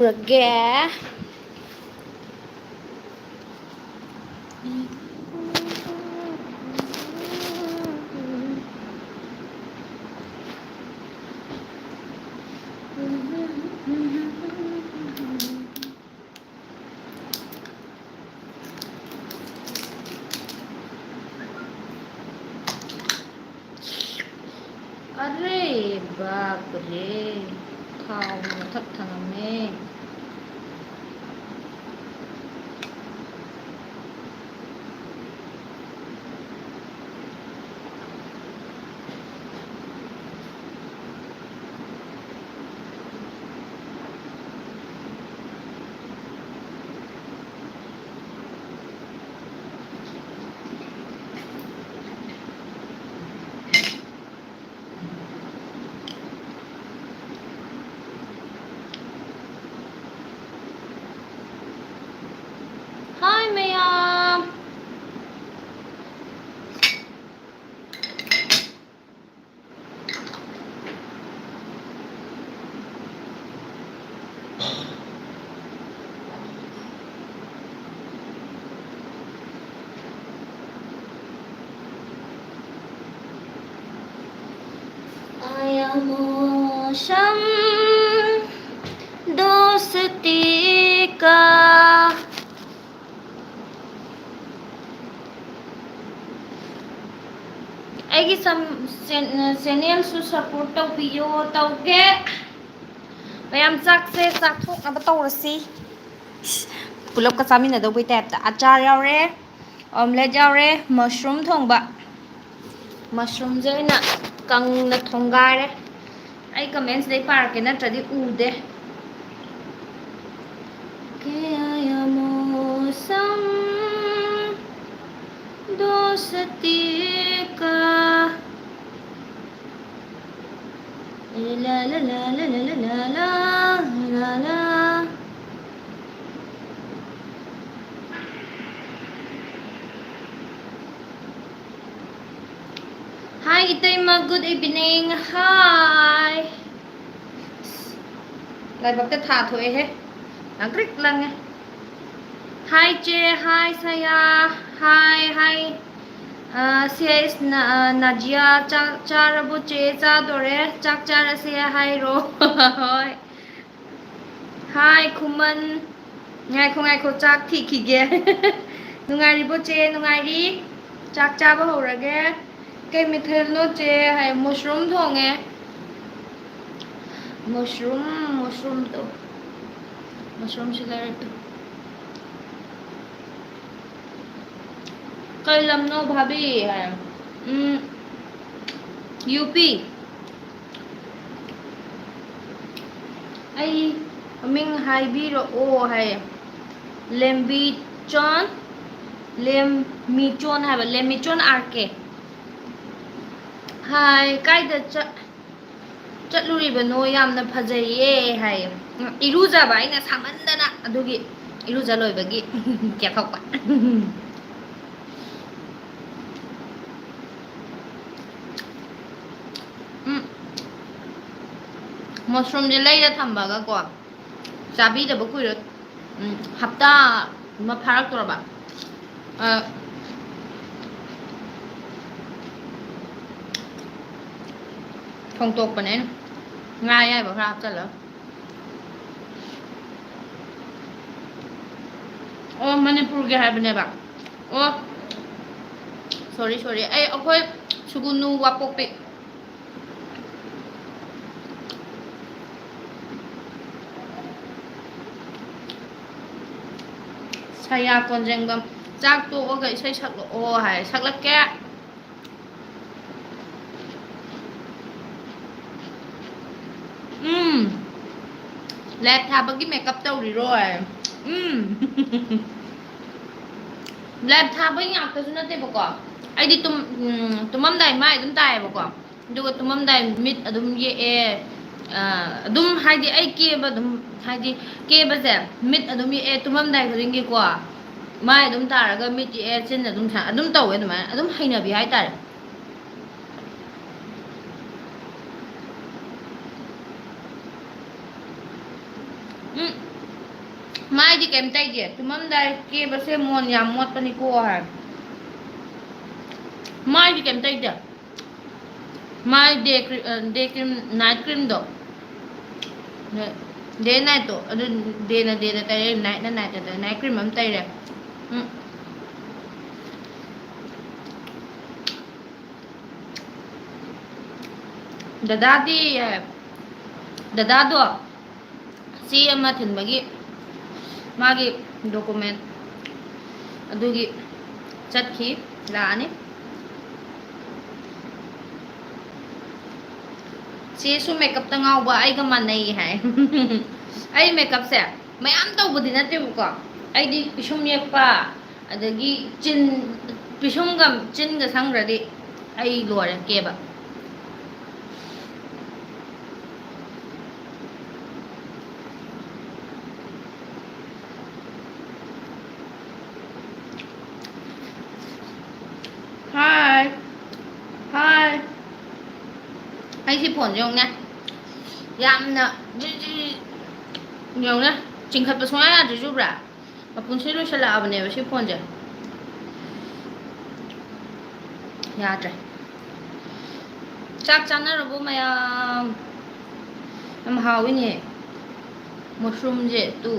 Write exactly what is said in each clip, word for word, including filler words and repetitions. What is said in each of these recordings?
ꯄꯨꯔꯛꯀꯦ꯫ ꯑꯔꯦ, ꯕꯥꯞ ꯔꯦ! ꯊꯥꯎ ꯃꯊꯛ ꯊꯪꯉꯝꯃꯦ꯫ Hi, ꯃꯌꯥꯝ꯫ आया मौसम दोस्ती का। ꯑꯩꯒꯤ ꯁꯝ-, ꯆꯦꯟ-, ꯆꯦꯅꯦꯜꯁꯨ ꯁꯞꯄꯣꯔꯠ ꯇꯧꯕꯤꯌꯣ꯫ ꯇꯧꯒꯦ꯫ ꯃꯌꯥꯝ ꯆꯥꯛꯁꯦ ꯆꯥꯊꯣꯛꯅꯕ ꯇꯧꯔꯁꯤ꯫ ꯄꯨꯂꯞꯀ ꯆꯥꯃꯤꯟꯅꯗꯧꯕꯩ ꯇꯥꯏꯞꯇ꯫ ꯑꯆꯥꯔ ꯌꯥꯎꯔꯦ, ꯑꯣꯝꯂꯦꯠ ꯌꯥꯎꯔꯦ, ꯃꯁꯔꯨꯝ ꯊꯣꯡꯕ꯫ ꯃꯁꯔꯨꯝꯁꯦ ꯑꯩꯅ ꯀꯪꯅ ꯊꯣꯡꯒꯥꯏꯔꯦ꯫ ꯑꯩ ꯀꯃꯦꯟꯁꯤꯗꯩ ꯄꯥꯔꯛꯀꯦ, ꯅꯠꯇ꯭ꯔꯗꯤ ꯎꯗꯦ꯫ क्या या मौसम दोस्ती का। La la la la la la la la la. Hi, Itaima. Good evening. Hi. ꯂꯥꯏꯕꯛꯇ ꯊꯥ ꯊꯣꯛꯑꯦꯍꯦ꯫ ꯂꯪꯇ꯭ꯔꯤꯛ ꯂꯪꯉꯦ꯫ Hi ꯆꯦ, hi ꯁꯌꯥ, hi, hi꯫ ꯑ, ꯁꯤ ꯑꯩꯁ ꯅ-, ꯑ, ꯅꯥꯖꯤꯌꯥ, ꯆꯥꯛ ꯆꯥꯔꯕꯣ ꯆꯦ? ꯆꯥꯗꯣꯔꯦ꯫ ꯆꯥꯛ ꯆꯥꯔꯁꯦ ꯍꯥꯏꯔꯣ? ꯍꯣꯏ꯫ Hi ꯈꯨꯃꯟ꯫ ꯉꯥꯏꯈꯣ, ꯉꯥꯏꯈꯣ, ꯆꯥꯛ ꯊꯤꯈꯤꯒꯦ꯫ ꯅꯨꯡꯉꯥꯏꯔꯤꯕꯣ ꯆꯦ? ꯅꯨꯡꯉꯥꯏꯔꯤ꯫ ꯆꯥꯛ ꯆꯥꯕ ꯍꯧꯔꯒꯦ꯫ ꯀꯩ ꯃꯊꯦꯜꯅꯣ ꯆꯦ? ꯍꯥꯏ, mushroom ꯊꯣꯡꯉꯦ꯫ Mushroom, mushroom ꯗꯣ꯫ Mushroom ꯁꯤ ꯂꯩꯔꯛꯀꯦ꯫ ꯀꯩ ꯂꯝꯅꯣ ꯚꯥꯕꯤ? ꯍꯥꯏ꯫ ꯎꯝ, ꯌꯨ ꯄꯤ꯫ ꯑꯩ ꯃꯃꯤꯡ ꯍꯥꯏꯕꯤꯔꯛꯑꯣ ꯍꯥꯏꯌꯦ꯫ ꯂꯦꯝꯕꯤꯆꯣꯟ, ꯂꯦꯝꯃꯤꯆꯣꯟ ꯍꯥꯏꯕ, ꯂꯦꯝꯃꯤꯆꯣꯟ ꯑꯥꯔ ꯀꯦ꯫ ꯍꯥꯏ, ꯀꯥꯏꯗ ꯆꯠ-, ꯆꯠꯂꯨꯔꯤꯕꯅꯣ? ꯌꯥꯝꯅ ꯐꯖꯩꯌꯦ ꯍꯥꯏꯌꯦ꯫ ꯎꯝ, ꯏꯔꯨꯖꯕ ꯑꯩꯅ ꯁꯥꯃꯟꯗꯅ, ꯑꯗꯨꯒꯤ ꯏꯔꯨꯖ ꯂꯣꯏꯕꯒꯤ ꯀꯦꯊꯣꯛꯄ꯫ ꯎꯝ꯫ Mushroom ꯁꯦ ꯂꯩꯔ ꯊꯝꯃꯒꯀꯣ, ꯆꯥꯕꯤꯗꯕ ꯀꯨꯏꯔꯦ꯫ ꯎꯝ, ꯍꯞꯇꯥ ꯑꯃ ꯐꯥꯔꯛꯇꯣꯔꯕ꯫ ꯑ, ꯊꯣꯡꯇꯣꯛꯄꯅꯦ ꯑꯩꯅ꯫ ꯉꯥ ꯑꯌꯥꯏꯕ ꯈꯔ ꯍꯥꯞꯆꯜꯂꯒ꯫ ꯑꯣ, ꯃꯅꯤꯄꯨꯔꯒꯤ ꯍꯥꯏꯕꯅꯦꯕ꯫ ꯑꯣ, sorry, sorry꯫ ꯑꯩ, ꯑꯩꯈꯣꯏ ꯁꯨꯒꯨꯅꯨ ꯋꯥꯄꯣꯛꯄꯤ꯫ ꯁꯌꯥ ꯀꯣꯟꯖꯦꯡꯕꯝ, "ꯆꯥꯛ ꯇꯣꯛꯑꯒ ꯏꯁꯩ ꯁꯛꯂꯛꯑꯣ" ꯍꯥꯏ꯫ ꯁꯛꯂꯛꯀꯦ꯫ ꯎꯝ꯫ Live ꯊꯥꯕꯒꯤ makeup ꯇꯧꯔꯤꯔꯣ? ꯎꯝ꯫ Live ꯊꯥꯕꯒꯤ ꯉꯥꯛꯇꯁꯨ ꯅꯠꯇꯦꯕꯀꯣ꯫ ꯑꯩꯗꯤ ꯇꯨꯝ-, ꯎꯝ, ꯇꯨꯝꯃꯝꯗꯥꯏ ꯃꯥꯏ ꯑꯗꯨꯝ ꯇꯥꯏꯌꯦꯕꯀꯣ꯫ ꯑꯗꯨꯒ ꯇꯨꯝꯃꯝꯗꯥꯏ ꯃꯤꯠ ꯑꯗꯨꯝ ꯌꯦꯛꯑꯦ꯫ ꯑ, ꯑꯗꯨꯝ ꯍꯥꯏꯗꯤ ꯑꯩ ꯀꯦꯕ ꯑꯗꯨꯝ, ꯍꯥꯏꯗꯤ ꯀꯦꯕꯁꯦ ꯃꯤꯠ ꯑꯗꯨꯝ ꯌꯦꯛꯑꯦ ꯇꯨꯝꯃꯝꯗꯥꯏ ꯈꯨꯗꯤꯡꯒꯤꯀꯣ꯫ ꯃꯥꯏ ꯑꯗꯨꯝ ꯇꯥꯔꯒ ꯃꯤꯠ ꯌꯦꯛꯑꯦ, ꯆꯤꯟ ꯑꯗꯨꯝ ꯁꯥ-, ꯑꯗꯨꯝ ꯇꯧꯋꯦ ꯑꯗꯨꯃꯥꯏꯅ꯫ ꯑꯗꯨꯝ ꯍꯩꯅꯕꯤ ꯍꯥꯏꯇꯥꯔꯦ꯫ ꯃꯥꯏꯗꯤ ꯀꯩꯝ ꯇꯩꯗꯦ꯫ ꯇꯨꯝꯃꯝꯗꯥꯏ ꯀꯦꯕꯁꯦ ꯃꯣꯟ ꯌꯥꯝ ꯃꯣꯠꯄꯅꯤꯀꯣ ꯍꯥꯏ꯫ ꯃꯥꯏꯗꯤ ꯀꯩꯝ ꯇꯩꯗꯦ꯫ ꯃꯥꯏ ꯗꯦ ꯀ꯭ꯔꯤ-, ꯑ, ꯗꯦ ꯀ꯭ꯔꯤꯝ, ꯅꯥꯏꯠ ꯀ꯭ꯔꯤꯝꯗꯣ꯫ ꯗꯦ ꯅꯥꯏꯠꯇꯣ꯫ ꯑꯗꯨ ꯗꯦꯅ ꯗꯦꯗ ꯇꯩꯔꯦ, ꯅꯥꯏꯠꯅ ꯅꯥꯏꯠꯇ ꯇꯩꯔꯦ꯫ ꯅꯥꯏꯠ ꯀ꯭ꯔꯤꯝ ꯑꯃ ꯇꯩꯔꯦ꯫ ꯎꯝ꯫ ꯗꯗꯥꯗꯤ, ꯗꯗꯥꯗꯣ ꯆꯦ ꯑꯃ ꯊꯤꯟꯕꯒꯤ ꯃꯥꯒꯤ document ꯑꯗꯨꯒꯤ ꯆꯠꯈꯤ, ꯂꯥꯛꯑꯅꯤ꯫ ꯆꯦꯁꯨ makeupꯇ ꯉꯥꯎꯕ ꯑꯩꯒ ꯃꯥꯟꯅꯩ ꯍꯥꯏ꯫ ꯑꯩ makeupꯁꯦ ꯃꯌꯥꯝ ꯇꯧꯕꯗꯤ ꯅꯠꯇꯦꯕꯀꯣ, ꯑꯩꯗꯤ ꯄꯤꯁꯨꯝ ꯌꯦꯛꯄ, ꯑꯗꯒꯤ ꯆꯤꯟ, ꯄꯤꯁꯨꯝꯒ ꯆꯤꯟꯒ ꯁꯪꯈ꯭ꯔꯗꯤ ꯑꯩ ꯂꯣꯏꯔꯦ ꯀꯦꯕ꯫ ꯍꯥꯏ꯫ ꯍꯥꯏ꯫ ꯑꯩ ꯁꯤ ꯐꯣꯟꯁꯦ ꯌꯦꯡꯉꯨꯅꯦ꯫ ꯌꯥꯝꯅ ꯖꯤ ꯖꯤ ꯌꯦꯡꯉꯨꯅꯦ꯫ ꯆꯤꯡꯈꯠꯄ ꯁꯨꯡꯌꯥ ꯌꯥꯗ꯭ꯔꯤꯁꯦ ꯎꯕ꯭ꯔꯥ? ꯃꯄꯨꯟꯁꯤ ꯂꯣꯏꯁꯤꯜꯂꯛꯑꯕꯅꯦꯕ ꯁꯤ ꯐꯣꯟꯁꯦ꯫ ꯌꯥꯗ꯭ꯔꯦ꯫ ꯆꯥꯛ ꯆꯥꯅꯔꯕꯣ ꯃꯌꯥꯝ? ꯌꯥꯝ ꯍꯥꯎꯋꯤꯅꯦ꯫ Mushroomꯁꯦ ꯇꯨ꯫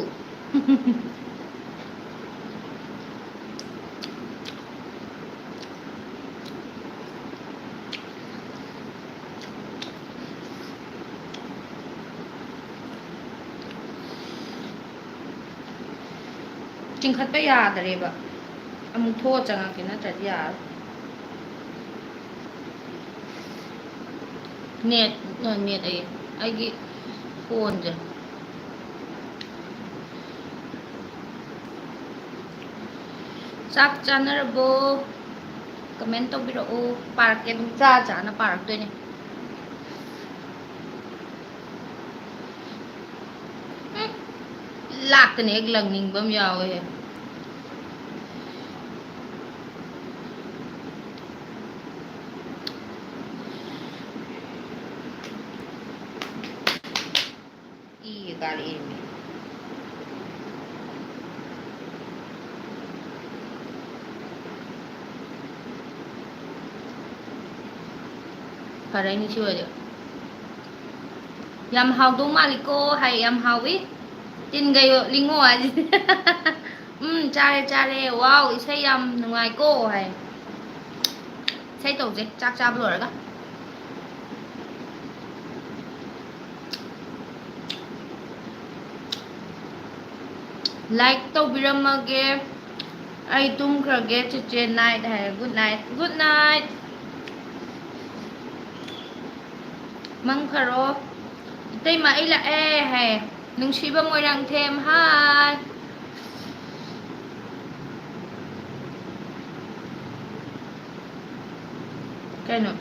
ꯆꯤꯡꯈꯠꯄ ꯌꯥꯗꯔꯦꯕ꯫ ꯑꯃꯨꯛ ꯊꯣꯛꯑ ꯆꯪꯉꯛꯀꯦ, ꯅꯠꯇ꯭ꯔꯗꯤ ꯌꯥꯔꯣꯏ꯫ Net, net ꯑꯌꯦ, ꯑꯩꯒꯤ ꯐꯣꯟꯁꯦ꯫ ꯆꯥꯛ ꯆꯥꯅꯔꯕꯣ? Comment ꯇꯧꯕꯤꯔꯛꯑꯣ꯫ ꯄꯥꯔꯛꯀꯦ, ꯑꯗꯨꯝ ꯆꯥ ꯆꯥꯅ ꯄꯥꯔꯛꯇꯣꯏꯅꯦ꯫ ꯎꯝ, ꯂꯥꯛꯇꯅ ꯍꯦꯛ ꯂꯪꯅꯤꯡꯕ ꯑꯃ ꯌꯥꯎꯋꯦ꯫ ꯏꯒ ꯀꯥꯔꯛꯑꯦꯃꯤ꯫ ꯐꯔꯦꯅꯦ ꯁꯤ ꯑꯣꯏꯔꯗꯤ꯫ ꯌꯥꯝ ꯍꯥꯎꯗꯧ ꯃꯥꯜꯂꯤꯀꯣ ꯍꯥꯏ, ꯌꯥꯝ ꯍꯥꯎꯏ꯫ ꯇꯤꯟꯒ ꯌꯣꯠꯂꯤꯉꯣ ꯍꯥꯏꯁꯤꯗꯤ꯫ ꯎꯝ, ꯆꯥꯔꯦ, ꯆꯥꯔꯦ꯫ ꯋꯥꯎ, ꯏꯁꯩ ꯌꯥꯝ ꯅꯨꯡꯉꯥꯏꯀꯣ ꯍꯥꯏ꯫ ꯏꯁꯩ ꯇꯧꯁꯦ ꯆꯥꯛ ꯆꯥꯕ ꯂꯣꯏꯔꯒ꯫ Like ꯇꯧꯕꯤꯔꯝꯃꯒꯦ꯫ ꯑꯩ ꯇꯨꯝꯈ꯭ꯔꯒꯦ, ꯆꯤꯆꯦ꯫ Night ꯍꯥꯏꯔꯦ꯫ Good night, good night꯫ ꯃꯪ ꯐꯔꯣ꯫ ꯏꯇꯩꯃ, ꯑꯩ ꯂꯥꯛꯑꯦ ꯍꯥꯏ꯫ ꯅꯨꯡꯁꯤꯕ ꯃꯣꯏꯔꯥꯡꯊꯦꯝ, ꯍꯥꯏ꯫ ꯀꯩꯅꯣ?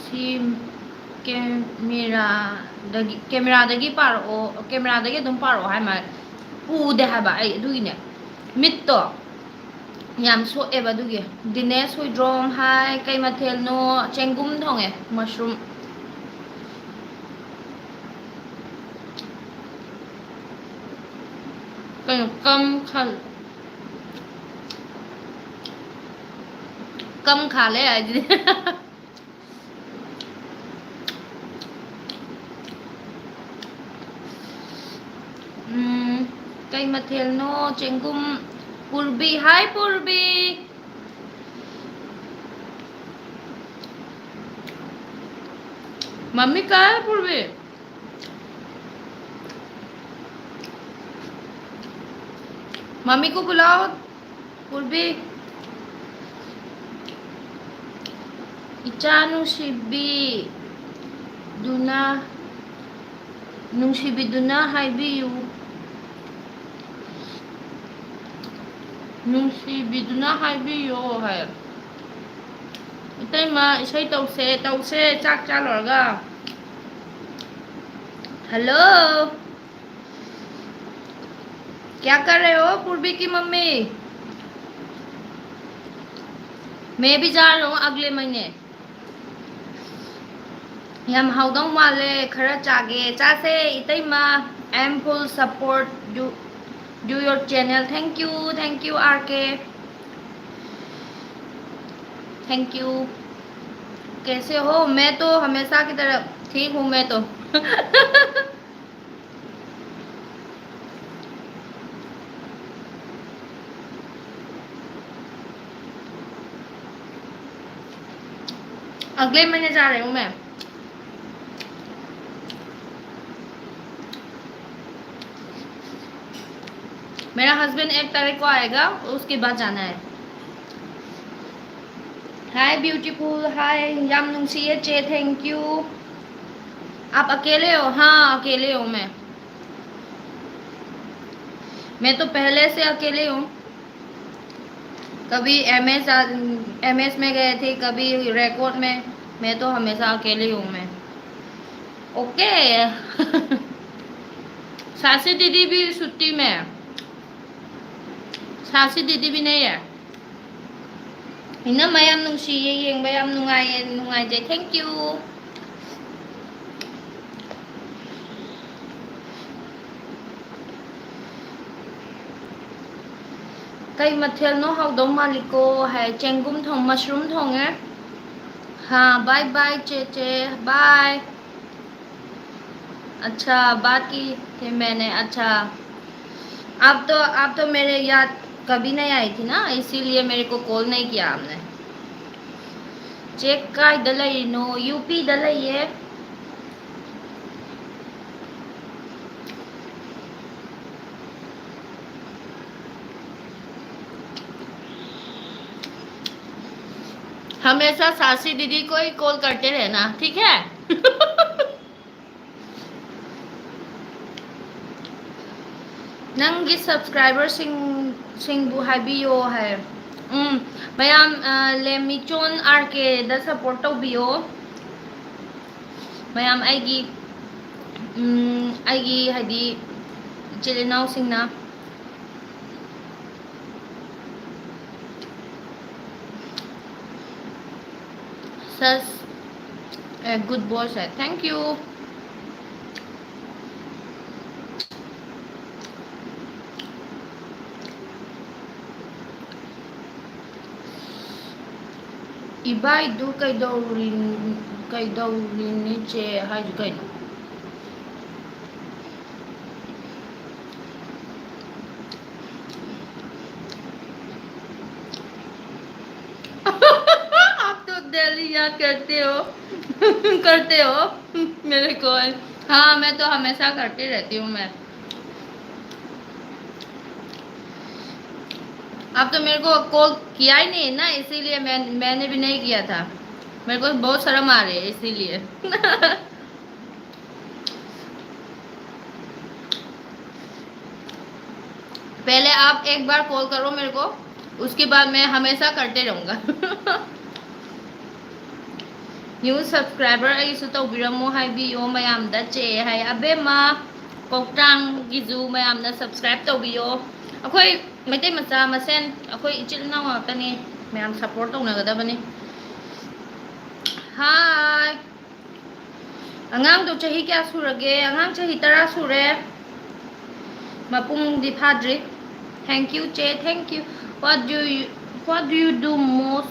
ꯁꯤ ꯀꯦꯃꯦꯔꯥꯗꯒꯤ, ꯀꯦꯃꯦꯔꯥꯗꯒꯤ ꯄꯥꯔꯛꯑꯣ, ꯀꯦꯃꯦꯔꯥꯗꯒꯤ ꯑꯗꯨꯝ ꯄꯥꯔꯛꯑꯣ ꯍꯥꯏ ꯃꯥꯜꯂꯦ꯫ ꯎꯗꯦ ꯍꯥꯏꯕ ꯑꯩ, ꯑꯗꯨꯒꯤꯅꯦ꯫ ꯃꯤꯠꯇꯣ ꯌꯥꯝ ꯁꯣꯛꯑꯦꯕ ꯑꯗꯨꯒꯤ꯫ ꯗꯤꯅꯦꯁ ꯍꯨꯏꯗ꯭ꯔꯣꯝ, ꯍꯥꯏ꯫ ꯀꯩ ꯃꯊꯦꯜꯅꯣ? ꯆꯦꯡꯒꯨꯝ ꯊꯣꯡꯉꯦ, mushroom꯫ ꯀꯩꯅꯣ, ꯀꯝ ꯈꯜ-, ꯀꯝ ꯈꯥꯜꯂꯦ ꯍꯥꯏꯗꯨꯗꯤ꯫ ꯎꯝ, ꯀꯩ ꯃꯊꯦꯜꯅꯣ? ꯆꯦꯡꯒꯨꯝ꯫ ꯄꯨꯔꯕꯤ, ꯍꯥꯏ ꯄꯨꯔꯕꯤ꯫ ꯃꯝꯃꯤ ꯀꯥꯏ ꯄꯨꯔꯕꯤ? ꯃꯝꯃꯤ ꯀꯧ ꯕꯨꯂꯥꯎ꯫ ꯄꯨꯔꯕꯤ꯫ ꯏꯆꯥ ꯅꯨꯡꯁꯤꯕꯤꯗꯨꯅ, ꯅꯨꯡꯁꯤꯕꯤꯗꯨꯅ ꯍꯥꯏꯕꯤꯌꯨ꯫ ꯅꯨꯡꯁꯤꯕꯤꯗꯨꯅ ꯍꯥꯏꯕꯤꯌꯣ ꯍꯥꯏ꯫ ꯏꯇꯩꯃ, ꯏꯁꯩ ꯇꯧꯁꯦ, ꯇꯧꯁꯦ, ꯆꯥꯛ ꯆꯥ ꯂꯣꯏꯔꯒ꯫ Hello, क्या कर रहे हो पूर्वी की मम्मी? मैं भी जा रहा हूँ अगले महीने। ꯌꯥꯝ ꯍꯥꯎꯗꯧ ꯃꯥꯜꯂꯦ, ꯈꯔ ꯆꯥꯒꯦ꯫ ꯆꯥꯁꯦ ꯏꯇꯩꯃ, I am full support you, you your channel. Thank you, thank you, R K. Thank you. कैसे हो? मैं तो हमेशा की तरह ठीक हूँ, मैं तो। अगले महीने जा रही हूँ मैं। मेरा हस्बैंड एक तारीख को आएगा, उसके बाद जाना है। हाय ब्यूटीफुल, हाय। ꯌꯥꯝ ꯅꯨꯡꯁꯤꯌꯦ ꯆꯦ, thank you. आप अकेले हो? हाँ, अकेले हूँ मैं। मैं तो पहले से अकेले हूँ। कभी एमएस, एमएस में गए थे, कभी रेकॉर्ड में। मैं तो हमेशा अकेले हूँ मैं। ओके। सासी दीदी भी छुट्टी में है। सासी दीदी भी नहीं है। ꯏꯅꯝꯃ ꯌꯥꯝ ꯅꯨꯡꯁꯤꯌꯦ, ꯌꯦꯡꯕ ꯌꯥꯝ ꯅꯨꯡꯉꯥꯏꯌꯦ, ꯅꯨꯡꯉꯥꯏꯖꯩ, thank you. ꯀꯩ ꯃꯊꯦꯜꯅꯣ ꯍꯥꯎꯗꯧ ꯃꯥꯜꯂꯤꯀꯣ ꯍꯥꯏ, ꯆꯦꯡꯒꯨꯝ ꯊꯣꯡ, ꯃꯁꯔꯨꯝ ꯊꯣꯡꯉꯦ꯫ हाँ, bye bye चे चे, bye. अच्छा, बात की थी मैंने। अच्छा, आप तो, आप तो मेरे याद कभी नहीं आई थी ना, इसीलिए मेरे को कॉल नहीं किया आपने। चे ꯀꯥꯏꯗ ꯂꯩꯔꯤꯅꯣ? ꯌꯨ ꯄꯤꯗ ꯂꯩꯌꯦ꯫ हमेशा सासी दीदी को ही कॉल करते रहना, ठीक है? ꯅꯪꯒꯤ ꯁꯕꯁꯀ꯭ꯔꯥꯏꯕꯔꯁꯤꯡ, ꯁꯤꯡꯕꯨ ꯍꯥꯏꯕꯤꯌꯣ ꯍꯥꯏ꯫ ꯎꯝ, ꯃꯌꯥꯝ, ꯑ, ꯂꯦꯃꯤꯆꯣꯟ ꯑꯥꯔ ꯀꯦꯗ ꯁꯞꯄꯣꯔꯠ ꯇꯧꯕꯤꯌꯣ꯫ ꯃꯌꯥꯝ ꯑꯩꯒꯤ, ꯎꯝ, ꯑꯩꯒꯤ ꯍꯥꯏꯗꯤ ꯏꯆꯤꯜ ꯏꯅꯥꯎꯁꯤꯡꯅ꯫ सच, ए, गुड बॉय है, thank you. ꯏꯕꯥꯏꯗꯨ ꯀꯩꯗꯧꯔꯤ-, ꯀꯩꯗꯧꯔꯤꯅꯤ ꯆꯦ ꯍꯥꯏꯁꯤ ꯀꯩꯅꯣ? आप तो डेली याद करते हो, करते हो मेरे को। हाँ, मैं तो हमेशा करती रहती हूँ मैं। आप तो मेरे को कॉल किया ही नहीं ना, इसीलिए मैं, मैंने भी नहीं किया था। मेरे को बहुत शर्म आ रही है इसीलिए। पहले आप एक बार कॉल करो मेरे को, उसके बाद मैं हमेशा करते रहूँगा। New subscriber ꯑꯩꯁꯨ ꯇꯧꯕꯤꯔꯝꯃꯣ ꯍꯥꯏꯕꯤꯌꯣ ꯃꯌꯥꯝꯗ꯫ ꯆꯦ ꯍꯥꯏ ꯑꯕꯦꯝꯃ ꯀꯧꯇ꯭ꯔꯥꯡꯒꯤꯁꯨ ꯃꯌꯥꯝꯅ subscribe ꯇꯧꯕꯤꯌꯣ꯫ ꯑꯩꯈꯣꯏ ꯃꯩꯇꯩ ꯃꯆꯥ ꯃꯁꯦꯟ, ꯑꯩꯈꯣꯏ ꯏꯆꯤꯜ ꯏꯅꯥꯎ ꯉꯥꯛꯇꯅꯤ, ꯃꯌꯥꯝ support ꯇꯧꯅꯒꯗꯕꯅꯤ꯫ Hi꯫ ꯑꯉꯥꯡꯗꯣ ꯆꯍꯤ ꯀꯌꯥ ꯁꯨꯔꯒꯦ? ꯑꯉꯥꯡ ꯆꯍꯤ ꯇꯔꯥ ꯁꯨꯔꯦ꯫ ꯃꯄꯨꯡꯗꯤ ꯐꯥꯗ꯭ꯔꯤ꯫ Thank you ꯆꯦ, thank you꯫ What do you, what do you do most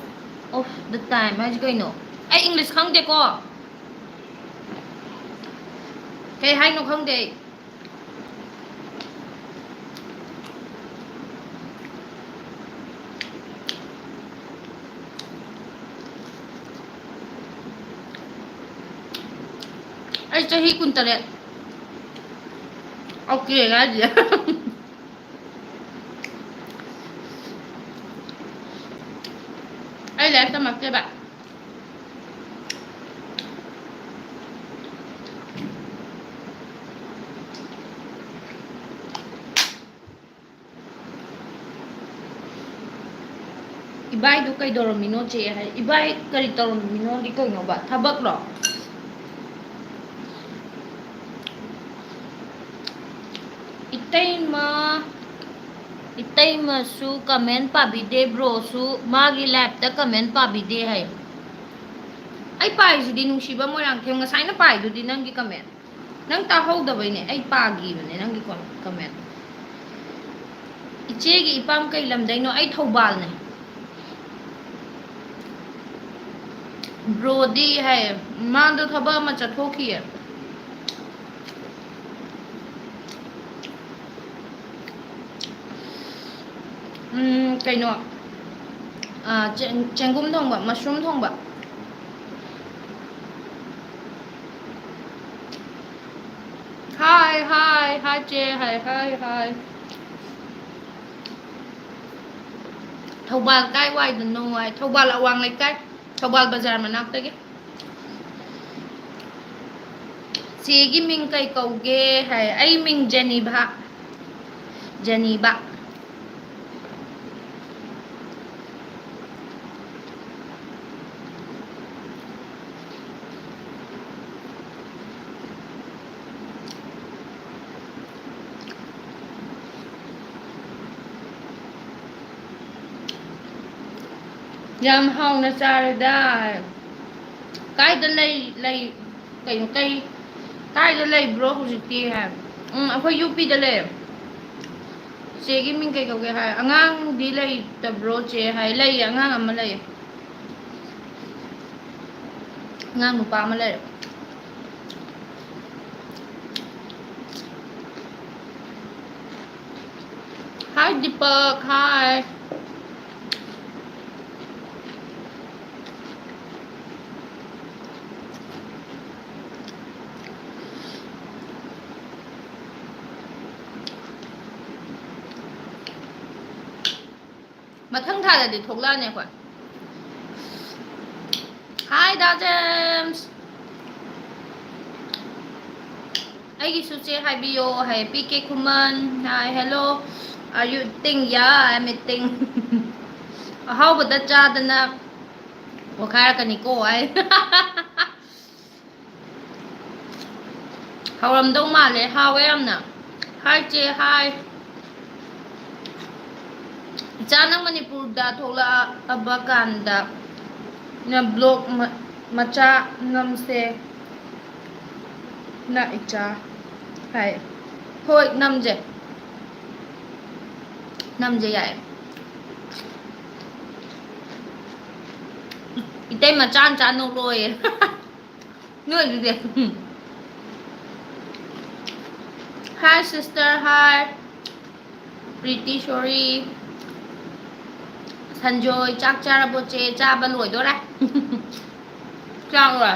of the time? ꯍꯥꯏꯁꯤ ꯀꯩꯅꯣ? ꯑꯩ English ꯈꯪꯗꯦꯀꯣ꯫ ꯀꯩ ꯍꯥꯏꯅꯣ ꯈꯪꯗꯦ ꯑꯩ꯫ ꯑꯩ ꯆꯍꯤ ꯀꯨꯟꯇꯔꯦꯠ꯫ Okay ꯍꯥꯏꯁꯦ꯫ ꯑꯩ ꯂꯥꯏꯔꯤꯛ ꯇꯝꯃꯛꯇꯦꯕ꯫ ꯏꯕꯥꯏꯗꯨ ꯀꯩꯗꯧꯔꯝꯃꯤꯅꯣ ꯆꯦ ꯍꯥꯏ꯫ ꯏꯕꯥꯏ ꯀꯔꯤ ꯇꯧꯔꯝꯃꯤꯅꯣꯗꯤ ꯀꯩꯅꯣꯕ? ꯊꯕꯛꯂꯣ? ꯏꯇꯩꯃ, ꯏꯇꯩꯃꯁꯨ comment ꯄꯥꯕꯤꯗꯦ, broꯁꯨ ꯃꯥꯒꯤ liveꯇ comment ꯄꯥꯕꯤꯗꯦ ꯍꯥꯏ꯫ ꯑꯩ ꯄꯥꯏꯁꯤꯗꯤ ꯅꯨꯡꯁꯤꯕ ꯃꯣꯏꯔꯥꯡꯊꯦꯝ, ꯉꯁꯥꯏꯅ ꯄꯥꯏꯗꯨꯗꯤ ꯅꯪꯒꯤ comment꯫ ꯅꯪ ꯇꯥꯍꯧꯗꯕꯩꯅꯦ, ꯑꯩ ꯄꯥꯈꯤꯕꯅꯦ ꯅꯪꯒꯤ ꯀꯣ-, comment꯫ ꯏꯆꯦꯒꯤ ꯏꯄꯥꯝ ꯀꯩ ꯂꯝꯗꯩꯅꯣ? ꯑꯩ ꯊꯧꯕꯥꯜꯅꯦ꯫ ꯕ꯭ꯔꯣꯗꯤ ꯍꯥꯏꯌꯦ, ꯃꯥꯗꯣ ꯊꯕꯛ ꯑꯃ ꯆꯠꯊꯣꯛꯈꯤꯌꯦ꯫ ꯎꯝ, ꯀꯩꯅꯣ, ꯑꯥ, ꯆꯦꯡ-, ꯆꯦꯡꯒꯨꯝ ꯊꯣꯡꯕ, ꯃꯁꯔꯨꯝ ꯊꯣꯡꯕ꯫ ꯍꯥꯏ, ꯍꯥꯏ, ꯍꯥꯏ, ꯆꯦ, ꯍꯥꯏ, ꯍꯥꯏ, ꯍꯥꯏ꯫ ꯊꯧꯕꯥꯜ ꯀꯥꯏ ꯋꯥꯏꯗꯅꯣ ꯍꯥꯏ? ꯊꯧꯕꯥꯜ ꯑꯋꯥꯡ ꯂꯩꯀꯥꯏ, ꯊꯧꯕꯥꯜ ꯕꯖꯥꯔ ꯃꯅꯥꯛꯇꯒꯤ꯫ ꯆꯦꯒꯤ ꯃꯤꯡ ꯀꯩ ꯀꯧꯒꯦ ꯍꯥꯏ? ꯑꯩ ꯃꯤꯡ ꯖꯦꯅꯤꯕ꯫ ꯖꯦꯅꯤꯕ꯫ ꯌꯥꯝ ꯍꯥꯎꯅ ꯆꯥꯔꯦꯗ꯫ ꯀꯥꯏꯗ ꯂꯩ, ꯂꯩ, ꯀꯩꯅꯣ, ꯀꯩ, ꯀꯥꯏꯗ ꯂꯩꯕ꯭ꯔꯣ ꯍꯧꯖꯤꯛꯇꯤ ꯍꯥꯏ꯫ ꯎꯝ, ꯑꯩꯈꯣꯏ ꯌꯨ ꯄꯤꯗ ꯂꯩ꯫ ꯆꯦꯒꯤ ꯃꯤꯡ ꯀꯩ ꯀꯧꯒꯦ ꯍꯥꯏ꯫ ꯑꯉꯥꯡꯗꯤ ꯂꯩꯇꯕ꯭ꯔꯣ ꯆꯦ ꯍꯥꯏ꯫ ꯂꯩꯌꯦ, ꯑꯉꯥꯡ ꯑꯃ ꯂꯩꯌꯦ꯫ ꯑꯉꯥꯡ ꯅꯨꯄꯥ ꯑꯃ ꯂꯩꯔꯦ꯫ Hi, Deepak. Hi. ꯃꯊꯪ ꯊꯥꯗꯗꯤ ꯊꯣꯛꯂꯛꯑꯅꯤ ꯑꯩꯈꯣꯏ꯫ Hi, ꯗꯥ ꯖꯦꯝꯁ꯫ ꯑꯩꯒꯤꯁꯨ ꯆꯦ ꯍꯥꯏꯕꯤꯌꯣ ꯍꯥꯏ꯫ P K Khuman high, "Hello, are you eating?" "Yeah, I'm eating." ꯑꯍꯥꯎꯕꯗ ꯆꯥꯗꯅ ꯄꯣꯈꯥꯏꯔꯛꯀꯅꯤꯀꯣ ꯍꯥꯏ꯫ ꯍꯥꯎꯔꯝꯗꯧ ꯃꯥꯜꯂꯦ, ꯍꯥꯎꯋꯦ ꯌꯥꯝꯅ꯫ Hi, ꯆꯦ, hi꯫ ꯏꯆꯥ, ꯅꯪ ꯃꯅꯤꯄꯨꯔꯗ ꯊꯣꯛꯂꯛꯑꯕ ꯀꯥꯟꯗ ꯅ vlog ꯃ-, ꯃꯆꯥ ꯅꯝꯁꯦ꯫ ꯅ ꯏꯆꯥ ꯍꯥꯏ꯫ ꯍꯣꯏ, ꯅꯝꯖꯦ꯫ ꯅꯝꯖꯦ, ꯌꯥꯏ꯫ ꯏꯇꯩ ꯃꯆꯥ ꯃꯆꯥ ꯅꯣꯛꯂꯣꯏꯌꯦ꯫ ꯅꯣꯏ ꯑꯗꯨꯗꯤ꯫ Hi sister, hi. Pretty sorry. Sanjoy, ꯆꯥꯛ ꯆꯥꯔꯕꯣ ꯆꯦ? ꯆꯥꯕ ꯂꯣꯏꯗꯣꯔꯦ꯫ ꯆꯥꯛꯂꯣ?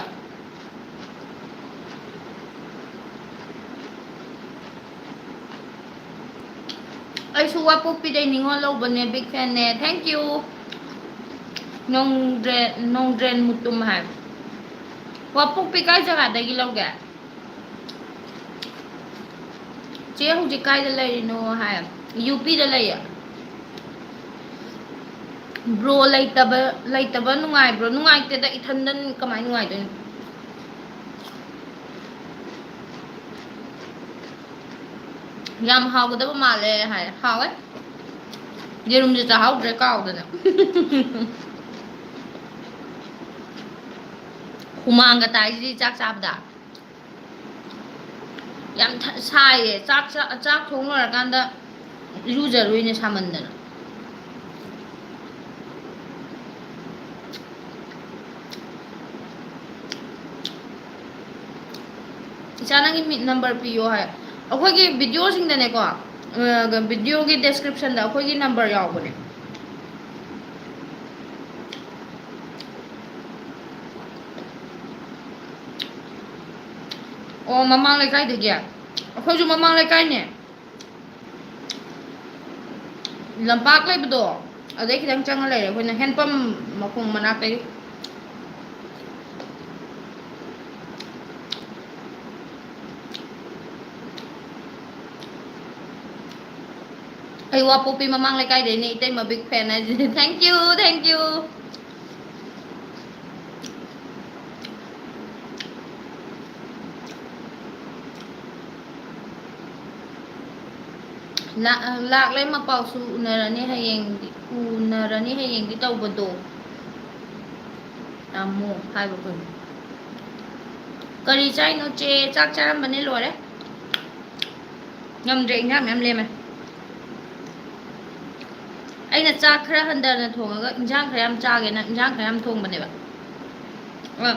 ꯑꯩꯁꯨ ꯋꯥꯄꯣꯛꯄꯤꯗꯩ ꯅꯤꯉꯣꯜ ꯂꯧꯕꯅꯦ, big fan ꯅꯦ꯫ Thank you꯫ ꯅꯣꯡꯗ꯭ꯔꯦꯟ, ꯅꯣꯡꯗ꯭ꯔꯦꯟ ꯃꯨꯇꯨꯝ ꯍꯥꯏ꯫ ꯋꯥꯄꯣꯛꯄꯤ ꯀꯥꯏ ꯖꯒꯥꯗꯒꯤ ꯂꯧꯒꯦ? ꯆꯦ ꯍꯧꯖꯤꯛ ꯀꯥꯏꯗ ꯂꯩꯔꯤꯅꯣ ꯍꯥꯏ꯫ ꯌꯨ ꯄꯤꯗ ꯂꯩꯌꯦ꯫ Bro ꯂꯩꯇꯕ, ꯂꯩꯇꯕ ꯅꯨꯡꯉꯥꯏꯕ꯭ꯔꯣ? ꯅꯨꯡꯉꯥꯏꯇꯦꯗ, ꯏꯊꯟꯗ ꯀꯃꯥꯏ ꯅꯨꯡꯉꯥꯏꯗꯣꯏꯅꯣ? ꯌꯥꯝ ꯍꯥꯎꯒꯗꯕ ꯃꯥꯜꯂꯦ ꯍꯥꯏ꯫ ꯍꯥꯎꯋꯦ꯫ ꯌꯦꯔꯨꯝꯁꯦ ꯆꯥꯍꯧꯗ꯭ꯔꯦ ꯀꯥꯎꯗꯅ꯫ ꯍꯨꯃꯥꯡꯒ ꯇꯥꯏꯁꯤꯗꯤ ꯆꯥꯛ ꯆꯥꯕꯗ꯫ ꯌꯥꯝ ꯊ-, ꯁꯥꯏꯌꯦ꯫ ꯆꯥꯛ ꯆꯥ-, ꯆꯥꯛ ꯊꯣꯡ ꯂꯣꯏꯔꯀꯥꯟꯗ ꯏꯔꯨꯖꯔꯨꯏꯅꯦ ꯁꯥꯃꯟꯗꯅ꯫ ꯏꯆꯥ, ꯅꯪꯒꯤ ꯃꯤ-, number ꯄꯤꯌꯣ ꯍꯥꯏ꯫ ꯑꯩꯈꯣꯏꯒꯤ video ꯁꯤꯡꯗꯅꯦꯀꯣ, ꯑ, video ꯒꯤ description ꯗ ꯑꯩꯈꯣꯏꯒꯤ number ꯌꯥꯎꯕꯅꯦ꯫ ꯑꯣ, ꯃꯃꯥꯡ ꯂꯩꯀꯥꯏꯗꯒꯤ? ꯑꯩꯈꯣꯏꯁꯨ ꯃꯃꯥꯡ ꯂꯩꯀꯥꯏꯅꯦ꯫ ꯂꯝꯄꯥꯛ ꯂꯩꯕꯗꯣ, ꯑꯗꯩ ꯈꯤꯇꯪ ꯆꯪꯉ ꯂꯩꯔꯦ ꯑꯩꯈꯣꯏꯅ, hand pump ꯃꯈꯣꯡ ꯃꯅꯥꯛꯇꯒꯤ꯫ ꯑꯩ ꯋꯥꯄꯣꯛꯄꯤ ꯃꯃꯥꯡ ꯂꯩꯀꯥꯏꯗꯩꯅꯦ, ꯏꯇꯩꯃ big fan ꯍꯥꯏꯁꯤꯅꯦ꯫ Thank you, thank you꯫ ꯂꯥꯛ-, ꯂꯥꯛꯂꯦ ꯃꯄꯥꯎꯁꯨ ꯎꯅꯔꯅꯤ ꯍꯌꯦꯡꯗꯤ, ꯎꯅꯔꯅꯤ ꯍꯌꯦꯡꯗꯤ ꯇꯧꯕꯗꯣ꯫ ꯇꯥꯃꯣ ꯍꯥꯏꯕ ꯀꯩꯅꯣ? ꯀꯔꯤ ꯆꯥꯏꯅꯣ ꯆꯦ? ꯆꯥꯛ ꯆꯥꯔꯝꯕꯅꯦ, ꯂꯣꯏꯔꯦ꯫ ꯉꯝꯗ꯭ꯔꯦ, ꯏꯟꯖꯥꯡ ꯃꯌꯥꯝ ꯂꯦꯝꯃꯦ꯫ ꯑꯩꯅ ꯆꯥꯛ ꯈꯔ ꯍꯟꯊꯅ ꯊꯣꯡꯉꯒ ꯏꯟꯖꯥꯡ ꯈꯔ ꯌꯥꯝ ꯆꯥꯒꯦꯅ ꯏꯟꯖꯥꯡ ꯈꯔ ꯌꯥꯝ ꯊꯣꯡꯕꯅꯦꯕ꯫ ꯑ,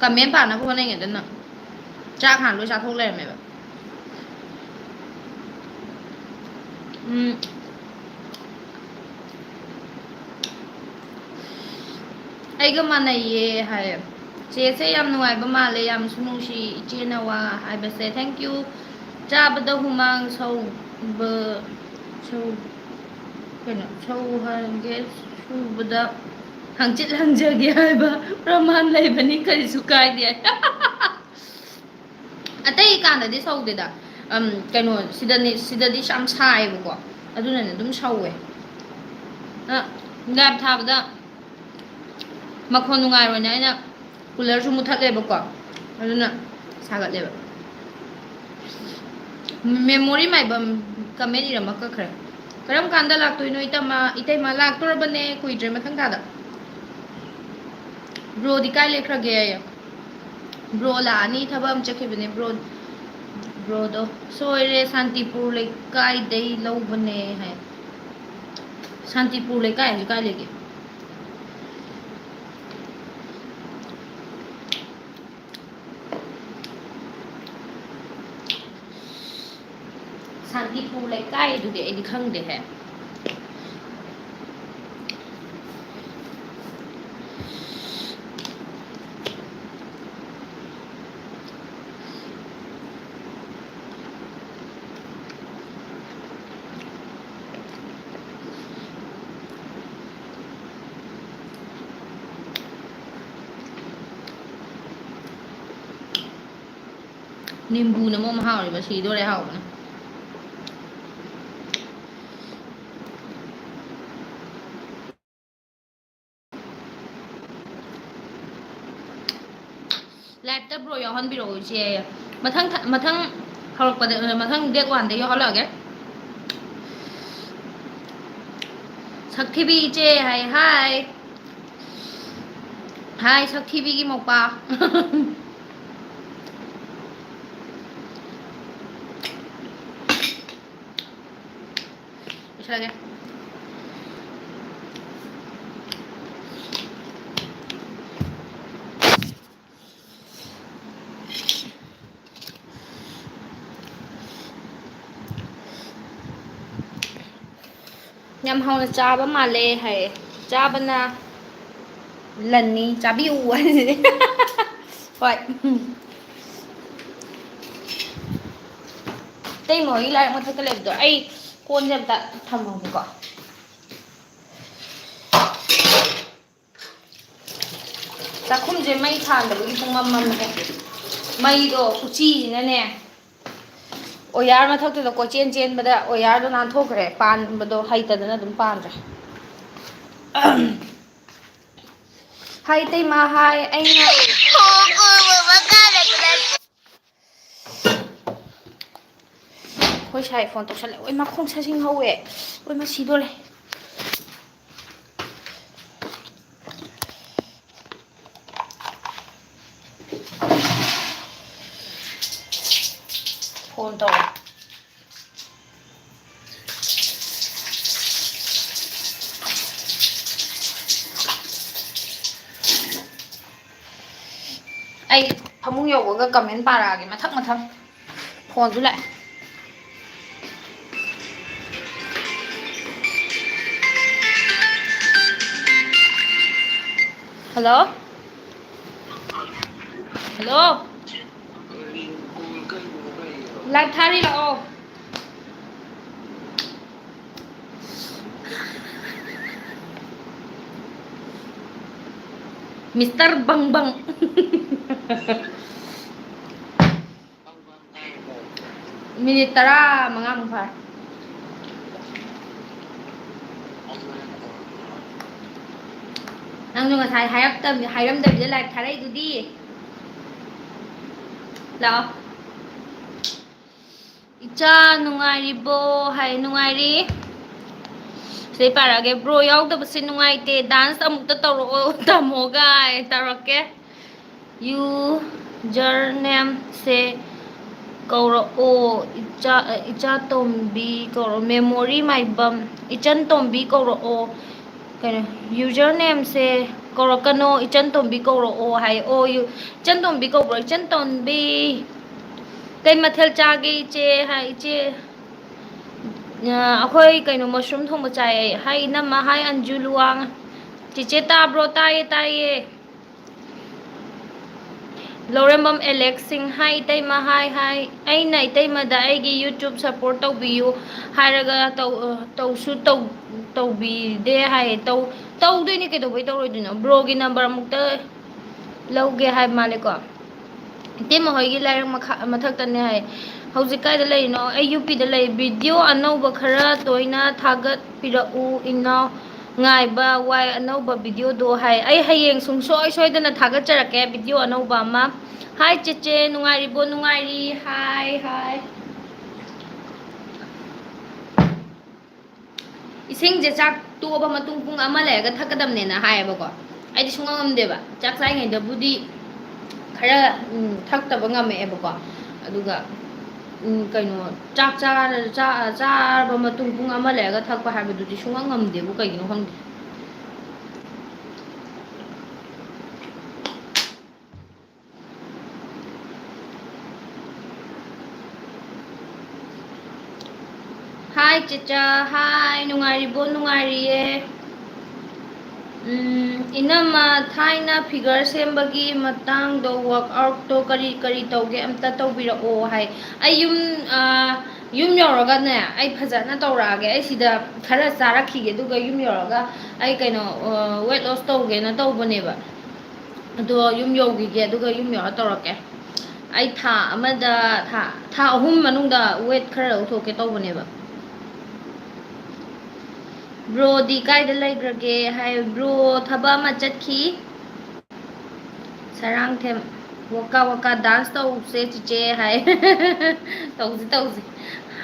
comment ꯄꯥꯅꯕ ꯍꯣꯠꯅꯩꯉꯩꯗ ꯅꯪ ꯆꯥꯛ ꯍꯥꯟꯅ ꯂꯣꯏ ꯆꯥꯊꯣꯛ ꯂꯩꯔꯝꯃꯦꯕ꯫ ꯎꯝ꯫ ꯑꯩꯒ ꯃꯥꯟꯅꯩꯌꯦ ꯍꯥꯏꯌꯦ꯫ ꯆꯦꯁꯦ ꯌꯥꯝ ꯅꯨꯡꯉꯥꯏꯕ ꯃꯥꯜꯂꯦ, ꯌꯥꯝꯁꯨ ꯅꯨꯡꯁꯤ ꯏꯆꯦꯅ ꯋꯥ ꯍꯥꯏꯕꯁꯦ꯫ Thank you꯫ ꯆꯥꯕꯗ ꯍꯨꯃꯥꯡ ꯁꯧꯕ, ꯁꯧ-, ꯀꯩꯅꯣ, ꯁꯧꯍꯟꯒꯦ ꯁꯨꯕꯗ ꯍꯪꯆꯤꯠ ꯍꯪꯖꯒꯦ ꯍꯥꯏꯕ ꯄ꯭ꯔꯃꯥꯟ ꯂꯩꯕꯅꯤ, ꯀꯔꯤꯁꯨ ꯀꯥꯏꯗꯦ꯫ ꯑꯇꯩ ꯀꯥꯟꯗꯗꯤ ꯁꯧꯗꯦꯗ꯫ ꯑꯝ, ꯀꯩꯅꯣ, ꯁꯤꯗꯅꯤ, ꯁꯤꯗꯗꯤ ꯌꯥꯝ ꯁꯥꯏꯌꯦꯕꯀꯣ, ꯑꯗꯨꯅꯅꯦ ꯑꯗꯨꯝ ꯁꯧꯋꯦ꯫ ꯑ, live ꯊꯥꯕꯗ ꯃꯈꯣꯟ ꯅꯨꯡꯉꯥꯏꯔꯣꯏꯅ ꯑꯩꯅ coolerꯁꯨ ꯃꯨꯊꯠꯂꯦꯕꯀꯣ, ꯑꯗꯨꯅ ꯁꯥꯒꯠꯂꯦꯕ꯫ Memory ꯃꯥꯏꯕꯝ comment ꯏꯔꯝꯃ ꯀꯛꯈ꯭ꯔꯦ꯫ "ꯀꯔꯝ ꯀꯥꯟꯗ ꯂꯥꯛꯇꯣꯏꯅꯣ ꯏꯇꯃ-, ꯏꯇꯩꯃ?" ꯂꯥꯛꯇꯣꯔꯕꯅꯦ, ꯀꯨꯏꯗ꯭ꯔꯦ, ꯃꯊꯪ ꯊꯥꯗ꯫ Broꯗꯤ ꯀꯥꯏ ꯂꯩꯈ꯭ꯔꯒꯦ? Bro ꯂꯥꯛꯑꯅꯤ, ꯊꯕꯛ ꯑꯃ ꯆꯠꯈꯤꯕꯅꯦ bro, broꯗꯣ꯫ "ꯁꯣꯏꯔꯦ, ꯁꯥꯟꯇꯤꯄꯨꯔ ꯂꯩꯀꯥꯏꯗꯩ ꯂꯧꯕꯅꯦ" ꯍꯥꯏ꯫ ꯁꯥꯟꯇꯤꯄꯨꯔ ꯂꯩꯀꯥꯏ ꯍꯥꯏꯁꯦ ꯀꯥꯏ ꯂꯩꯒꯦ? ꯁꯥꯟꯇꯤꯄꯨꯔ ꯂꯩꯀꯥꯏꯗꯨꯗꯤ ꯑꯩꯗꯤ ꯈꯪꯗꯦꯍꯦ꯫ ꯅꯤꯝꯕꯨꯅ ꯃꯔꯣꯝ ꯍꯥꯎꯔꯤꯕ, ꯁꯤꯗꯣꯔꯦ ꯍꯥꯎꯕꯅ꯫ Liveꯇ bro ꯌꯥꯎꯍꯟꯕꯤꯔꯛꯑꯣ ꯏꯆꯦ꯫ ꯃꯊꯪ ꯊ-, ꯃꯊꯪ ꯍꯧꯔꯛꯄꯗ, ꯃꯊꯪ date oneꯗ ꯌꯥꯎꯍꯜꯂꯛꯑꯒꯦ꯫ ꯁꯛꯊꯤꯕꯤ ꯏꯆꯦ ꯍꯥꯏ, hi꯫ Hi, ꯁꯛꯊꯤꯕꯤꯒꯤ ꯃꯧꯄꯥ꯫ ꯂꯣꯏꯔꯦ꯫ ꯌꯥꯝ ꯍꯥꯎꯅ ꯆꯥꯕ ꯃꯥꯜꯂꯦ ꯍꯥꯏꯌꯦ꯫ ꯆꯥꯕꯅ ꯂꯟꯅꯤ, ꯆꯥꯕꯤꯌꯨ ꯍꯥꯏꯁꯤꯅꯦ꯫ ꯍꯣꯏ꯫ ꯏꯇꯩꯃ ꯍꯣꯏꯒꯤ ꯂꯥꯏꯔꯤꯛ ꯃꯊꯛꯇ ꯂꯩꯕꯗꯣ ꯑꯩ ꯀꯣꯟꯁꯦ ꯑꯝꯇ ꯊꯝꯃꯝꯒꯦꯀꯣ꯫ ꯆꯥꯛꯈꯨꯝꯁꯦ ꯃꯩ ꯊꯥꯟꯗꯕꯒꯤ ꯄꯨꯡꯃꯝ ꯃꯝꯃꯦ꯫ ꯃꯩꯗꯣ ꯎꯆꯤꯁꯤꯅꯅꯦ, ꯑꯣꯌꯥꯔ ꯃꯊꯛꯇꯨꯗ ꯀꯣꯏꯆꯦꯟ ꯆꯦꯟꯕꯗ ꯑꯣꯌꯥꯔꯗꯣ ꯅꯥꯟꯊꯣꯛꯈ꯭ꯔꯦ꯫ ꯄꯥꯟꯕꯗꯣ ꯍꯩꯇꯗꯅ ꯑꯗꯨꯝ ꯄꯥꯟꯗ꯭ꯔꯦ꯫ ꯍꯥꯏ ꯏꯇꯩꯃ, ꯍꯥꯏ꯫ ꯑꯩꯅ ꯑꯩꯈꯣꯏ ꯁꯥꯏ ꯐꯣꯟ ꯇꯧꯁꯜꯂꯦ꯫ ꯑꯣꯏ, ꯃꯈꯣꯡ ꯁꯥꯖꯤꯡ ꯍꯧꯋꯦ꯫ ꯑꯣꯏ, ꯃꯁꯤꯗꯣꯔꯦ꯫ ꯐꯣꯟ ꯇꯧꯔꯦ꯫ ꯑꯩ ꯐꯃꯨꯡ ꯌꯧꯕꯒ ꯀꯃꯦꯟ ꯄꯥꯔꯛꯑꯒꯦ ꯃꯊꯪ ꯃꯊꯪ꯫ ꯐꯣꯟꯁꯨ ꯂꯥꯛꯑꯦ꯫ ꯍꯜꯂꯣ꯫ ꯍꯜꯂꯣ꯫ ꯂꯥꯏꯚ ꯊꯥꯔꯤ ꯂꯥꯛꯑꯣ꯫ ꯃꯤꯁꯇꯔ ꯕꯪ ꯕꯪ꯫ ꯃꯤꯅꯤꯠ ꯇꯔꯥꯃꯉꯥꯃꯨꯛ ꯐꯥꯔꯦ꯫ ꯅꯪꯁꯨ ꯉꯁꯥꯏ ꯍꯥꯏꯔꯛꯇꯕ-, ꯍꯥꯏꯔꯝꯗꯕꯤꯗ ꯂꯥꯏꯚ ꯊꯥꯔꯛꯏꯗꯨꯗꯤ꯫ ꯂꯥꯛꯑꯣ꯫ ꯏꯆꯥ ꯅꯨꯡꯉꯥꯏꯔꯤꯕꯣ? ꯍꯥꯏ, ꯅꯨꯡꯉꯥꯏꯔꯤ꯫ ꯁꯤꯗꯩ ꯄꯥꯔꯛꯑꯒꯦ꯫ ꯕ꯭ꯔꯣ ꯌꯥꯎꯗꯕꯁꯦ ꯅꯨꯡꯉꯥꯏꯇꯦ, ꯗꯥꯟꯁ ꯑꯃꯨꯛꯇ ꯇꯧꯔꯛꯑꯣ ꯇꯥꯃꯣꯒ꯫ ꯍꯥꯏ, ꯇꯧꯔꯛꯀꯦ꯫ ꯌꯨꯖꯔ ꯅꯦꯝꯁꯦ ꯀꯧꯔꯛꯑꯣ꯫ ꯏꯆꯥ, ꯏꯆꯥ ꯇꯣꯝꯕꯤ ꯀꯧꯔꯛꯑꯣ꯫ ꯃꯦꯃꯣꯔꯤ ꯃꯥꯏꯕꯝ, ꯏꯆꯟ ꯇꯣꯝꯕꯤ ꯀꯧꯔꯛꯑꯣ꯫ ꯀꯩꯅꯣ, ꯌꯨꯖꯔ ꯅꯦꯝꯁꯦ ꯀꯧꯔꯛꯀꯅꯣ, ꯏꯆꯟ ꯇꯣꯝꯕꯤ ꯀꯧꯔꯛꯑꯣ ꯍꯥꯏ꯫ ꯑꯣ, ꯌꯨ-, ꯏꯆꯟ ꯇꯣꯝꯕꯤ ꯀꯧꯕ꯭ꯔꯣ? ꯏꯆꯟ ꯇꯣꯝꯕꯤ, ꯀꯩ ꯃꯊꯦꯜ ꯆꯥꯒꯦ ꯏꯆꯦ? ꯍꯥꯏ, ꯏꯆꯦ, ꯑ, ꯑꯩꯈꯣꯏ ꯀꯩꯅꯣ, ꯃꯁꯔꯨꯝ ꯊꯣꯡꯕ ꯆꯥꯏ ꯑꯩ꯫ ꯍꯥꯏ, ꯏꯅꯝꯃ, ꯍꯥꯏ, ꯑꯟꯖꯨ ꯂꯨꯋꯥꯡ꯫ ꯆꯤꯆꯦ ꯇꯥꯕ꯭ꯔꯣ? ꯇꯥꯏꯌꯦ, ꯇꯥꯏꯌꯦ꯫ ꯂꯧꯔꯦꯝꯕꯝ ꯑꯦꯂꯦꯛꯁ ꯁꯤꯡ, ꯍꯥꯏ, ꯏꯇꯩꯃ, ꯍꯥꯏ, ꯍꯥꯏ꯫ ꯑꯩꯅ ꯏꯇꯩꯃꯗ ꯑꯩꯒꯤ YouTube support ꯇꯧꯕꯤꯌꯨ ꯍꯥꯏꯔꯒ ꯇꯧ-, ꯑ, ꯇꯧꯁꯨ ꯇꯧ-, ꯇꯧꯕꯤꯗꯦ ꯍꯥꯏ꯫ ꯇꯧ-, ꯇꯧꯗꯣꯏꯅꯦ, ꯀꯩꯗꯧꯕꯩ ꯇꯧꯔꯣꯏꯗꯣꯏꯅꯣ? Bro ꯒꯤ number ꯑꯃꯨꯛꯇ ꯂꯧꯒꯦ ꯍꯥꯏꯕ ꯃꯥꯜꯂꯦꯀꯣ꯫ ꯏꯇꯩꯃ ꯍꯣꯏꯒꯤ ꯂꯥꯏꯔꯤꯛ ꯃꯈꯥ, ꯃꯊꯛꯇꯅꯦ ꯍꯥꯏ꯫ ꯍꯧꯖꯤꯛ ꯀꯥꯏꯗ ꯂꯩꯔꯤꯅꯣ? ꯑꯩ ꯌꯨ ꯄꯤꯗ ꯂꯩ꯫ Video ꯑꯅꯧꯕ ꯈꯔ ꯇꯣꯏꯅ ꯊꯥꯒꯠꯄꯤꯔꯛꯎ ꯏꯅꯥꯎ꯫ ꯉꯥꯏꯕ ꯋꯥꯏ ꯑꯅꯧꯕ video ꯗꯣ ꯍꯥꯏ꯫ ꯑꯩ ꯍꯌꯦꯡ ꯁꯨꯡꯁꯣꯏ ꯁꯣꯏꯗꯅ ꯊꯥꯒꯠꯆꯔꯛꯀꯦ video ꯑꯅꯧꯕ ꯑꯃ꯫ ꯍꯥꯏ ꯆꯦꯆꯦ, ꯅꯨꯡꯉꯥꯏꯔꯤꯕꯣ? ꯅꯨꯡꯉꯥꯏꯔꯤ꯫ ꯍꯥꯏ, ꯍꯥꯏ꯫ ꯏꯁꯤꯡꯁꯦ ꯆꯥꯛ ꯇꯣꯛꯑꯕ ꯃꯇꯨꯡ ꯄꯨꯡ ꯑꯃ ꯂꯩꯔꯒ ꯊꯛꯀꯗꯕꯅꯦꯅ ꯍꯥꯏꯌꯦꯕꯀꯣ꯫ ꯑꯩꯗꯤ ꯁꯨꯡꯉꯝ ꯉꯝꯗꯦꯕ꯫ ꯆꯥꯛ ꯆꯥꯔꯤꯉꯩꯗꯕꯨꯗꯤ ꯈꯔ, ꯎꯝ, ꯊꯛꯇꯕ ꯉꯝꯃꯛꯑꯦꯕꯀꯣ꯫ ꯑꯗꯨꯒ, ꯎꯝ, ꯀꯩꯅꯣ, ꯆꯥꯛ ꯆꯥꯔ-, ꯆꯥ-, ꯆꯥꯔꯕ ꯃꯇꯨꯡ ꯄꯨꯡ ꯑꯃ ꯂꯩꯔꯒ ꯊꯛꯄ ꯍꯥꯏꯕꯗꯨꯗꯤ ꯁꯨꯡꯉꯝ ꯉꯝꯗꯦꯕꯨ, ꯀꯩꯒꯤꯅꯣ ꯈꯪꯗꯦ꯫ ꯍꯥꯏ ꯆꯦꯆꯥ, ꯍꯥꯏ, ꯅꯨꯡꯉꯥꯏꯔꯤꯕꯣ? ꯅꯨꯡꯉꯥꯏꯔꯤꯌꯦ꯫ ꯎꯝ, ꯏꯅꯝꯃ, ꯊꯥꯏꯅ figure ꯁꯦꯝꯕꯒꯤ ꯃꯇꯥꯡꯗꯣ, workout ꯇꯣ ꯀꯔꯤ ꯀꯔꯤ ꯇꯧꯒꯦ ꯑꯝꯇ ꯇꯧꯕꯤꯔꯛꯑꯣ ꯍꯥꯏ꯫ ꯑꯩ ꯌꯨꯝ, ꯑ, ꯌꯨꯝ ꯌꯧꯔꯒꯅꯦ, ꯑꯩ ꯐꯖꯅ ꯇꯧꯔꯛꯑꯒꯦ꯫ ꯑꯩ ꯁꯤꯗ ꯈꯔ ꯆꯥꯔꯛꯈꯤꯒꯦ, ꯑꯗꯨꯒ ꯌꯨꯝ ꯌꯧꯔꯒ ꯑꯩ ꯀꯩꯅꯣ, ꯑ, weight loss ꯇꯧꯒꯦꯅ ꯇꯧꯕꯅꯦꯕ꯫ ꯑꯗꯣ ꯌꯨꯝ ꯌꯧꯈꯤꯒꯦ, ꯑꯗꯨꯒ ꯌꯨꯝ ꯌꯧꯔ ꯇꯧꯔꯛꯀꯦ꯫ ꯑꯩ ꯊꯥ ꯑꯃꯗ, ꯊꯥ, ꯊꯥ ꯑꯍꯨꯝ ꯃꯅꯨꯡꯗ weight ꯈꯔ ꯂꯧꯊꯣꯛꯀꯦ ꯇꯧꯕꯅꯦꯕ꯫ Bro ꯗꯤ ꯀꯥꯏꯗ ꯂꯩꯈ꯭ꯔꯒꯦ ꯍꯥꯏ? Bro ꯊꯕꯛ ꯑꯃ ꯆꯠꯈꯤ꯫ ꯁꯔꯥꯡꯊꯦꯝ, "ꯋꯥꯀꯥ ꯋꯥꯀꯥ dance ꯇꯧꯁꯦ ꯆꯤꯆꯦ" ꯍꯥꯏ꯫ ꯇꯧꯁꯤ, ꯇꯧꯁꯤ꯫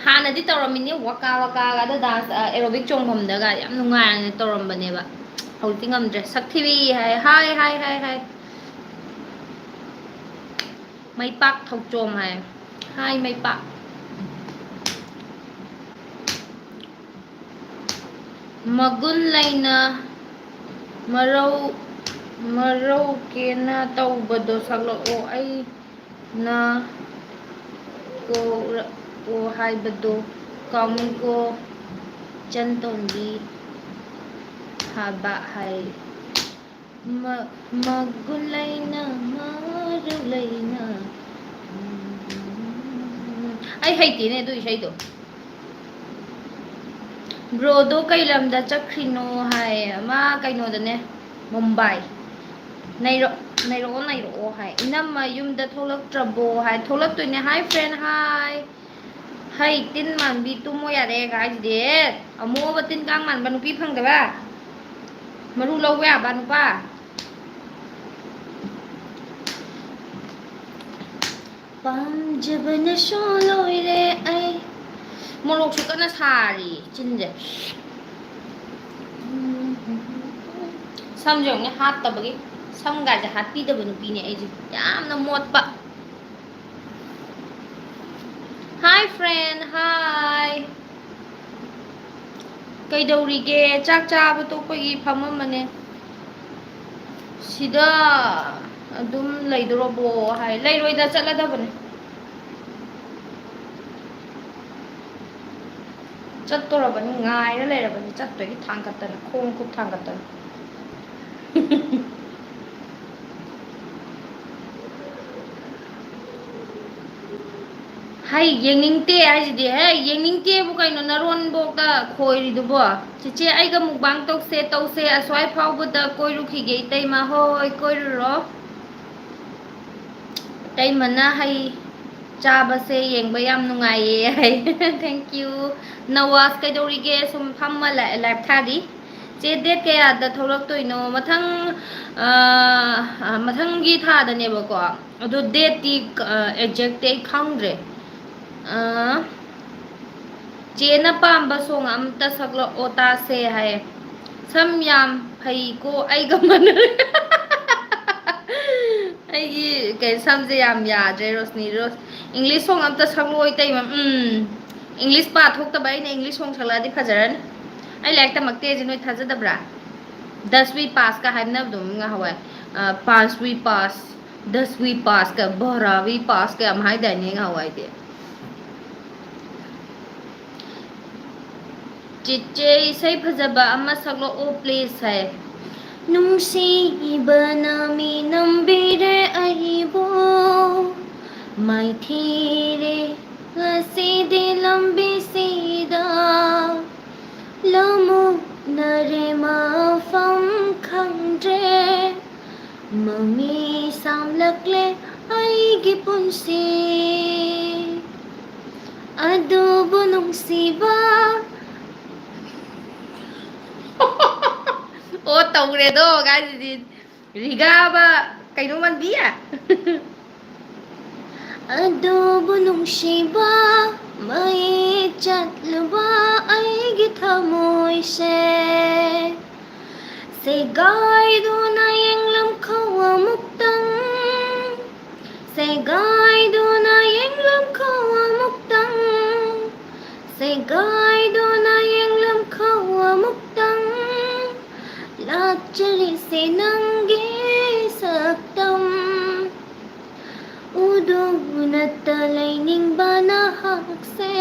ꯍꯥꯟꯅꯗꯤ ꯇꯧꯔꯝꯃꯤꯅꯦ ꯋꯥꯀꯥ ꯋꯥꯀꯥꯒꯗ dance, ꯑ, aerobic ꯆꯣꯡꯐꯝꯗꯒ ꯌꯥꯝ ꯅꯨꯡꯉꯥꯏꯅ ꯇꯧꯔꯝꯕꯅꯦꯕ꯫ ꯍꯧꯖꯤꯛꯇꯤ ꯉꯝꯗ꯭ꯔꯦ꯫ ꯁꯛꯊꯤꯕꯤ ꯍꯥꯏ, ꯍꯥꯏ, ꯍꯥꯏ, ꯍꯥꯏ, ꯍꯥꯏ꯫ ꯃꯩꯄꯥꯛ ꯊꯧꯆꯣꯝ ꯍꯥꯏ꯫ ꯍꯥꯏ ꯃꯩꯄꯥꯛ꯫ ꯃꯒꯨꯟ ꯂꯩꯅ ꯃꯔꯧ ꯃꯔꯧ ꯀꯦꯅ ꯇꯧꯕꯗꯣ ꯁꯛꯂꯛꯑꯣ꯫ ꯑꯩꯅ ꯀꯣꯔꯛꯑꯣ ꯍꯥꯏꯕꯗꯣ ꯀꯥꯎꯅꯤꯀꯣ꯫ ꯏꯆꯟ ꯇꯣꯝꯕꯤ ꯍꯥꯕ ꯍꯥꯏ꯫ ꯃ- ꯃꯒꯨꯟ ꯂꯩꯅ ꯃꯔꯧ ꯂꯩꯅ꯫ ꯑꯩ ꯍꯩꯇꯦꯅꯦ ꯑꯗꯨ ꯏꯁꯩꯗꯣ꯫ ꯕ꯭ꯔꯣꯗꯣ ꯀꯩ ꯂꯝꯗ ꯆꯠꯈ꯭ꯔꯤꯅꯣ ꯍꯥꯏ? ꯃꯥ ꯀꯩꯅꯣꯗꯅꯦ, ꯃꯨꯝꯕꯥꯏ꯫ ꯅꯩꯔꯛ- ꯅꯩꯔꯛꯑꯣ ꯅꯩꯔꯛꯑꯣ ꯍꯥꯏ꯫ ꯏꯅꯝꯃ ꯌꯨꯝꯗ ꯊꯣꯛꯂꯛꯇ꯭ꯔꯕꯣ ꯍꯥꯏ꯫ ꯊꯣꯛꯂꯛꯇꯣꯏꯅꯦ꯫ ꯍꯥꯏ ꯐ꯭ꯔꯦꯟ ꯍꯥꯏ꯫ ꯍꯩ ꯇꯤꯟ ꯃꯥꯟꯕꯤ ꯇꯨꯝꯃꯣ ꯌꯥꯔꯦ ꯀꯥꯏꯁꯤꯗꯤ꯫ ꯑꯃꯨꯕ ꯇꯤꯟ ꯀꯥꯡ ꯃꯥꯟꯕ ꯅꯨꯄꯤ ꯐꯪꯗꯕ꯫ ꯃꯔꯨ ꯂꯧꯕ ꯌꯥꯕ ꯅꯨꯄꯥ꯫ ꯄꯥꯝꯖꯕꯅꯁꯨ ꯂꯣꯏꯔꯦ ꯑꯩ꯫ ꯃꯣꯔꯣꯛꯁꯨ ꯀꯟꯅ ꯁꯥꯔꯤ ꯆꯤꯟꯁꯦ꯫ ꯁꯝꯁꯦ ꯌꯦꯡꯉꯨꯅꯦ ꯍꯥꯠꯇꯕꯒꯤ꯫ ꯁꯝꯒꯥꯁꯦ ꯍꯥꯠꯄꯤꯗꯕ ꯅꯨꯄꯤꯅꯦ ꯑꯩꯁꯦ꯫ ꯌꯥꯝꯅ ꯃꯣꯠꯄ꯫ Hi friend, hi. ꯀꯩꯗꯧꯔꯤꯒꯦ? ꯆꯥꯛ ꯆꯥꯕ ꯇꯣꯛꯄꯒꯤ ꯐꯝꯃꯝꯕꯅꯦ꯫ ꯁꯤꯗ ꯑꯗꯨꯝ ꯂꯩꯗꯣꯔꯕꯣ ꯍꯥꯏ꯫ ꯂꯩꯔꯣꯏꯗ, ꯆꯠꯂꯗꯕꯅꯦ꯫ ꯆꯠꯇꯣꯔꯕꯅꯤ, ꯉꯥꯏꯔ ꯂꯩꯔꯕꯅꯤ ꯆꯠꯇꯣꯏꯒꯤ ꯊꯥꯡꯒꯠꯇꯅ, ꯈꯣꯡ ꯈꯨꯠ ꯊꯥꯡꯒꯠꯇꯅ꯫ ꯍꯩ, ꯌꯦꯡꯅꯤꯡꯗꯦ ꯍꯥꯏꯁꯤꯗꯤ꯫ ꯍꯦ, ꯌꯦꯡꯅꯤꯡꯗꯦꯕꯨ ꯀꯩꯅꯣ ꯅꯔꯣꯟꯕꯣꯛꯇ ꯈꯣꯏꯔꯤꯗꯨꯕꯣ? ꯆꯤꯆꯦ, ꯑꯩꯒ ꯃꯨꯛꯕꯥꯡ ꯇꯧꯁꯦ, ꯇꯧꯁꯦ꯫ ꯑꯁ꯭ꯋꯥꯏ ꯐꯥꯎꯕꯗ ꯀꯣꯏꯔꯨꯈꯤꯒꯦ, ꯏꯇꯩꯃ꯫ ꯍꯣꯏ, ꯍꯣꯏ, ꯀꯣꯏꯔꯨꯔꯣ꯫ ꯏꯇꯩꯃꯅ ꯍꯩ ꯆꯥꯕꯁꯦ ꯌꯦꯡꯕ ꯌꯥꯝ ꯅꯨꯡꯉꯥꯏꯌꯦ ꯍꯥꯏ꯫ Thank you꯫ ꯅꯋꯥꯖ ꯀꯩꯗꯧꯔꯤꯒꯦ? ꯁꯨꯝ ꯐꯝꯃ ꯂꯥ-, live ꯊꯥꯔꯤ꯫ ꯆꯦ, date ꯀꯌꯥꯗ ꯊꯣꯛꯂꯛꯇꯣꯏꯅꯣ? ꯃꯊꯪ, ꯑ, ꯑ, ꯃꯊꯪꯒꯤ ꯊꯥꯗꯅꯦꯕꯀꯣ꯫ ꯑꯗꯣ dateꯇꯤ, ꯑ, exactꯇꯤ ꯑꯩ ꯈꯪꯗ꯭ꯔꯦ꯫ ꯑ, ꯆꯦꯅ ꯄꯥꯝꯕ song ꯑꯝꯇ ꯁꯛꯂꯛꯑꯣ ꯇꯥꯁꯦ ꯍꯥꯏꯌꯦ꯫ ꯁꯝ ꯌꯥꯝ ꯐꯩꯀꯣ ꯑꯩꯒ ꯃꯥꯟꯅꯔꯦ꯫ ꯑꯩꯒꯤ ꯀꯩ ꯁꯝꯁꯦ ꯌꯥꯝ ꯌꯥꯗ꯭ꯔꯦ, ꯔꯣꯁꯅꯤ, ꯔꯣꯁ꯫ English song ꯑꯝꯇ ꯁꯛꯂꯛꯑꯣ, ꯏꯇꯩꯃ꯫ ꯎꯝ, English ꯄꯥ ꯊꯣꯛꯇꯕ ꯑꯩꯅ English song ꯁꯛꯂꯛꯑꯗꯤ ꯐꯖꯔꯅꯤ꯫ ꯑꯩ ꯂꯥꯏꯔꯤꯛ ꯇꯝꯃꯛꯇꯦ ꯍꯥꯏꯁꯦ ꯅꯣꯏ ꯊꯥꯖꯗꯕ꯭ꯔꯥ? Daswi pass ꯀ ꯍꯥꯏꯅꯕꯗꯣ ꯉꯍꯥꯟꯋꯥꯏ꯫ ꯑ, Panchwi pass, Daswi pass ꯀ, Baaravi pass ꯀ ꯌꯥꯝ ꯍꯥꯏꯗꯥꯏꯅꯦ ꯉꯍꯥꯟꯋꯥꯏꯗꯤ꯫ ꯆꯤꯆꯦ, ꯏꯁꯩ ꯐꯖꯕ ꯑꯃ ꯁꯛꯂꯛꯑꯣ, please, ꯍꯥꯏ꯫ ꯅꯨꯡꯁꯤꯕꯅ ꯃꯤ ꯅꯝꯕꯤꯔꯦ ꯑꯩꯕꯨ, ꯃꯥꯏꯊꯤꯔꯦ ꯉꯁꯤꯗꯤ ꯂꯝꯕꯤꯁꯤꯗ꯫ ꯂꯃꯨꯛꯅꯔꯦ ꯃꯐꯝ ꯈꯪꯗ꯭ꯔꯦ, ꯃꯃꯤ ꯁꯥꯝꯂꯛꯂꯦ ꯑꯩꯒꯤ ꯄꯨꯟꯁꯤ꯫ ꯑꯗꯨꯕꯨ ꯅꯨꯡꯁꯤꯕ꯫ ꯑꯣ, ꯇꯧꯔꯦꯗꯣ, ꯀꯥꯏꯗꯗꯤ ꯔꯤꯒꯥꯕ ꯀꯩꯅꯣ ꯃꯟꯕꯤ? ꯑꯗꯨꯕꯨ ꯅꯨꯡꯁꯤꯕ, ꯃꯌꯦꯛ ꯆꯠꯂꯨꯕ ꯑꯩꯒꯤ ꯊꯃꯣꯏꯁꯦ꯫ ꯁꯦꯒꯥꯏꯗꯨꯅ ꯌꯦꯡꯂꯝꯈꯣ ꯑꯃꯨꯛꯇꯪ, ꯁꯦꯒꯥꯏꯗꯨꯅ ꯌꯦꯡꯂꯝꯈꯣ ꯑꯃꯨꯛꯇꯪ, ꯁꯦꯒꯥꯏꯗꯨꯅ ꯌꯦꯡꯂꯝꯈꯣ ꯑꯃꯨꯛꯇꯪ, ꯂꯥꯠꯆꯔꯤꯁꯦ ꯅꯪꯒꯤ ꯁꯛꯇꯝ꯫ ꯎꯗꯨꯅꯇ ꯂꯩꯅꯤꯡꯕ ꯅꯍꯥꯛꯁꯦ,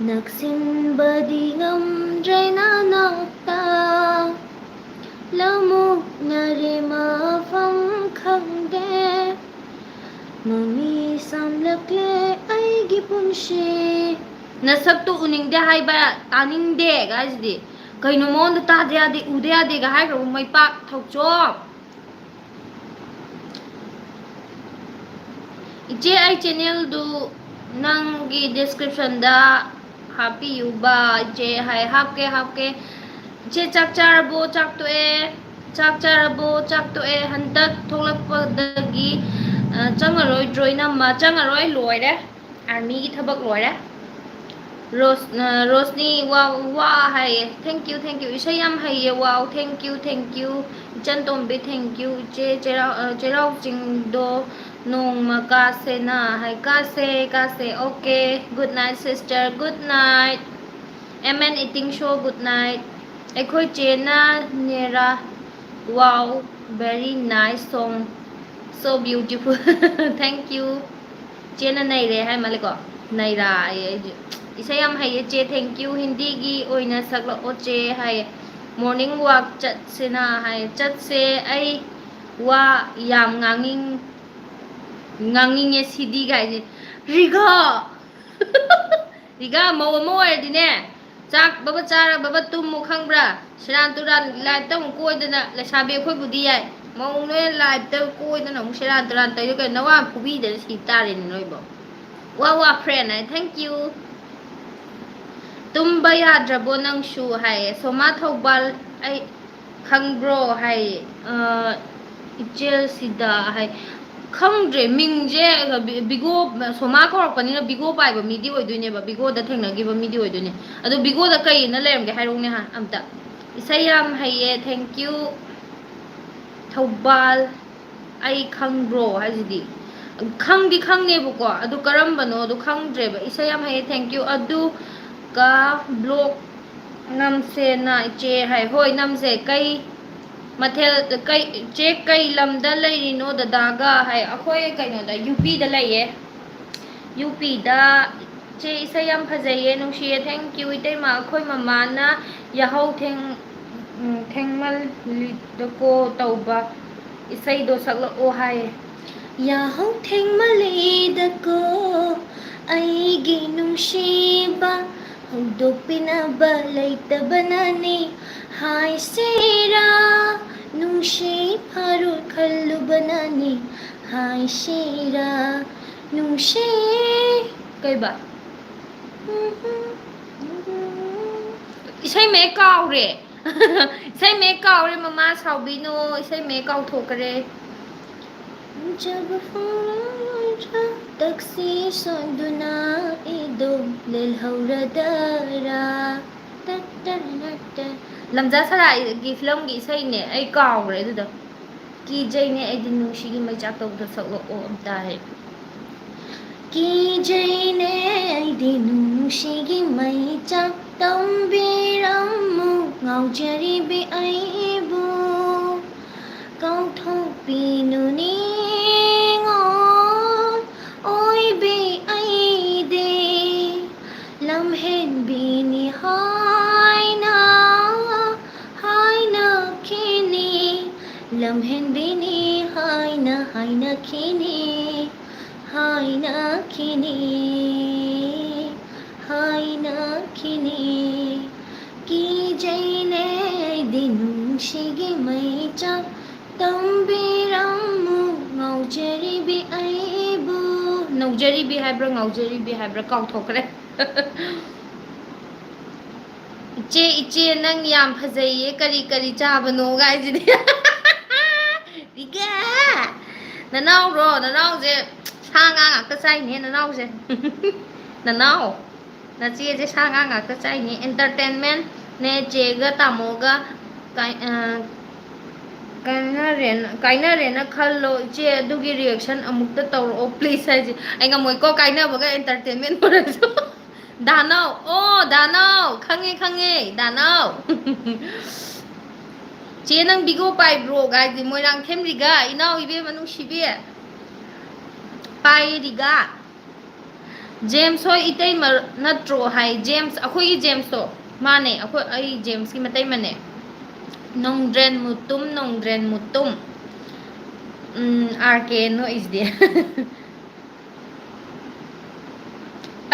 ꯅꯛꯁꯤꯟꯕꯗꯤ ꯉꯝꯗ꯭ꯔꯦ ꯅꯅꯥꯛꯇ꯫ ꯂꯃꯨꯛꯅꯔꯦ ꯃꯐꯝ ꯈꯪꯗꯦ, ꯃꯃꯤ ꯁꯥꯝꯂꯛꯂꯦ ꯑꯩꯒꯤ ꯄꯨꯟꯁꯤ꯫ ꯅꯁꯛꯇꯨ ꯎꯅꯤꯡꯗꯦ ꯍꯥꯏꯕ, ꯇꯥꯅꯤꯡꯗꯦ ꯍꯥꯏꯁꯤꯗꯤ꯫ ꯀꯩꯅꯣ ꯃꯉꯣꯟꯗ ꯇꯥꯗ ꯌꯥꯗꯦ, ꯎꯗ ꯌꯥꯗꯦꯒ ꯍꯥꯏꯈ꯭ꯔꯕ ꯃꯩꯄꯥꯛ ꯊꯧꯆꯣ? ꯏꯆꯦ, ꯑꯩ channel ꯗꯨ ꯅꯪꯒꯤ description ꯗ ꯍꯥꯞꯄꯤꯌꯨꯕ꯫ ꯏꯆꯦ ꯍꯥꯏ, ꯍꯥꯞꯀꯦ, ꯍꯥꯞꯀꯦ꯫ ꯏꯆꯦ, ꯆꯥꯛ ꯆꯥꯔꯕꯣ? ꯆꯥꯛ ꯇꯣꯛꯑꯦ꯫ ꯆꯥꯛ ꯆꯥꯔꯕꯣ? ꯆꯥꯛ ꯇꯣꯛꯑꯦ꯫ ꯍꯟꯗꯛ ꯊꯣꯛꯂꯛꯄꯗꯒꯤ, ꯑ, ꯆꯪꯉꯔꯣꯏꯗ꯭ꯔꯣ, ꯏꯅꯝꯃ? ꯆꯪꯉꯔꯣꯏ, ꯂꯣꯏꯔꯦ꯫ Army ꯒꯤ ꯊꯕꯛ ꯂꯣꯏꯔꯦ꯫ ꯔꯣꯁ-, ꯑ, ꯔꯣꯁꯅꯤ, ꯋꯥ, ꯋꯥ ꯍꯥꯏꯌꯦ꯫ Thank you, thank you꯫ ꯏꯁꯩ ꯌꯥꯝ ꯍꯩꯌꯦ꯫ Wow, thank you, thank you꯫ ꯏꯆꯟ ꯇꯣꯝꯕꯤ, thank you꯫ ꯏꯆꯦ ꯆꯩꯔꯥꯎ-, ꯑ, ꯆꯩꯔꯥꯎ ꯆꯤꯡꯗꯣ ꯅꯣꯡꯃ ꯀꯥꯁꯦꯅ ꯍꯥꯏ꯫ ꯀꯥꯁꯦ, ꯀꯥꯁꯦ꯫ Okay, good night, sister, good night꯫ M N Eating Show, good night꯫ ꯑꯩꯈꯣꯏ ꯆꯦꯅ ꯅꯦꯔꯥ꯫ Wow, very nice song, so beautiful꯫ Thank you꯫ ꯆꯦꯅ ꯅꯩꯔꯦ ꯍꯥꯏ ꯃꯥꯜꯂꯦꯀꯣ꯫ ꯅꯩꯔꯥ ꯑꯩ, ꯑꯩꯁꯦ ꯏꯁꯩ ꯌꯥꯝ ꯍꯩꯌꯦ ꯆꯦ, thank you꯫ ꯍꯤꯟꯗꯤꯒꯤ ꯑꯣꯏꯅ ꯁꯛꯂꯛꯑꯣ ꯆꯦ ꯍꯥꯏꯌꯦ꯫ Morning walk ꯆꯠꯁꯦꯅ ꯍꯥꯏꯌꯦ꯫ ꯆꯠꯁꯦ꯫ ꯑꯩ ꯋꯥ ꯌꯥꯝ ꯉꯥꯡꯅꯤꯡ-, ꯉꯥꯡꯅꯤꯡꯉꯦ ꯁꯤꯗꯤ ꯀꯥꯏꯁꯦ꯫ ꯔꯤꯒꯥ! ꯔꯤꯒꯥ, ꯃꯧ ꯑꯃ ꯑꯣꯏꯔꯗꯤꯅꯦ, ꯆꯥꯛ ꯕꯕ ꯆꯥꯔ ꯕꯕ ꯇꯨꯝꯃꯨ, ꯈꯪꯕ꯭ꯔꯥ? ꯁꯦꯔꯥꯟ ꯇꯨꯔꯥꯟ live ꯇ ꯑꯃꯨꯛ ꯀꯣꯏꯗꯅ, ꯂꯩꯁꯥꯕꯤ ꯑꯩꯈꯣꯏꯕꯨꯗꯤ ꯌꯥꯏ, ꯃꯧ ꯅꯣꯏ live ꯇ ꯀꯣꯏꯗꯅ ꯑꯃꯨꯛ ꯁꯦꯔꯥꯟ ꯇꯨꯔꯥꯟ ꯇꯧꯔꯤꯗꯣ ꯀꯩꯅꯣ? ꯅꯋꯥ ꯐꯨꯕꯤꯗꯅ ꯁꯤ ꯇꯥꯔꯦꯅꯦ ꯅꯣꯏꯕꯣ꯫ ꯋꯥ ꯋꯥ friend ꯍꯥꯏ, thank you꯫ ꯇꯨꯝꯕ ꯌꯥꯗ꯭ꯔꯕꯣ ꯅꯪꯁꯨ ꯍꯥꯏꯌꯦ꯫ ꯁꯣꯃꯥ ꯊꯧꯕꯥꯜ, ꯑꯩ ꯈꯪꯕ꯭ꯔꯣ ꯍꯥꯏꯌꯦ꯫ ꯑ, ꯏꯆꯦꯜ ꯁꯤꯗ ꯍꯥꯏ꯫ ꯈꯪꯗ꯭ꯔꯦ, ꯃꯤꯡꯁꯦ ꯕꯤ-, ꯕꯤꯒꯣ, ꯁꯣꯃꯥ ꯀꯧꯔꯛꯄꯅꯤꯅ ꯕꯤꯒꯣ ꯄꯥꯏꯕ ꯃꯤꯗꯤ ꯑꯣꯏꯗꯣꯏꯅꯦꯕ, ꯕꯤꯒꯣꯗ ꯊꯦꯡꯅꯈꯤꯕ ꯃꯤꯗꯤ ꯑꯣꯏꯗꯣꯏꯅꯦ꯫ ꯑꯗꯣ ꯕꯤꯒꯣꯗ ꯀꯩꯅ ꯂꯩꯔꯝꯒꯦ ꯍꯥꯏꯔꯛꯎꯅꯦ ꯍꯥ, ꯑꯝꯇ꯫ ꯏꯁꯩ ꯌꯥꯝ ꯍꯩꯌꯦ, thank you꯫ ꯊꯧꯕꯥꯜ, ꯑꯩ ꯈꯪꯕ꯭ꯔꯣ ꯍꯥꯏꯁꯤꯗꯤ꯫ ꯈꯪꯗꯤ ꯈꯪꯉꯦꯕꯀꯣ, ꯑꯗꯨ ꯀꯔꯝꯕꯅꯣꯗꯣ ꯈꯪꯗ꯭ꯔꯦꯕ꯫ ꯏꯁꯩ ꯌꯥꯝ ꯍꯩꯌꯦ, thank you꯫ ꯑꯗꯨ ꯀ vlog ꯅꯝꯁꯦꯅ ꯏꯆꯦ ꯍꯥꯏ꯫ ꯍꯣꯏ, ꯅꯝꯁꯦ꯫ ꯀꯩ ꯃꯊꯦꯜ, ꯀꯩ, ꯆꯦ, ꯀꯩ ꯂꯝꯗ ꯂꯩꯔꯤꯅꯣ ꯗꯗꯥꯒ ꯍꯥꯏ? ꯑꯩꯈꯣꯏ ꯀꯩꯅꯣꯗ, ꯌꯨ ꯄꯤꯗ ꯂꯩꯌꯦ꯫ ꯌꯨ ꯄꯤꯗ꯫ ꯆꯦ, ꯏꯁꯩ ꯌꯥꯝ ꯐꯖꯩꯌꯦ, ꯅꯨꯡꯁꯤꯌꯦ꯫ Thank you, ꯏꯇꯩꯃ꯫ ꯑꯩꯈꯣꯏ ꯃꯃꯥꯅ ꯌꯥꯍꯧ ꯊꯦꯡ-, ꯎꯝ, ꯊꯦꯡꯃꯜꯂꯤꯗꯀꯣ ꯇꯧꯕ ꯏꯁꯩꯗꯣ ꯁꯛꯂꯛꯑꯣ ꯍꯥꯏꯌꯦ꯫ ꯌꯥꯍꯧ ꯊꯦꯡꯃꯜꯂꯤꯗꯀꯣ ꯑꯩꯒꯤ ꯅꯨꯡꯁꯤꯕ, ꯍꯧꯗꯣꯛꯄꯤꯅꯕ ꯂꯩꯇꯕꯅꯅꯤ ꯍꯥꯏꯁꯤꯔꯥ, ꯅꯨꯡꯁꯤ ꯐꯥꯔꯣꯏ ꯈꯜꯂꯨꯕꯅꯅꯤ ꯍꯥꯏꯁꯤꯔꯥ, ꯅꯨꯡꯁꯤ꯫ ꯀꯩꯕ? ꯏꯁꯩ ꯃꯌꯦꯛ ꯀꯥꯎꯔꯦ꯫ ꯏꯁꯩ ꯃꯌꯦꯛ ꯀꯥꯎꯔꯦ, ꯃꯃꯥ ꯁꯥꯎꯕꯤꯅꯨ, ꯏꯁꯩ ꯃꯌꯦꯛ ꯀꯥꯎꯊꯣꯛꯈ꯭ꯔꯦ꯫ ꯖꯕ ꯐꯣꯡꯂꯣꯏꯗ꯭ꯔꯥ ꯇꯛꯁꯤ ꯁꯣꯟꯗꯨꯅ ꯏꯗꯣ ꯂꯦꯜꯍꯧꯔꯗꯔꯥ? ꯇꯠ ꯇꯠ ꯇꯠ ꯇꯠ꯫ ꯂꯝꯖꯥ ꯁꯔꯥꯏꯒꯤ ꯐꯤꯂꯝꯒꯤ ꯏꯁꯩꯅꯦ, ꯑꯩ ꯀꯥꯎꯈ꯭ꯔꯦ ꯑꯗꯨꯗꯣ꯫ ꯀꯤꯖꯩꯅꯦ ꯑꯩꯗꯤ ꯅꯨꯡꯁꯤꯒꯤ ꯃꯩꯆꯥꯛ ꯇꯧꯕꯗꯣ ꯁꯛꯂꯛꯑꯣ ꯑꯝꯇ ꯍꯥꯏ꯫ ꯀꯤꯖꯩꯅꯦ ꯑꯩꯗꯤ ꯅꯨꯡꯁꯤꯒꯤ ꯃꯩꯆꯥꯛ ꯇꯝꯕꯤꯔꯝꯃꯨ ꯉꯥꯎꯖꯔꯤꯕꯤ ꯑꯩꯕꯨ꯫ ꯀꯥꯎꯊꯣꯛꯄꯤꯅꯨ ꯅꯤꯉꯣꯜ ꯑꯣꯏꯕꯤ ꯑꯩꯗꯤ꯫ ꯂꯝꯍꯦꯟꯕꯤꯅꯤ ꯍꯥꯏꯅ ꯍꯥꯏꯅꯈꯤꯅꯤ꯫ ꯂꯝꯍꯦꯟꯕꯤꯅꯤ ꯍꯥꯏꯅ ꯍꯥꯏꯅꯈꯤꯅꯤ꯫ ꯍꯥꯏꯅꯈꯤꯅꯤ꯫ ꯍꯥꯏꯅꯈꯤꯅꯤ꯫ ꯀꯤꯖꯩꯅꯦ ꯑꯩꯗꯤ ꯅꯨꯡꯁꯤꯒꯤ ꯃꯩꯆꯥꯛ ꯇꯝꯕꯤꯔꯝꯃꯨ ꯉꯥꯎꯖꯔꯤꯕꯤ ꯑꯩꯕꯨ꯫ ꯅꯧꯖꯔꯤꯕꯤ ꯍꯥꯏꯕ꯭ꯔꯥ ꯉꯥꯎꯖꯔꯤꯕꯤ ꯍꯥꯏꯕ꯭ꯔꯥ ꯀꯥꯎꯊꯣꯛꯈ꯭ꯔꯦ꯫ "ꯏꯆꯦ, ꯏꯆꯦ, ꯅꯪ ꯌꯥꯝ ꯐꯖꯩꯌꯦ, ꯀꯔꯤ ꯀꯔꯤ ꯆꯥꯕꯅꯣ?" ꯀꯥꯏꯁꯤꯗꯤ꯫ ꯔꯤꯒꯥ! ꯅꯅꯥꯎꯔꯣ? ꯅꯅꯥꯎꯁꯦ ꯁꯥ ꯉꯥ ꯉꯥꯛꯇ ꯆꯥꯏꯅꯦ, ꯅꯅꯥꯎꯁꯦ꯫ ꯅꯅꯥꯎ, ꯅꯆꯦꯁꯦ ꯁꯥ ꯉꯥ ꯉꯥꯛꯇ ꯆꯥꯏꯅꯦ꯫ Entertainment ꯅꯦ, ꯆꯦꯒ ꯇꯥꯃꯣꯒ ꯀꯥꯏ-, ꯑ, ꯀꯥꯏꯅꯔꯦꯅ, ꯀꯥꯏꯅꯔꯦꯅ ꯈꯜꯂꯣ, ꯏꯆꯦ, ꯑꯗꯨꯒꯤ reaction ꯑꯃꯨꯛꯇ ꯇꯧꯔꯛꯑꯣ, please, ꯍꯥꯏꯁꯦ꯫ ꯑꯩ ꯉꯝꯃꯣꯏꯀꯣ, ꯀꯥꯏꯅꯕꯒ entertainment ꯑꯣꯏꯔꯁꯨ꯫ ꯗꯥꯅꯧ, ꯑꯣ, ꯗꯥꯅꯧ, ꯈꯪꯉꯦ, ꯈꯪꯉꯦ, ꯗꯥꯅꯧ꯫ ꯆꯦ, ꯅꯪ ꯕꯤꯒꯣ ꯄꯥꯏꯕ꯭ꯔꯣ? ꯒꯥꯏꯗꯤ ꯃꯣꯏꯔꯥꯡꯊꯦꯝ ꯔꯤꯒꯥ, ꯏꯅꯥꯎ ꯏꯕꯦꯝꯃ ꯅꯨꯡꯁꯤꯕꯤ꯫ ꯄꯥꯏꯌꯦ ꯔꯤꯒꯥ꯫ ꯖꯦꯝꯁ ꯍꯣꯏ ꯏꯇꯩꯃ ꯅꯠꯇ꯭ꯔꯣ ꯍꯥꯏ꯫ ꯖꯦꯝꯁ, ꯑꯩꯈꯣꯏꯒꯤ ꯖꯦꯝꯁꯇꯣ꯫ ꯃꯥꯅꯦ, ꯑꯩꯈꯣꯏ, ꯑꯩ ꯖꯦꯝꯁꯀꯤ ꯃꯇꯩꯃꯅꯦ꯫ ꯅꯣꯡꯗ꯭ꯔꯦꯟ ꯃꯨꯇꯨꯝ, ꯅꯣꯡꯗ꯭ꯔꯦꯟ ꯃꯨꯇꯨꯝ꯫ ꯎꯝ, ꯑꯥꯔ ꯀꯦ ꯅꯣꯛꯏꯁꯤꯗꯤ꯫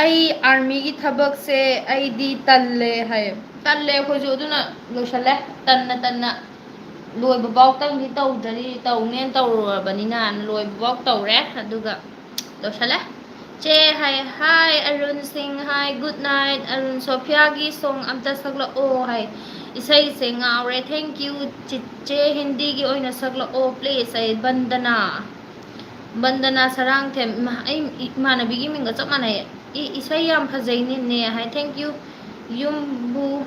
"ꯑꯩ ꯑꯥꯔꯃꯤꯒꯤ ꯊꯕꯛꯁꯦ ꯑꯩꯗꯤ ꯇꯜꯂꯦ" ꯍꯥꯏ꯫ ꯇꯜꯂꯦ ꯑꯩꯈꯣꯏꯁꯨ, ꯑꯗꯨꯅ ꯂꯣꯏꯁꯜꯂꯦ꯫ ꯇꯟꯅ ꯇꯟꯅ ꯂꯣꯏꯕ ꯐꯥꯎꯇꯪꯗꯤ ꯇꯧꯗ꯭ꯔꯗꯤ, ꯇꯧꯅꯦꯅ ꯇꯧꯔꯨꯔꯕꯅꯤꯅ ꯂꯣꯏꯕ ꯐꯥꯎ ꯇꯧꯔꯦ, ꯑꯗꯨꯒ ꯂꯣꯏꯁꯜꯂꯦ꯫ ꯆꯦ ꯍꯥꯏ, "Hi ꯑꯔꯨꯟ ꯁꯤꯡ, hi, good night꯫ Arun, ꯁꯣꯐꯤꯌꯥꯒꯤ song ꯑꯝꯇ ꯁꯛꯂꯛꯑꯣ" ꯍꯥꯏ꯫ "ꯏꯁꯩꯁꯦ ꯉꯥꯎꯔꯦ, thank you꯫ ꯆꯤꯆꯦ, ꯍꯤꯟꯗꯤꯒꯤ ꯑꯣꯏꯅ ꯁꯛꯂꯛꯑꯣ, please" ꯍꯥꯏ꯫ ꯕꯟꯗꯅꯥ꯫ ꯕꯟꯗꯅꯥ ꯁꯔꯥꯡꯊꯦꯝ, ꯏꯃꯥ, ꯑꯩ ꯏꯃꯥꯟꯅꯕꯤꯒꯤ ꯃꯤꯡꯒ ꯆꯞ ꯃꯥꯟꯅꯩ꯫ "ꯏ-, ꯏꯁꯩ ꯌꯥꯝ ꯐꯖꯩꯅꯦ, ꯅꯦ" ꯍꯥꯏ꯫ "Thank you꯫ ꯌꯨꯝꯕꯨ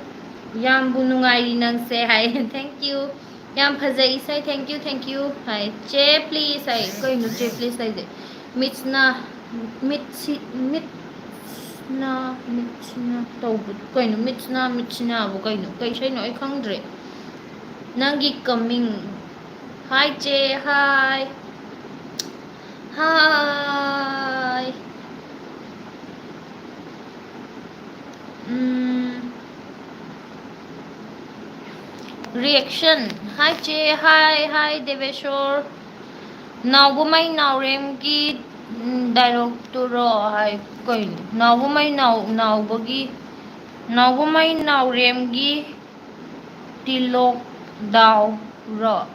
ꯌꯥꯝꯕꯨ ꯅꯨꯡꯉꯥꯏꯔꯤ ꯅꯪꯁꯦ" ꯍꯥꯏ꯫ "Thank you꯫ ꯌꯥꯝ ꯐꯖꯩ ꯏꯁꯩ, thank you, thank you" ꯍꯥꯏ꯫ "ꯆꯦ please" ꯍꯥꯏ꯫ ꯀꯩꯅꯣ "ꯆꯦ please" ꯍꯥꯏꯁꯦ? ꯃꯤꯠꯁꯅ, ꯃꯤꯠꯁꯤ, ꯃꯤꯠ ꯁꯤꯅ, ꯃꯤꯠꯁꯤꯅ ꯇꯧꯕ ꯀꯩꯅꯣ? ꯃꯤꯠꯁꯤꯅ, ꯃꯤꯠꯁꯤꯅꯕꯨ ꯀꯩꯅꯣ? ꯀꯩ ꯏꯁꯩꯅꯣ? ꯑꯩ ꯈꯪꯗ꯭ꯔꯦ꯫ ꯅꯪꯒꯤ coming꯫ Hi ꯆꯦ, hi꯫ Hi꯫ ꯎꯝ꯫ Reaction꯫ Hi ꯆꯦ, hi, hi ꯗꯦꯕꯦꯁꯣꯔ꯫ "ꯅꯥꯎꯕꯃꯩ ꯅꯥꯎꯔꯦꯝꯒꯤ, ꯎꯝ, dialogue ꯇꯨꯔꯣ" ꯍꯥꯏ꯫ ꯀꯩꯅꯣ? "ꯅꯥꯎꯕꯃꯩ ꯅꯥꯎ-, ꯅꯥꯎꯕꯒꯤ, ꯅꯥꯎꯕꯃꯩ ꯅꯥꯎꯔꯦꯝꯒꯤ ꯇꯤꯂꯣꯛ ꯗꯥꯎꯔꯣ?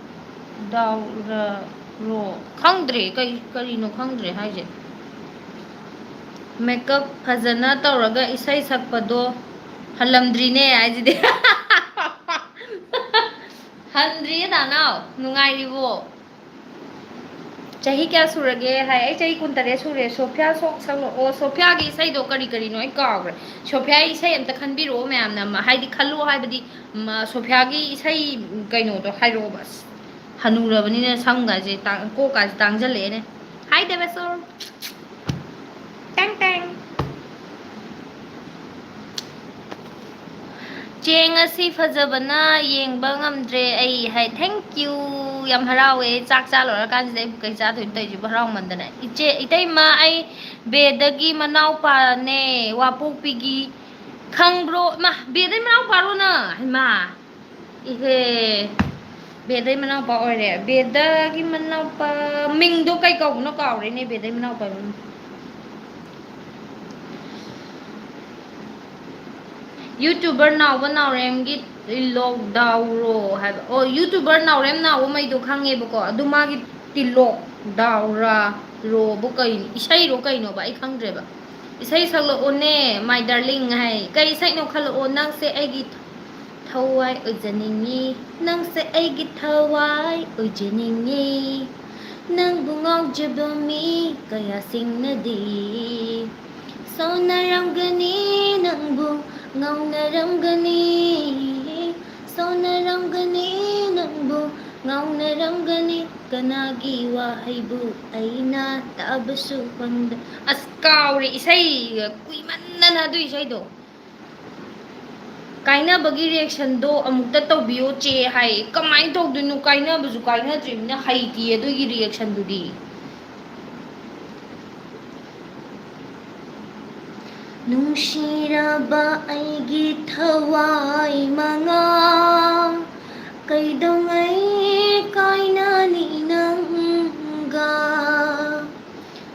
ꯗꯥꯎꯔꯔꯣ?" ꯈꯪꯗ꯭ꯔꯦ꯫ ꯀꯩ, ꯀꯔꯤꯅꯣ ꯈꯪꯗ꯭ꯔꯦ ꯍꯥꯏꯁꯦ꯫ Makeup ꯐꯖꯅ ꯇꯧꯔꯒ ꯏꯁꯩ ꯁꯛꯄꯗꯣ ꯍꯜꯂꯝꯗ꯭ꯔꯤꯅꯦ ꯍꯥꯏꯁꯤꯗꯤ꯫ ꯍꯟꯗ꯭ꯔꯤꯌꯦ ꯗꯥꯅꯥꯎ, ꯅꯨꯡꯉꯥꯏꯔꯤꯕꯣ? "ꯆꯍꯤ ꯀꯌꯥ ꯁꯨꯔꯒꯦ?" ꯍꯥꯏ꯫ "ꯑꯩ ꯆꯍꯤ ꯀꯨꯟꯇꯔꯦꯠ ꯁꯨꯔꯦ꯫ ꯁꯣꯐꯤꯌꯥ song ꯁꯛꯂꯛꯑꯣ꯫" ꯁꯣꯐꯤꯌꯥꯒꯤ ꯏꯁꯩꯗꯣ ꯀꯔꯤ ꯀꯔꯤꯅꯣ ꯑꯩ ꯀꯥꯎꯈ꯭ꯔꯦ꯫ ꯁꯣꯐꯤꯌꯥꯒꯤ ꯏꯁꯩ ꯑꯝꯇ ꯈꯟꯕꯤꯔꯛꯑꯣ ꯃꯌꯥꯝꯅ꯫ ꯃ-, ꯍꯥꯏꯗꯤ ꯈꯜꯂꯣ ꯍꯥꯏꯕꯗꯤ, ꯃ-, ꯁꯣꯐꯤꯌꯥꯒꯤ ꯏꯁꯩ ꯀꯩꯅꯣꯗꯣ ꯍꯥꯏꯔꯛꯑꯣꯕ꯫ ꯑꯁ, ꯍꯅꯨꯔꯕꯅꯤꯅ ꯁꯝꯒꯁꯦ ꯇꯥꯡ-, ꯀꯣꯛꯀꯁꯦ ꯇꯥꯡꯁꯤꯜꯂꯛꯑꯦꯅꯦ꯫ Hi ꯗꯦꯕꯦꯁꯣꯔ꯫ ꯇꯦꯡ ꯇꯦꯡ꯫ "ꯆꯦ ꯉꯁꯤ ꯐꯖꯕꯅ ꯌꯦꯡꯕ ꯉꯝꯗ꯭ꯔꯦ ꯑꯩ" ꯍꯥꯏ꯫ "Thank you꯫ ꯌꯥꯝ ꯍꯔꯥꯎꯋꯦ꯫ ꯆꯥꯛ ꯆꯥ ꯂꯣꯏꯔꯀꯥꯟꯁꯤꯗ ꯑꯩꯕꯨ ꯀꯩ ꯆꯥꯗꯣꯏꯅꯣ ꯇꯧꯔꯤꯁꯤꯕꯨ ꯍꯔꯥꯎꯃꯟꯗꯅ꯫ ꯏꯆꯦ, ꯏꯇꯩꯃ, ꯑꯩ ꯕꯦꯗꯒꯤ ꯃꯅꯥꯎꯄꯥꯅꯦ, ꯋꯥꯄꯣꯛꯄꯤꯒꯤ"꯫ "ꯈꯪꯕ꯭ꯔꯣ?" ꯏꯃꯥ, ꯕꯦꯗꯩ ꯃꯅꯥꯎꯄꯥꯔꯣ ꯅꯪ? ꯍꯩꯃꯥ꯫ ꯏꯍꯦ꯫ ꯕꯦꯗꯩ ꯃꯅꯥꯎꯄꯥ ꯑꯣꯏꯔꯦ꯫ ꯕꯦꯗꯒꯤ ꯃꯅꯥꯎꯄꯥ ꯃꯤꯡꯗꯣ ꯀꯩ ꯀꯧꯕꯅꯣ ꯀꯥꯎꯔꯦꯅꯦ, ꯕꯦꯗꯩ ꯃꯅꯥꯎꯄꯥ ꯃꯤꯡ꯫ YouTuber ꯅꯥꯎꯕ ꯅꯥꯎꯔꯦꯝꯒꯤ ꯇꯤꯂꯣꯛ ꯗꯥꯎꯔꯣ ꯍꯥꯏꯕ꯫ ꯑꯣ, YouTuber ꯅꯥꯎꯔꯦꯝ ꯅꯥꯎꯕꯃꯩꯗꯣ ꯈꯪꯉꯦꯕꯀꯣ꯫ ꯑꯗꯨ ꯃꯥꯒꯤ ꯇꯤꯂꯣꯛ ꯗꯥꯎꯔꯥ ꯔꯣꯕꯨ ꯀꯩꯅꯣ? ꯏꯁꯩꯔꯣ ꯀꯩꯅꯣꯕ? ꯑꯩ ꯈꯪꯗ꯭ꯔꯦꯕ꯫ "ꯏꯁꯩ ꯁꯛꯂꯛꯑꯣꯅꯦ, my darling" ꯍꯥꯏ꯫ "ꯀꯩ ꯏꯁꯩꯅꯣ ꯈꯜꯂꯛꯑꯣ, ꯅꯪꯁꯦ ꯑꯩꯒꯤ ꯊꯋꯥꯏ ꯑꯣꯏꯖꯅꯤꯡꯉꯤ, ꯅꯪꯁꯦ ꯑꯩꯒꯤ ꯊꯋꯥꯏ ꯑꯣꯏꯖꯅꯤꯡꯉꯤ, ꯅꯪꯕꯨ ꯉꯥꯎꯖꯕ ꯃꯤ ꯀꯌꯥꯁꯤꯡꯅꯗꯤ ꯁꯥꯎꯅꯔꯝꯒꯅꯤ, ꯅꯪꯕꯨ ꯉꯥꯎꯅꯔꯝꯒꯅꯤ, ꯁꯥꯎꯅꯔꯝꯒꯅꯤ, ꯅꯪꯕꯨ ꯉꯥꯎꯅꯔꯝꯒꯅꯤ꯫ ꯀꯅꯥꯒꯤ ꯋꯥꯍꯩꯕꯨ ꯑꯩꯅ ꯇꯥꯕꯁꯨ ꯐꯪꯗ-, ꯑꯁ, ꯀꯥꯎꯔꯦ, ꯏꯁꯩ ꯀꯨꯏꯃꯟꯗꯅ ꯑꯗꯨ ꯏꯁꯩꯗꯣ꯫ ꯀꯥꯏꯅꯕꯒꯤ ꯔꯤꯌꯦꯛꯁꯟꯗꯣ ꯑꯃꯨꯛꯇ ꯇꯧꯕꯤꯌꯣ ꯆꯦ ꯍꯥꯏ꯫ ꯀꯃꯥꯏꯅ ꯇꯧꯗꯣꯏꯅꯣ? ꯀꯥꯏꯅꯕꯁꯨ ꯀꯥꯏꯅꯗ꯭ꯔꯤꯕꯅꯤꯅ ꯍꯩꯇꯦ ꯑꯗꯨꯒꯤ ꯔꯤꯌꯦꯛꯁꯟꯗꯨꯗꯤ꯫ ꯅꯨꯡꯁꯤꯔꯕ ꯑꯩꯒꯤ ꯊꯋꯥꯏ ꯃꯉꯥ, ꯀꯩꯗꯧꯉꯩ ꯀꯥꯏꯅꯅꯤ ꯅꯪꯒ?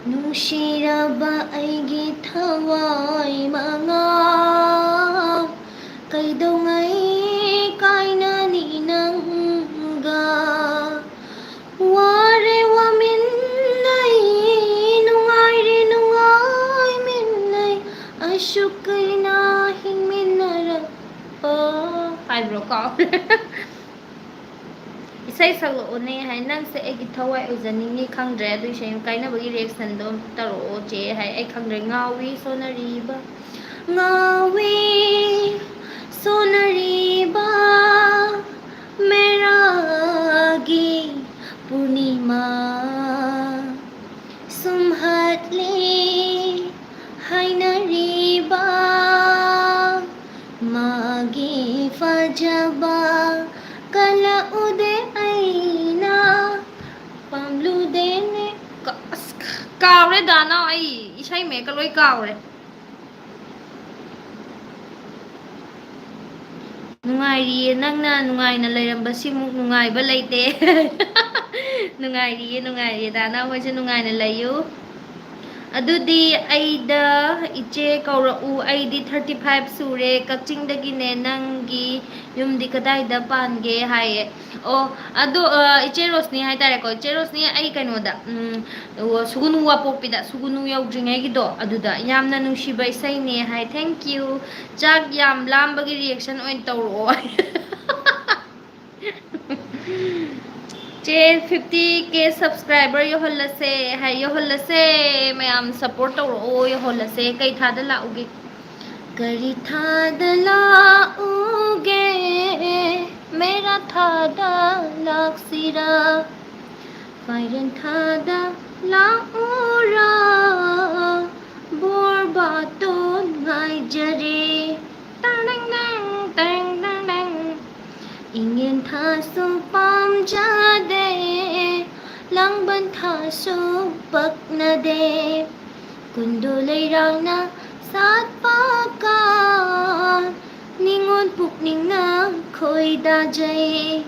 ꯅꯨꯡꯁꯤꯔꯕ ꯑꯩꯒꯤ ꯊꯋꯥꯏ ꯃꯉꯥ, ꯀꯩꯗꯧꯉꯩ ꯀꯥꯏꯅꯅꯤ ꯅꯪꯒ? ꯋꯥꯔꯦ ꯋꯥꯃꯤꯟꯅꯩ, ꯅꯨꯡꯉꯥꯏꯔꯦ ꯅꯨꯡꯉꯥꯏꯃꯤꯟꯅꯩ, ꯑꯁꯨꯛ ꯀꯨꯏꯅ ꯍꯤꯡꯃꯤꯟꯅꯔꯛꯄ ꯍꯥꯏꯕ꯭ꯔꯣ? ꯀꯥꯎꯔꯦ꯫ ꯏꯁꯩ ꯁꯛꯂꯛꯑꯣꯅꯦ ꯍꯥꯏ꯫ ꯅꯪꯁꯦ ꯑꯩꯒꯤ ꯊꯋꯥꯏ ꯑꯣꯏꯖꯅꯤꯡꯉꯤ꯫ ꯈꯪꯗ꯭ꯔꯦ ꯑꯗꯨ ꯏꯁꯩ꯫ ꯀꯥꯏꯅꯕꯒꯤ ꯔꯤꯌꯦꯛꯁꯟꯗꯣ ꯑꯝꯇ ꯇꯧꯔꯛꯑꯣ ꯆꯦ ꯍꯥꯏ꯫ ꯑꯩ ꯈꯪꯗ꯭ꯔꯦ꯫ ꯉꯥꯎꯏ ꯁꯣꯟꯅꯔꯤꯕ, ꯉꯥꯎꯏ ꯁꯣꯟꯅꯔꯤꯕ ꯃꯦꯔꯥꯒꯤ ꯄꯨꯔꯅꯤꯃꯥ ꯁꯨꯝꯍꯠꯂꯤ ꯍꯥꯏꯅꯔꯤꯕ ꯃꯥꯒꯤ ꯐꯖꯕ ꯀꯜꯂꯛꯎꯗꯦ ꯑꯩꯅ ꯄꯥꯝꯂꯨꯗꯦꯅꯦ꯫ ꯀ-, ꯑꯁ, ꯀꯥꯎꯔꯦ ꯗꯥꯅꯥꯎ, ꯑꯩ ꯏꯁꯩ ꯃꯌꯦꯛꯀ ꯂꯣꯏ ꯀꯥꯎꯔꯦ꯫ ꯅꯨꯡꯉꯥꯏꯔꯤꯌꯦ, ꯅꯪꯅ ꯅꯨꯡꯉꯥꯏꯅ ꯂꯩꯔꯝꯕꯁꯤꯃꯨꯛ ꯅꯨꯡꯉꯥꯏꯕ ꯂꯩꯇꯦ꯫ ꯅꯨꯡꯉꯥꯏꯔꯤꯌꯦ, ꯅꯨꯡꯉꯥꯏꯔꯤꯌꯦ, ꯗꯥꯅꯥ ꯍꯣꯏꯁꯨ ꯅꯨꯡꯉꯥꯏꯅ ꯂꯩꯌꯨ꯫ ꯑꯗꯨꯗꯤ ꯑꯩꯗ ꯏꯆꯦ ꯀꯧꯔꯛꯎ, ꯑꯩꯗꯤ thirty five ꯁꯨꯔꯦ, ꯀꯛꯆꯤꯡꯗꯒꯤꯅꯦ, ꯅꯪꯒꯤ ꯌꯨꯝꯗꯤ ꯀꯗꯥꯏꯗ ꯄꯥꯟꯒꯦ ꯍꯥꯏꯌꯦ꯫ ꯑꯣ, ꯑꯗꯣ, ꯑ, ꯏꯆꯦ ꯔꯣꯁꯅꯤ ꯍꯥꯏꯇꯥꯔꯦꯀꯣ, ꯏꯆꯦ ꯔꯣꯁꯅꯤ, ꯑꯩ ꯀꯩꯅꯣꯗ, ꯎꯝ, ꯑꯣ, ꯁꯨꯒꯨꯅꯨ ꯋꯥꯄꯣꯛꯄꯤꯗ, ꯁꯨꯒꯨꯅꯨ ꯌꯧꯗ꯭ꯔꯤꯉꯩꯒꯤꯗꯣ ꯑꯗꯨꯗ꯫ ꯌꯥꯝꯅ ꯅꯨꯡꯁꯤꯕ ꯏꯁꯩꯅꯦ ꯍꯥꯏ, thank you꯫ ꯆꯥꯛ ꯌꯥꯝ ꯂꯥꯝꯕꯒꯤ ꯔꯤꯌꯦꯛꯁꯟ ꯑꯣꯏꯅ ꯇꯧꯔꯛꯑꯣ꯫ ꯆꯦ, fifty K subscriber ꯌꯧꯍꯜꯂꯁꯦ ꯍꯥꯏ꯫ ꯌꯧꯍꯜꯂꯁꯦ꯫ ꯃꯌꯥꯝ support ꯇꯧꯔꯛꯑꯣ꯫ ꯌꯧꯍꯜꯂꯁꯦ꯫ ꯀꯩ ꯊꯥꯗ ꯂꯥꯛꯎꯒꯦ? ꯀꯔꯤ ꯊꯥꯗ ꯂꯥꯛꯎꯒꯦ? ꯃꯦꯔꯥ ꯊꯥꯗ ꯂꯥꯛꯁꯤꯔꯥ? ꯐꯥꯏꯔꯦꯟ ꯊꯥꯗ ꯂꯥꯛꯎꯔꯥ? ꯕꯣꯔ ꯕꯥꯇꯣꯟ ꯉꯥꯏꯖꯔꯦ꯫ ꯇꯥꯡ ꯇꯥꯡ ꯇꯥꯡ, ꯇꯥꯡ ꯇꯥꯡ ꯇꯥꯡ꯫ ꯏꯉꯦꯟ ꯊꯥꯁꯨ ꯄꯥꯝꯖꯗꯦ, ꯂꯥꯡꯕꯟ ꯊꯥꯁꯨ ꯄꯛꯅꯗꯦ꯫ ꯀꯨꯟꯗꯣ ꯂꯩꯔꯥꯡꯅ ꯁꯥꯠꯄ ꯀꯥꯟ, ꯅꯤꯉꯣꯜ ꯄꯨꯛꯅꯤꯡꯅ ꯈꯣꯏꯗꯥꯖꯩ꯫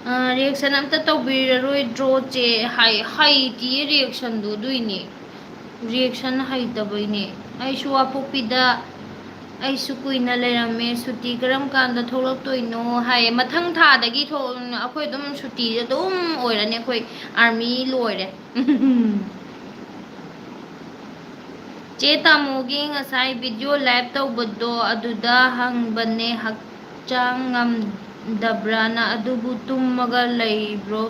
ꯑꯥ, reaction ꯑꯝꯇ ꯇꯧꯕꯤꯔꯔꯣꯏꯗ꯭ꯔꯣ, ꯆꯦ? ꯍꯥꯏ, ꯍꯩꯇꯤꯌꯦ reactionꯗꯣ, ꯑꯗꯨꯏꯅꯦ꯫ Reaction ꯍꯩꯇꯕꯩꯅꯦ꯫ ꯑꯩꯁꯨ ꯋꯥꯄꯣꯛꯄꯤꯗ, ꯑꯩꯁꯨ ꯀꯨꯏꯅ ꯂꯩꯔꯝꯃꯦ, ꯁꯨꯇꯤ ꯀꯔꯝ ꯀꯥꯟꯗ ꯊꯣꯛꯂꯛꯇꯣꯏꯅꯣ ꯍꯥꯏꯌꯦ꯫ ꯃꯊꯪ ꯊꯥꯗꯒꯤ ꯊꯣꯛ-, ꯑꯩꯈꯣꯏ ꯑꯗꯨꯝ ꯁꯨꯇꯤꯁꯦ ꯑꯗꯨꯝ ꯑꯣꯏꯔꯅꯤ, ꯑꯩꯈꯣꯏ army ꯂꯣꯏꯔꯦ꯫ ꯆꯦ ꯇꯥꯃꯣꯒꯤ ꯉꯁꯥꯏ video live ꯇꯧꯕꯗꯣ ꯑꯗꯨꯗ ꯍꯪꯕꯅꯦ, ꯍꯛꯆꯥꯡ ꯉꯝꯗꯕ꯭ꯔꯥꯅ, ꯑꯗꯨꯕꯨ ꯇꯨꯝꯃꯒ ꯂꯩꯕ꯭ꯔꯣ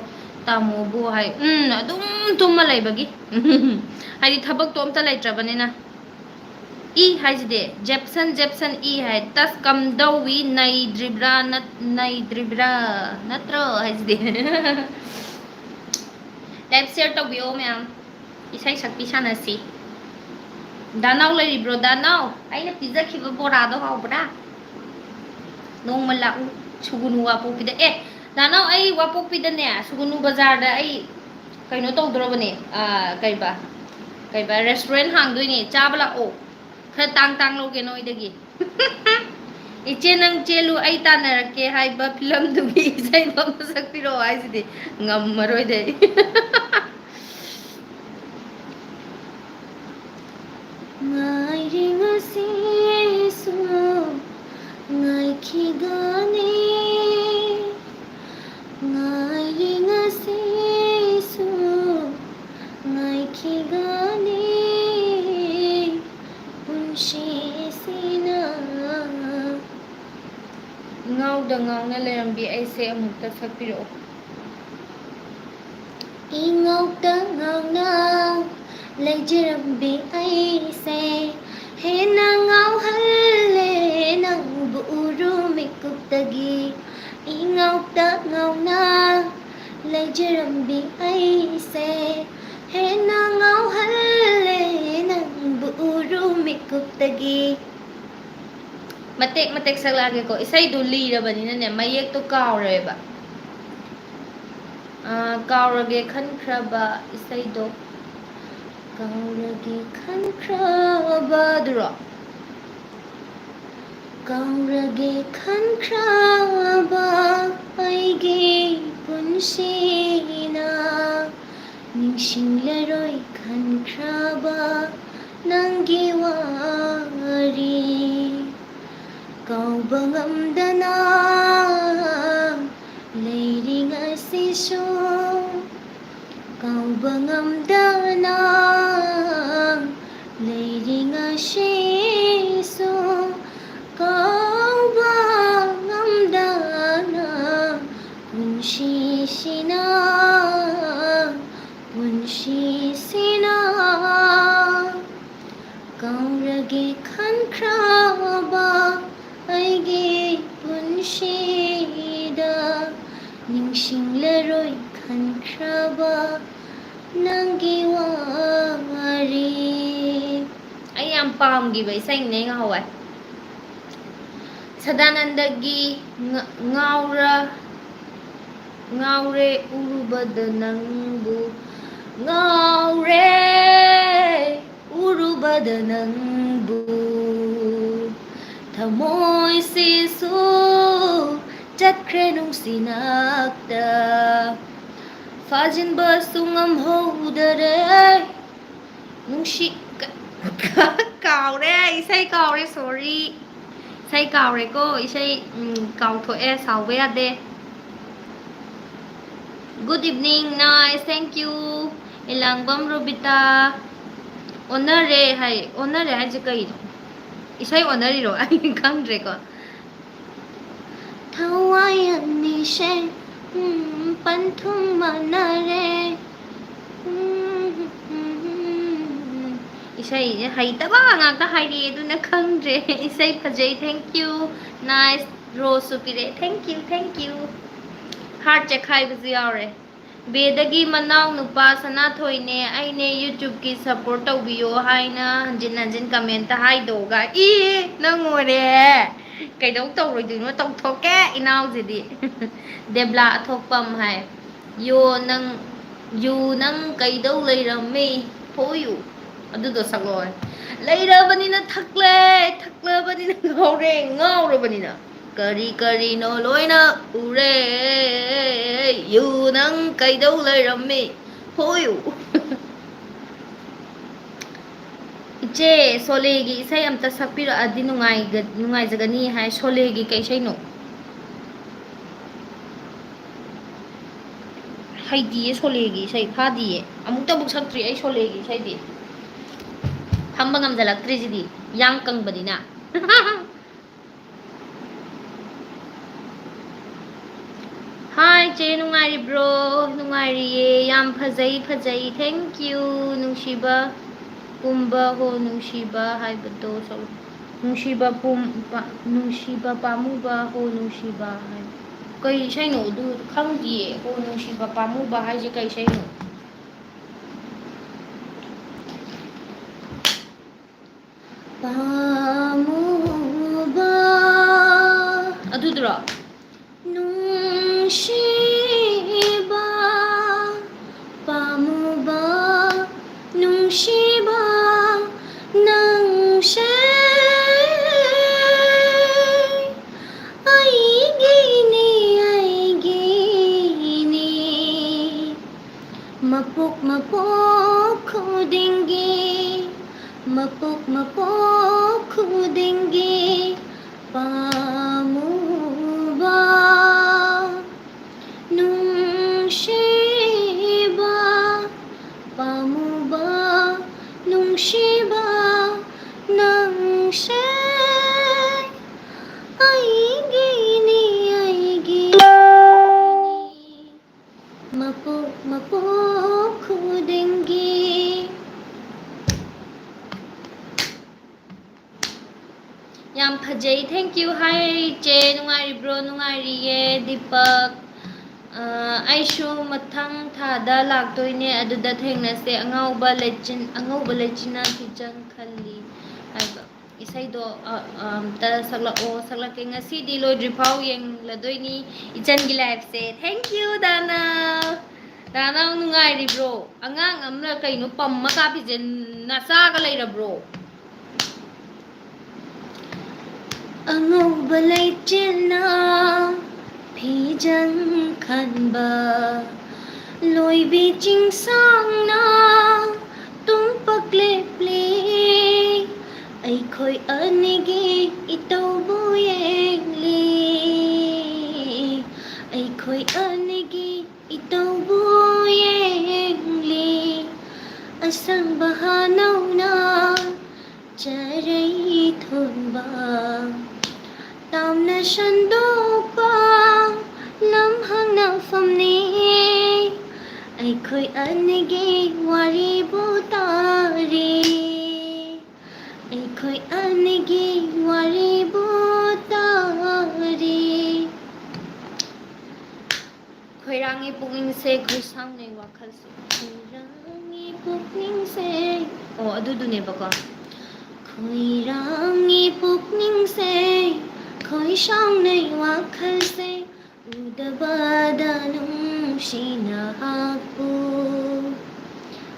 ꯇꯥꯃꯣꯕꯨ ꯍꯥꯏ꯫ ꯎꯝ, ꯑꯗꯨꯝ ꯇꯨꯝꯃ ꯂꯩꯕꯒꯤ꯫ ꯍꯥꯏꯗꯤ ꯊꯕꯛꯇꯣ ꯑꯝꯇ ꯂꯩꯇ꯭ꯔꯕꯅꯤꯅ꯫ ꯏ ꯍꯥꯏꯁꯤꯗꯤ, ꯖꯦꯞꯁꯟ, ꯖꯦꯞꯁꯟ ꯏ ꯍꯥꯏ꯫ ꯇꯁ ꯀꯝꯗꯧꯋꯤ, ꯅꯩꯗ꯭ꯔꯤꯕ꯭ꯔꯥ, ꯅꯠ-, ꯅꯩꯗ꯭ꯔꯤꯕ꯭ꯔꯥ, ꯅꯠꯇ꯭ꯔꯣ ꯍꯥꯏꯁꯤꯗꯤ? Live share ꯇꯧꯕꯤꯌꯣ ꯃꯌꯥꯝ꯫ ꯏꯁꯩ ꯁꯛꯄꯤ ꯁꯥꯟꯅꯁꯤ꯫ ꯗꯥꯅꯥꯎ ꯂꯩꯔꯤꯕ꯭ꯔꯣ? ꯗꯥꯅꯥꯎ, ꯑꯩꯅ ꯄꯤꯖꯈꯤꯕ ꯕꯣꯔꯥꯗꯣ ꯍꯥꯎꯕ꯭ꯔꯥ? ꯅꯣꯡꯃ ꯂꯥꯛꯎ, ꯁꯨꯒꯨꯅꯨ ꯋꯥꯄꯣꯛꯄꯤꯗ꯫ ꯑꯦ, ꯗꯥꯅꯥꯎ, ꯑꯩ ꯋꯥꯄꯣꯛꯄꯤꯗꯅꯦ, ꯁꯨꯒꯨꯅꯨ ꯕꯖꯥꯔꯗ ꯑꯩ ꯀꯩꯅꯣ ꯇꯧꯗ꯭ꯔꯕꯅꯦ, ꯑꯥ, ꯀꯩꯕ, ꯀꯩꯕ, restaurant ꯍꯥꯡꯗꯣꯏꯅꯦ, ꯆꯥꯕ ꯂꯥꯛꯑꯣ꯫ ꯈꯔ ꯇꯥꯡ ꯇꯥꯡ ꯂꯧꯒꯦ ꯅꯣꯏꯗꯒꯤ꯫ ꯏꯆꯦ, ꯅꯪ ꯆꯦꯜꯂꯨ, ꯑꯩ ꯇꯥꯟꯅꯔꯛꯀꯦ ꯍꯥꯏꯕ ꯐꯤꯂꯝꯗꯨꯒꯤ ꯏꯁꯩꯗꯣ ꯑꯝꯇ ꯁꯛꯄꯤꯔꯛꯑꯣ ꯍꯥꯏꯁꯤꯗꯤ꯫ ꯉꯝꯃꯔꯣꯏꯗ ꯑꯩ꯫ ꯉꯥꯏꯔꯤ ꯉꯁꯤꯁꯨ ꯉꯥꯏꯈꯤꯒꯅꯤ, ꯉꯥꯏꯔꯤ ꯉꯁꯤꯁꯨ ꯉꯥꯏꯈꯤꯒꯅꯤ, ꯄꯨꯟꯁꯤꯁꯤꯅ ꯉꯥꯎꯅ ꯂꯩꯔꯝꯕꯤ ꯑꯩꯁꯦ ꯑꯃꯨꯛꯇ ꯁꯛꯄꯤꯔꯛꯑꯣ꯫ ꯏꯉꯥꯎꯇ ꯉꯥꯎꯅ ꯂꯩꯖꯔꯝꯕꯤ ꯑꯩꯁꯦ ꯍꯦꯟꯅ ꯉꯥꯎꯍꯜꯂꯦ ꯅꯪꯕꯨ ꯎꯔꯨ ꯃꯤꯀꯨꯞꯇꯒꯤ꯫ ꯏꯉꯥꯎꯇ ꯉꯥꯎꯅ ꯂꯩꯖꯔꯝꯕꯤ ꯑꯩꯁꯦ ꯍꯦꯟꯅ ꯉꯥꯎꯍꯜꯂꯦ ꯅꯪꯕꯨ ꯎꯔꯨ ꯃꯤꯀꯨꯞꯇꯒꯤ꯫ ꯃꯇꯦꯛ ꯃꯇꯦꯛ ꯁꯛꯂꯛꯑꯒꯦꯀꯣ, ꯏꯁꯩꯗꯨ ꯂꯤꯔꯕꯅꯤꯅꯅꯦ ꯃꯌꯦꯛꯇꯣ ꯀꯥꯎꯔꯦꯕ꯫ ꯑꯥ, ꯀꯥꯎꯔꯒꯦ ꯈꯟꯈ꯭ꯔꯕ ꯏꯁꯩꯗꯣ꯫ ꯀꯥꯎꯔꯒꯦ ꯈꯟꯈ꯭ꯔꯕ ꯑꯗꯨꯔꯣ? ꯀꯥꯎꯔꯒꯦ ꯈꯟꯈ꯭ꯔꯕ ꯑꯩꯒꯤ ꯄꯨꯟꯁꯤꯅ ꯅꯤꯡꯁꯤꯡꯂꯔꯣꯏ ꯈꯟꯈ꯭ꯔꯕ ꯅꯪꯒꯤ ꯋꯥꯔꯤ꯫ ꯀꯥꯎꯕ ꯉꯝꯗꯅ ꯂꯩꯔꯤ ꯉꯁꯤꯁꯨ꯫ ꯀꯥꯎꯕ ꯉꯝꯗꯅ ꯂꯩꯔꯤ ꯉꯁꯤꯁꯨ꯫ ꯀꯥꯎꯕ ꯉꯝꯗꯅ ꯄꯨꯟꯁꯤꯁꯤꯅ, ꯄꯨꯟꯁꯤꯁꯤꯅ꯫ ꯀꯥꯎꯔꯒꯦ ꯈꯟꯈ꯭ꯔꯕ ꯑꯩꯒꯤ ꯄꯨꯟꯁꯤꯗ ꯅꯤꯡꯁꯤꯡꯂꯔꯣꯏ ꯈꯟꯈ꯭ꯔꯕ ꯅꯪꯒꯤ ꯋꯥꯔꯤ꯫ ꯑꯩ ꯌꯥꯝ ꯄꯥꯝꯈꯤꯕ ꯏꯁꯩꯅꯦ ꯉꯍꯥꯟꯋꯥꯏ꯫ ꯁꯗꯥꯅꯟꯗꯒꯤ ꯉ-, ꯉꯥꯎꯔ-, ꯉꯥꯎꯔꯦ ꯎꯔꯨꯕꯗ ꯅꯪꯕꯨ, ꯉꯥꯎꯔꯦ ꯎꯔꯨꯕꯗ ꯅꯪꯕꯨ, ꯊꯃꯣꯏꯁꯤꯁꯨ ꯆꯠꯈ꯭ꯔꯦ ꯅꯨꯡꯁꯤꯅꯥꯛꯇ, ꯐꯥꯖꯤꯟꯕꯁꯨ ꯉꯝꯍꯧꯗꯔꯦ꯫ ꯅꯨꯡꯁꯤ-, ꯀ-, ꯀꯥꯎꯔꯦ, ꯏꯁꯩ ꯀꯥꯎꯔꯦ, sorry꯫ ꯏꯁꯩ ꯀꯥꯎꯔꯦꯀꯣ, ꯏꯁꯩ, ꯎꯝ, ꯀꯥꯎꯊꯣꯛꯑꯦ, ꯁꯥꯎꯕ ꯌꯥꯗꯦ꯫ Good evening, nice, thank you꯫ ꯏꯂꯥꯡꯕꯝ Robita. ꯑꯣꯟꯅꯔꯦ ꯍꯥꯏ, ꯑꯣꯟꯅꯔꯦ ꯍꯥꯏꯁꯦ ꯀꯩꯅꯣ? ꯏꯁꯩ ꯑꯣꯟꯅꯔꯤꯔꯣ? ꯑꯩ ꯈꯪꯗ꯭ꯔꯦꯀꯣ꯫ ꯊꯋꯥꯏ ꯑꯅꯤꯁꯦ, ꯎꯝ, ꯄꯟꯊꯨꯡ ꯃꯥꯟꯅꯔꯦ꯫ ꯎꯝ, ꯎꯝ, ꯎꯝ, ꯎꯝ꯫ ꯏꯁꯩꯁꯦ ꯍꯩꯇꯕ ꯉꯥꯛꯇ ꯍꯥꯏꯔꯛꯑꯦ, ꯑꯗꯨꯅ ꯈꯪꯗ꯭ꯔꯦ꯫ ꯏꯁꯩ ꯐꯖꯩ, thank you꯫ Nice, ꯔꯣꯁꯁꯨ ꯄꯤꯔꯛꯑꯦ, thank you, thank you꯫ Heart ꯆꯦꯛꯈꯥꯏꯕꯁꯨ ꯌꯥꯎꯔꯦ꯫ ꯕꯦꯗꯒꯤ ꯃꯅꯥꯎ ꯅꯨꯄꯥ ꯁꯅꯥꯊꯣꯏꯅꯦ, ꯑꯩꯅꯦ YouTubeꯀꯤ support ꯇꯧꯕꯤꯌꯣ ꯍꯥꯏꯅ ꯍꯟꯖꯤꯟ ꯍꯟꯖꯤꯟ commentꯇ ꯍꯥꯏꯗꯣꯛꯑꯒ, ꯏ, ꯅꯪ ꯑꯣꯏꯔꯦ꯫ ꯀꯩꯗꯧ ꯇꯧꯔꯣꯏꯗꯣꯏꯅꯣ? ꯇꯧꯊꯣꯛꯀꯦ ꯏꯅꯥꯎꯁꯤꯗꯤ꯫ ꯗꯦꯕꯂꯥ ꯑꯊꯣꯛꯄꯝ ꯍꯥꯏ, ꯌꯣ ꯅꯪ, ꯌꯨ ꯅꯪ ꯀꯩꯗꯧ ꯂꯩꯔꯝꯃꯤ? ꯐꯣꯏꯌꯨ꯫ ꯑꯗꯨꯗꯣ ꯁꯛꯂꯛꯑꯣ꯫ ꯂꯩꯔꯕꯅꯤꯅ ꯊꯛꯂꯦ, ꯊꯛꯂꯕꯅꯤꯅ ꯉꯥꯎꯔꯦ, ꯉꯥꯎꯔꯕꯅꯤꯅ ꯀꯔꯤ ꯀꯔꯤꯅꯣ ꯂꯣꯏꯅ ꯎꯔꯦ꯫ ꯌꯨ ꯅꯪ ꯀꯩꯗꯧ ꯂꯩꯔꯝꯃꯤ? ꯐꯣꯏꯌꯨ꯫ ꯏꯆꯦ, ꯁꯣꯂꯦꯒꯤ ꯏꯁꯩ ꯑꯝꯇ ꯁꯛꯄꯤꯔꯛꯑꯗꯤ ꯅꯨꯡꯉꯥꯏꯒ-, ꯅꯨꯡꯉꯥꯏꯖꯒꯅꯤ ꯍꯥꯏ꯫ ꯁꯣꯂꯦꯒꯤ ꯀꯩ ꯏꯁꯩꯅꯣ? ꯍꯩꯇꯤꯌꯦ ꯁꯣꯂꯦꯒꯤ ꯏꯁꯩ, ꯐꯥꯗꯤꯌꯦ꯫ ꯑꯃꯨꯛꯇꯕꯨ ꯁꯛꯇ꯭ꯔꯤ ꯑꯩ ꯁꯣꯂꯦꯒꯤ ꯏꯁꯩꯗꯤ꯫ ꯐꯝꯕ ꯉꯝꯖꯜꯂꯛꯇ꯭ꯔꯤꯁꯤꯗꯤ, ꯌꯥꯡ ꯀꯪꯕꯅꯤꯅ꯫ Hi ꯆꯦ, ꯅꯨꯡꯉꯥꯏꯔꯤꯕ꯭ꯔꯣ? ꯅꯨꯡꯉꯥꯏꯔꯤꯌꯦ, ꯌꯥꯝ ꯐꯖꯩ, ꯐꯖꯩ, thank you꯫ ꯅꯨꯡꯁꯤꯕ ꯄꯨꯝꯕ ꯍꯣ ꯅꯨꯡꯁꯤꯕ ꯍꯥꯏꯕꯗꯣ ꯁꯛꯂꯛꯑꯣ꯫ ꯅꯨꯡꯁꯤꯕ ꯄꯨꯝ-, ꯄꯥ-, ꯅꯨꯡꯁꯤꯕ ꯄꯥꯝꯃꯨꯕ ꯍꯣ ꯅꯨꯡꯁꯤꯕ ꯍꯥꯏ꯫ ꯀꯩ ꯏꯁꯩꯅꯣ ꯑꯗꯨ? ꯈꯪꯗꯤꯌꯦ꯫ ꯍꯣ ꯅꯨꯡꯁꯤꯕ ꯄꯥꯝꯃꯨꯕ ꯍꯥꯏꯁꯦ ꯀꯩ ꯏꯁꯩꯅꯣ? ꯄꯥꯝꯃꯨꯕ꯫ ꯑꯗꯨꯗꯨꯔꯣ? ꯅꯨꯡꯁꯤꯕ ꯄꯥꯝꯃꯨꯕ, ꯅꯨꯡꯁꯤꯕ ꯅꯪꯁꯦ ꯑꯩꯒꯤꯅꯤ, ꯑꯩꯒꯤꯅꯤ꯫ ꯃꯄꯣꯛ ꯃꯄꯣꯛ ꯈꯨꯗꯤꯡꯒꯤ, ꯃꯄꯣꯛ ꯃꯄꯣꯛ ꯈꯨꯗꯤꯡꯒꯤ ꯄꯥꯝꯃꯨꯕ, ꯅꯨꯡꯁꯤꯕ, ꯄꯥꯝꯃꯨꯕ, ꯅꯨꯡꯁꯤꯕ ꯅꯪꯁꯦ ꯑꯩꯒꯤꯅꯤ, ꯈꯨꯗꯤꯡꯒꯤ꯫ ꯌꯥꯝ ꯐꯖꯩ, thank you꯫ ꯍꯥꯏ ꯆꯦ, ꯅꯨꯡꯉꯥꯏꯔꯤꯕ꯭ꯔꯣ? ꯅꯨꯡꯉꯥꯏꯔꯤꯌꯦ ꯗꯤꯄꯛ꯫ ꯑ, ꯑꯩꯁꯨ ꯃꯊꯪ ꯊꯥꯗ ꯂꯥꯛꯇꯣꯏꯅꯦ, ꯑꯗꯨꯗ ꯊꯦꯡꯅꯁꯦ꯫ ꯑꯉꯧꯕ ꯂꯩꯆꯤꯟ, ꯑꯉꯧꯕ ꯂꯩꯆꯤꯟꯅ ꯐꯤꯖꯪ ꯈꯜꯂꯤ ꯍꯥꯏꯕ ꯏꯁꯩꯗꯣ, ꯑ, ꯑ, ꯑꯝꯇ ꯁꯛꯂꯛꯑꯣ꯫ ꯁꯛꯂꯛꯀꯦ꯫ ꯉꯁꯤꯗꯤ ꯂꯣꯏꯗ꯭ꯔꯤꯐꯥꯎ ꯌꯦꯡꯂꯗꯣꯏꯅꯤ ꯏꯆꯟꯒꯤ liveꯁꯦ꯫ Thank you, ꯗꯥꯅꯥ꯫ ꯗꯥꯅꯥ, ꯅꯨꯡꯉꯥꯏꯔꯤꯕ꯭ꯔꯣ? ꯑꯉꯥꯡ ꯑꯃꯅ ꯀꯩꯅꯣ ꯄꯝꯃ ꯀꯥꯞꯄꯤꯁꯦ? ꯅꯆꯥꯒ ꯂꯩꯔꯕ꯭ꯔꯣ? ꯑꯉꯧꯕ ꯂꯩꯆꯤꯟꯅ ꯐꯤꯖꯪ ꯈꯟꯕ, ꯂꯣꯏꯕꯤ ꯆꯤꯡꯁꯥꯡꯅ ꯇꯨꯝꯄꯛ ꯂꯦꯞꯂꯤ꯫ ꯑꯩꯈꯣꯏ ꯑꯅꯤꯒꯤ ꯏꯇꯧꯕꯨ ꯌꯦꯡꯂꯤ꯫ ꯑꯩꯈꯣꯏ ꯑꯅꯤꯒꯤ ꯏꯇꯧꯕꯨ ꯌꯦꯡꯂꯤ꯫ ꯑꯁꯪꯕ ꯍꯥꯅꯧꯅ ꯆꯔꯩ ꯊꯣꯟꯕ, ꯇꯥꯝꯅ ꯁꯟꯗꯣꯛꯄ ꯂꯝꯍꯥꯡ ꯅꯥꯐꯝꯅꯤ꯫ ꯑꯩꯈꯣꯏ ꯑꯅꯤꯒꯤ ꯋꯥꯔꯤꯕꯨ ꯇꯥꯔꯤ꯫ ꯑꯩꯈꯣꯏ ꯑꯅꯤꯒꯤ ꯋꯥꯔꯤꯕꯨ ꯇꯥꯔꯤ꯫ ꯈꯣꯏꯔꯥꯡꯉꯤ ꯄꯨꯛꯅꯤꯡꯁꯦ, ꯈꯣꯏꯁꯥꯎꯅꯩ ꯋꯥꯈꯜꯁꯦ꯫ ꯈꯣꯏꯔꯥꯡꯉꯤ ꯄꯨꯛꯅꯤꯡꯁꯦ꯫ ꯑꯣ, ꯑꯗꯨꯗꯨꯅꯦꯕꯀꯣ꯫ ꯈꯣꯏꯔꯥꯡꯉꯤ ꯄꯨꯛꯅꯤꯡꯁꯦ, ꯈꯣꯏꯁꯥꯎꯅꯩ ꯋꯥꯈꯜꯁꯦ꯫ ꯎꯗꯕꯗ ꯅꯨꯡꯁꯤ ꯅꯍꯥꯛꯄꯨ,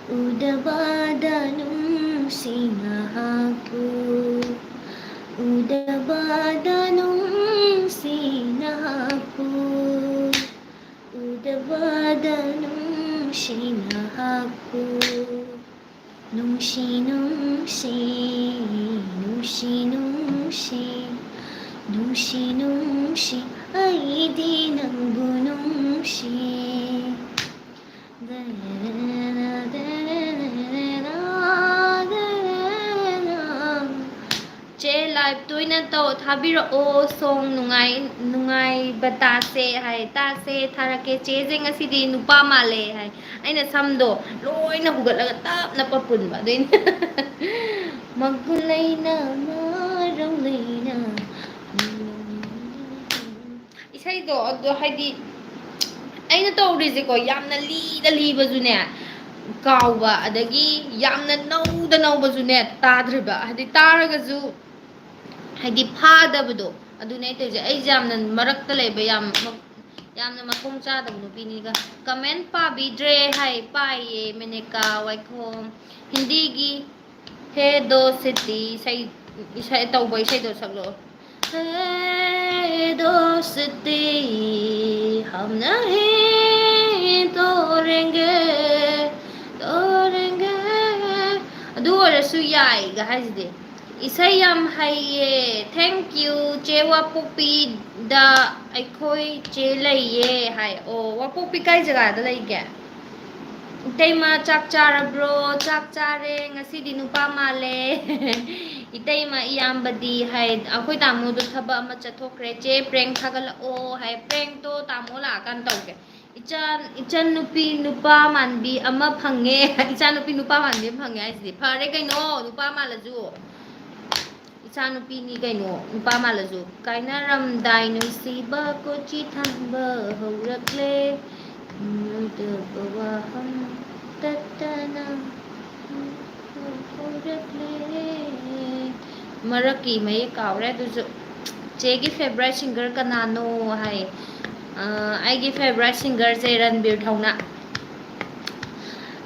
ꯎꯗꯕꯗ ꯅꯨꯡꯁꯤ ꯅꯍꯥꯛꯄꯨ, ꯎꯗꯕꯗ ꯅꯨꯡꯁꯤ ꯅꯍꯥꯛꯄꯨ, ꯎꯗꯕꯗ ꯅꯨꯡꯁꯤ ꯅꯍꯥꯛꯄꯨ꯫ ꯅꯨꯡꯁꯤ ꯅꯨꯡꯁꯤ, ꯅꯨꯡꯁꯤ ꯅꯨꯡꯁꯤ, ꯅꯨꯡꯁꯤ ꯅꯨꯡꯁꯤ, ꯑꯩꯗꯤ ꯅꯪꯕꯨ ꯅꯨꯡꯁꯤ꯫ ꯆꯦ, live ꯇꯣꯏꯅ ꯇꯧ, ꯊꯥꯕꯤꯔꯛꯑꯣ꯫ Song ꯅꯨꯡꯉꯥꯏ, ꯅꯨꯡꯉꯥꯏꯕ ꯇꯥꯁꯦ ꯍꯥꯏ꯫ ꯇꯥꯁꯦ, ꯊꯥꯔꯛꯀꯦ꯫ ꯆꯦꯁꯦ ꯉꯁꯤꯗꯤ ꯅꯨꯄꯥ ꯃꯥꯜꯂꯦ ꯍꯥꯏ꯫ ꯑꯩꯅ ꯁꯝꯗꯣ ꯂꯣꯏꯅ ꯍꯨꯒꯠꯂꯒ ꯇꯞꯅ ꯄꯨꯟꯕ ꯑꯗꯨꯏꯅꯦ꯫ ꯃꯒꯨꯟ ꯂꯩꯅ, ꯃꯔꯧ ꯂꯩꯅ꯫ ꯏꯁꯩꯗꯣ ꯑꯗꯣ ꯍꯥꯏꯗꯤ ꯑꯩꯅ ꯇꯧꯔꯤꯁꯦꯀꯣ, ꯌꯥꯝꯅ ꯂꯤꯗ ꯂꯤꯕꯁꯨꯅꯦ ꯀꯥꯎꯕ, ꯑꯗꯒꯤ ꯌꯥꯝꯅ ꯅꯧꯗ ꯅꯧꯕꯁꯨꯅꯦ ꯇꯥꯗ꯭ꯔꯤꯕ꯫ ꯍꯥꯏꯗꯤ ꯇꯥꯔꯒꯁꯨ ꯍꯥꯏꯗꯤ ꯐꯥꯗꯕꯗꯣ꯫ ꯑꯗꯨꯅꯦ ꯑꯩ ꯇꯧꯔꯤꯁꯦ꯫ ꯑꯩꯁꯦ ꯌꯥꯝꯅ ꯃꯔꯛꯇ ꯂꯩꯕ, ꯌꯥꯝ ꯌꯥꯝꯅ ꯃꯈꯣꯡ ꯆꯥꯗꯕ ꯅꯨꯄꯤꯅꯤꯒ꯫ Comment ꯄꯥꯕꯤꯗ꯭ꯔꯦ ꯍꯥꯏ꯫ ꯄꯥꯏꯌꯦ, ꯃꯦꯅꯦꯀꯥ ꯋꯥꯏꯈꯣꯝ꯫ ꯍꯤꯟꯗꯤꯒꯤ ꯍꯦ ꯗꯣꯁꯇꯤ ꯏꯁꯩ, ꯏꯁꯩ ꯇꯧꯕ ꯏꯁꯩꯗꯣ ꯁꯛꯂꯛꯑꯣ꯫ ꯍꯦ ꯗꯣꯁꯇꯤ, ꯍꯝ ꯅꯍꯤ ꯇꯣꯔꯦꯡꯒꯦ, ꯇꯣꯔꯦꯡꯒꯦ꯫ ꯑꯗꯨ ꯑꯣꯏꯔꯁꯨ ꯌꯥꯏꯒ ꯍꯥꯏꯁꯤꯗꯤ꯫ ꯏꯁꯩ ꯌꯥꯝ ꯍꯩꯌꯦ꯫ Thank you, ꯆꯦ ꯋꯥꯄꯣꯛꯄꯤꯗ ꯑꯩꯈꯣꯏ ꯆꯦ ꯂꯩꯌꯦ ꯍꯥꯏ꯫ ꯑꯣ, ꯋꯥꯄꯣꯛꯄꯤ ꯀꯥꯏ ꯖꯒꯥꯗ ꯂꯩꯒꯦ? ꯏꯇꯩꯃ, ꯆꯥꯛ ꯆꯥꯔꯕ꯭ꯔꯣ? ꯆꯥꯛ ꯆꯥꯔꯦ꯫ ꯉꯁꯤꯗꯤ ꯅꯨꯄꯥ ꯃꯥꯜꯂꯦ꯫ ꯏꯇꯩꯃ, ꯏꯌꯥꯝꯕꯗꯤ ꯍꯥꯏ꯫ ꯑꯩꯈꯣꯏ ꯇꯥꯃꯣꯗꯣ ꯊꯕꯛ ꯑꯃ ꯆꯠꯊꯣꯛꯈ꯭ꯔꯦ꯫ ꯆꯦ, prank ꯊꯥꯒꯠꯂꯛꯑꯣ ꯍꯥꯏ꯫ Prankꯇꯣ ꯇꯥꯃꯣ ꯂꯥꯛꯑꯀꯥꯟꯗ ꯇꯧꯒꯦ꯫ ꯏꯆꯥ, ꯏꯆꯟ ꯅꯨꯄꯤ ꯅꯨꯄꯥ ꯃꯥꯟꯕꯤ ꯑꯃ ꯐꯪꯉꯦ꯫ ꯏꯆꯥ ꯅꯨꯄꯤ ꯅꯨꯄꯥ ꯃꯥꯟꯕꯤ ꯑꯃ ꯐꯪꯉꯦ ꯍꯥꯏꯁꯤꯗꯤ ꯐꯔꯦ ꯀꯩꯅꯣ, ꯅꯨꯄꯥ ꯃꯥꯜꯂꯁꯨ꯫ ꯏꯆꯥ ꯅꯨꯄꯤꯅꯤ ꯀꯩꯅꯣ, ꯅꯨꯄꯥ ꯃꯥꯜꯂꯁꯨ꯫ ꯀꯥꯏꯅꯔꯝꯗꯥꯏ ꯅꯨꯡꯁꯤꯕ ꯀꯣꯆꯤ ꯊꯥꯡꯕ ꯍꯧꯔꯛꯂꯦ꯫ ꯅꯣꯏꯗꯕ ꯋꯥꯍꯪ ꯇꯠꯇꯅ ꯍꯧꯔꯛꯂꯦ꯫ ꯃꯔꯛꯀꯤ ꯃꯌꯦꯛ ꯀꯥꯎꯔꯦ ꯑꯗꯨꯁꯨ꯫ ꯆꯦꯒꯤ favourite singer ꯀꯅꯥꯅꯣ ꯍꯥꯏ꯫ ꯑ, ꯑꯩꯒꯤ favourite singerꯁꯦ ꯔꯟꯕꯤꯔ ꯊꯧꯅꯥ꯫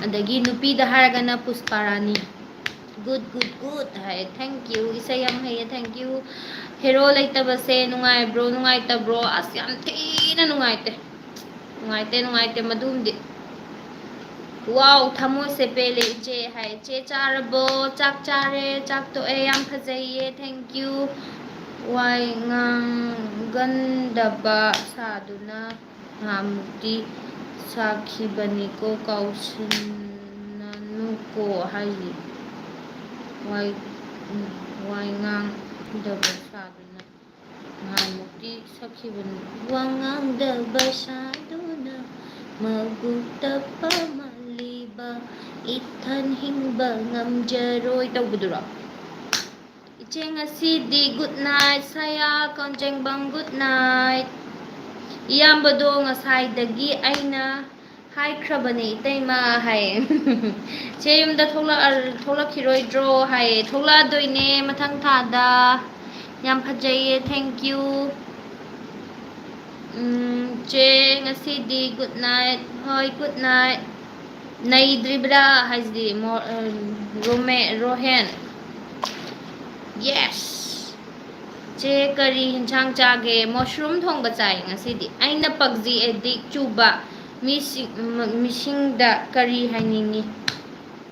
ꯑꯗꯒꯤ ꯅꯨꯄꯤꯗ ꯍꯥꯏꯔꯒꯅ ꯄꯨꯁꯄꯥ ꯔꯥꯅꯤ꯫ Good, good, good high. Thank you꯫ ꯏꯁꯩ ꯌꯥꯝ ꯍꯩꯌꯦ꯫ Thank you꯫ Hero ꯂꯩꯇꯕꯁꯦ ꯅꯨꯡꯉꯥꯏꯕ꯭ꯔꯣ, ꯅꯨꯡꯉꯥꯏꯇꯕ꯭ꯔꯣ? ꯑꯁ, ꯌꯥꯝ ꯊꯤꯅ ꯅꯨꯡꯉꯥꯏꯇꯦ꯫ ꯅꯨꯡꯉꯥꯏꯇꯦ, ꯅꯨꯡꯉꯥꯏꯇꯦ ꯃꯗꯨꯝꯗꯤ꯫ Wow, ꯊꯃꯣꯏꯁꯦ ꯄꯦꯜꯂꯦ ꯏꯆꯦ ꯍꯥꯏ꯫ ꯆꯦ ꯆꯥꯔꯕꯣ? ꯆꯥꯛ ꯆꯥꯔꯦ, ꯆꯥꯛ ꯇꯣꯛꯑꯦ꯫ ꯌꯥꯝ ꯐꯖꯩꯌꯦ, thank you꯫ ꯋꯥꯏ ꯉꯥꯡꯒꯟꯗꯕ ꯁꯥꯗꯨꯅ ꯅꯍꯥꯟꯃꯨꯛꯇꯤ ꯁꯥꯈꯤꯕꯅꯤꯀꯣ, ꯀꯥꯎꯁꯤꯟꯅꯅꯨꯀꯣ ꯍꯥꯏꯔꯤ꯫ ꯋꯥꯏ-, ꯎꯝ, ꯋꯥꯏꯉꯥꯡ꯫ ꯗꯕ ꯁꯥꯗꯨꯅ ꯅꯍꯥꯟꯃꯨꯛꯇꯤ ꯁꯛꯈꯤꯕꯅꯤ꯫ ꯋꯥ ꯉꯥꯡꯗꯕ ꯁꯥꯗꯨꯅ ꯃꯕꯨꯛꯇ ꯄꯥꯃꯜꯂꯤꯕ ꯏꯊꯟ ꯍꯤꯡꯕ ꯉꯝꯖꯔꯣꯏ ꯇꯧꯕꯗꯨꯔꯣ? ꯏꯆꯦ ꯉꯁꯤꯗꯤ good night, ꯁꯌꯥ ꯀꯣꯟꯖꯦꯡꯕꯝ good night꯫ ꯏꯌꯥꯝꯕꯗꯣ ꯉꯁꯥꯏꯗꯒꯤ ꯑꯩꯅ ꯍꯥꯏꯈ꯭ꯔꯕꯅꯦ ꯏꯇꯩꯃ ꯍꯥꯏꯌꯦ꯫ ꯆꯦ ꯌꯨꯝꯗ ꯊꯣꯛꯂꯛꯑ-, ꯊꯣꯛꯂꯛꯈꯤꯔꯣꯏꯗ꯭ꯔꯣ ꯍꯥꯏꯌꯦ꯫ ꯊꯣꯛꯂꯛꯑꯗꯣꯏꯅꯦ ꯃꯊꯪ ꯊꯥꯗ꯫ ꯌꯥꯝ ꯐꯖꯩꯌꯦ, thank you꯫ ꯎꯝ, ꯆꯦ ꯉꯁꯤꯗꯤ good night꯫ ꯍꯣꯏ, good night꯫ ꯅꯩꯗ꯭ꯔꯤꯕ꯭ꯔꯥ ꯍꯥꯏꯁꯤꯗꯤ ꯃꯣ-, ꯑ, ꯔꯣꯃꯦ-, ꯔꯣꯍꯦꯟ꯫ Yes꯫ ꯆꯦ ꯀꯔꯤ ꯍꯤꯟꯁꯥꯡ ꯆꯥꯒꯦ? Mushroom ꯊꯣꯡꯕ ꯆꯥꯏ ꯉꯁꯤꯗꯤ꯫ ꯑꯩꯅ PUBG addict ꯆꯨꯕ ꯃꯤꯁꯤ-, ꯃ-, ꯃꯤꯁꯤꯡꯗ ꯀꯔꯤ ꯍꯥꯏꯅꯤꯡꯉꯤ?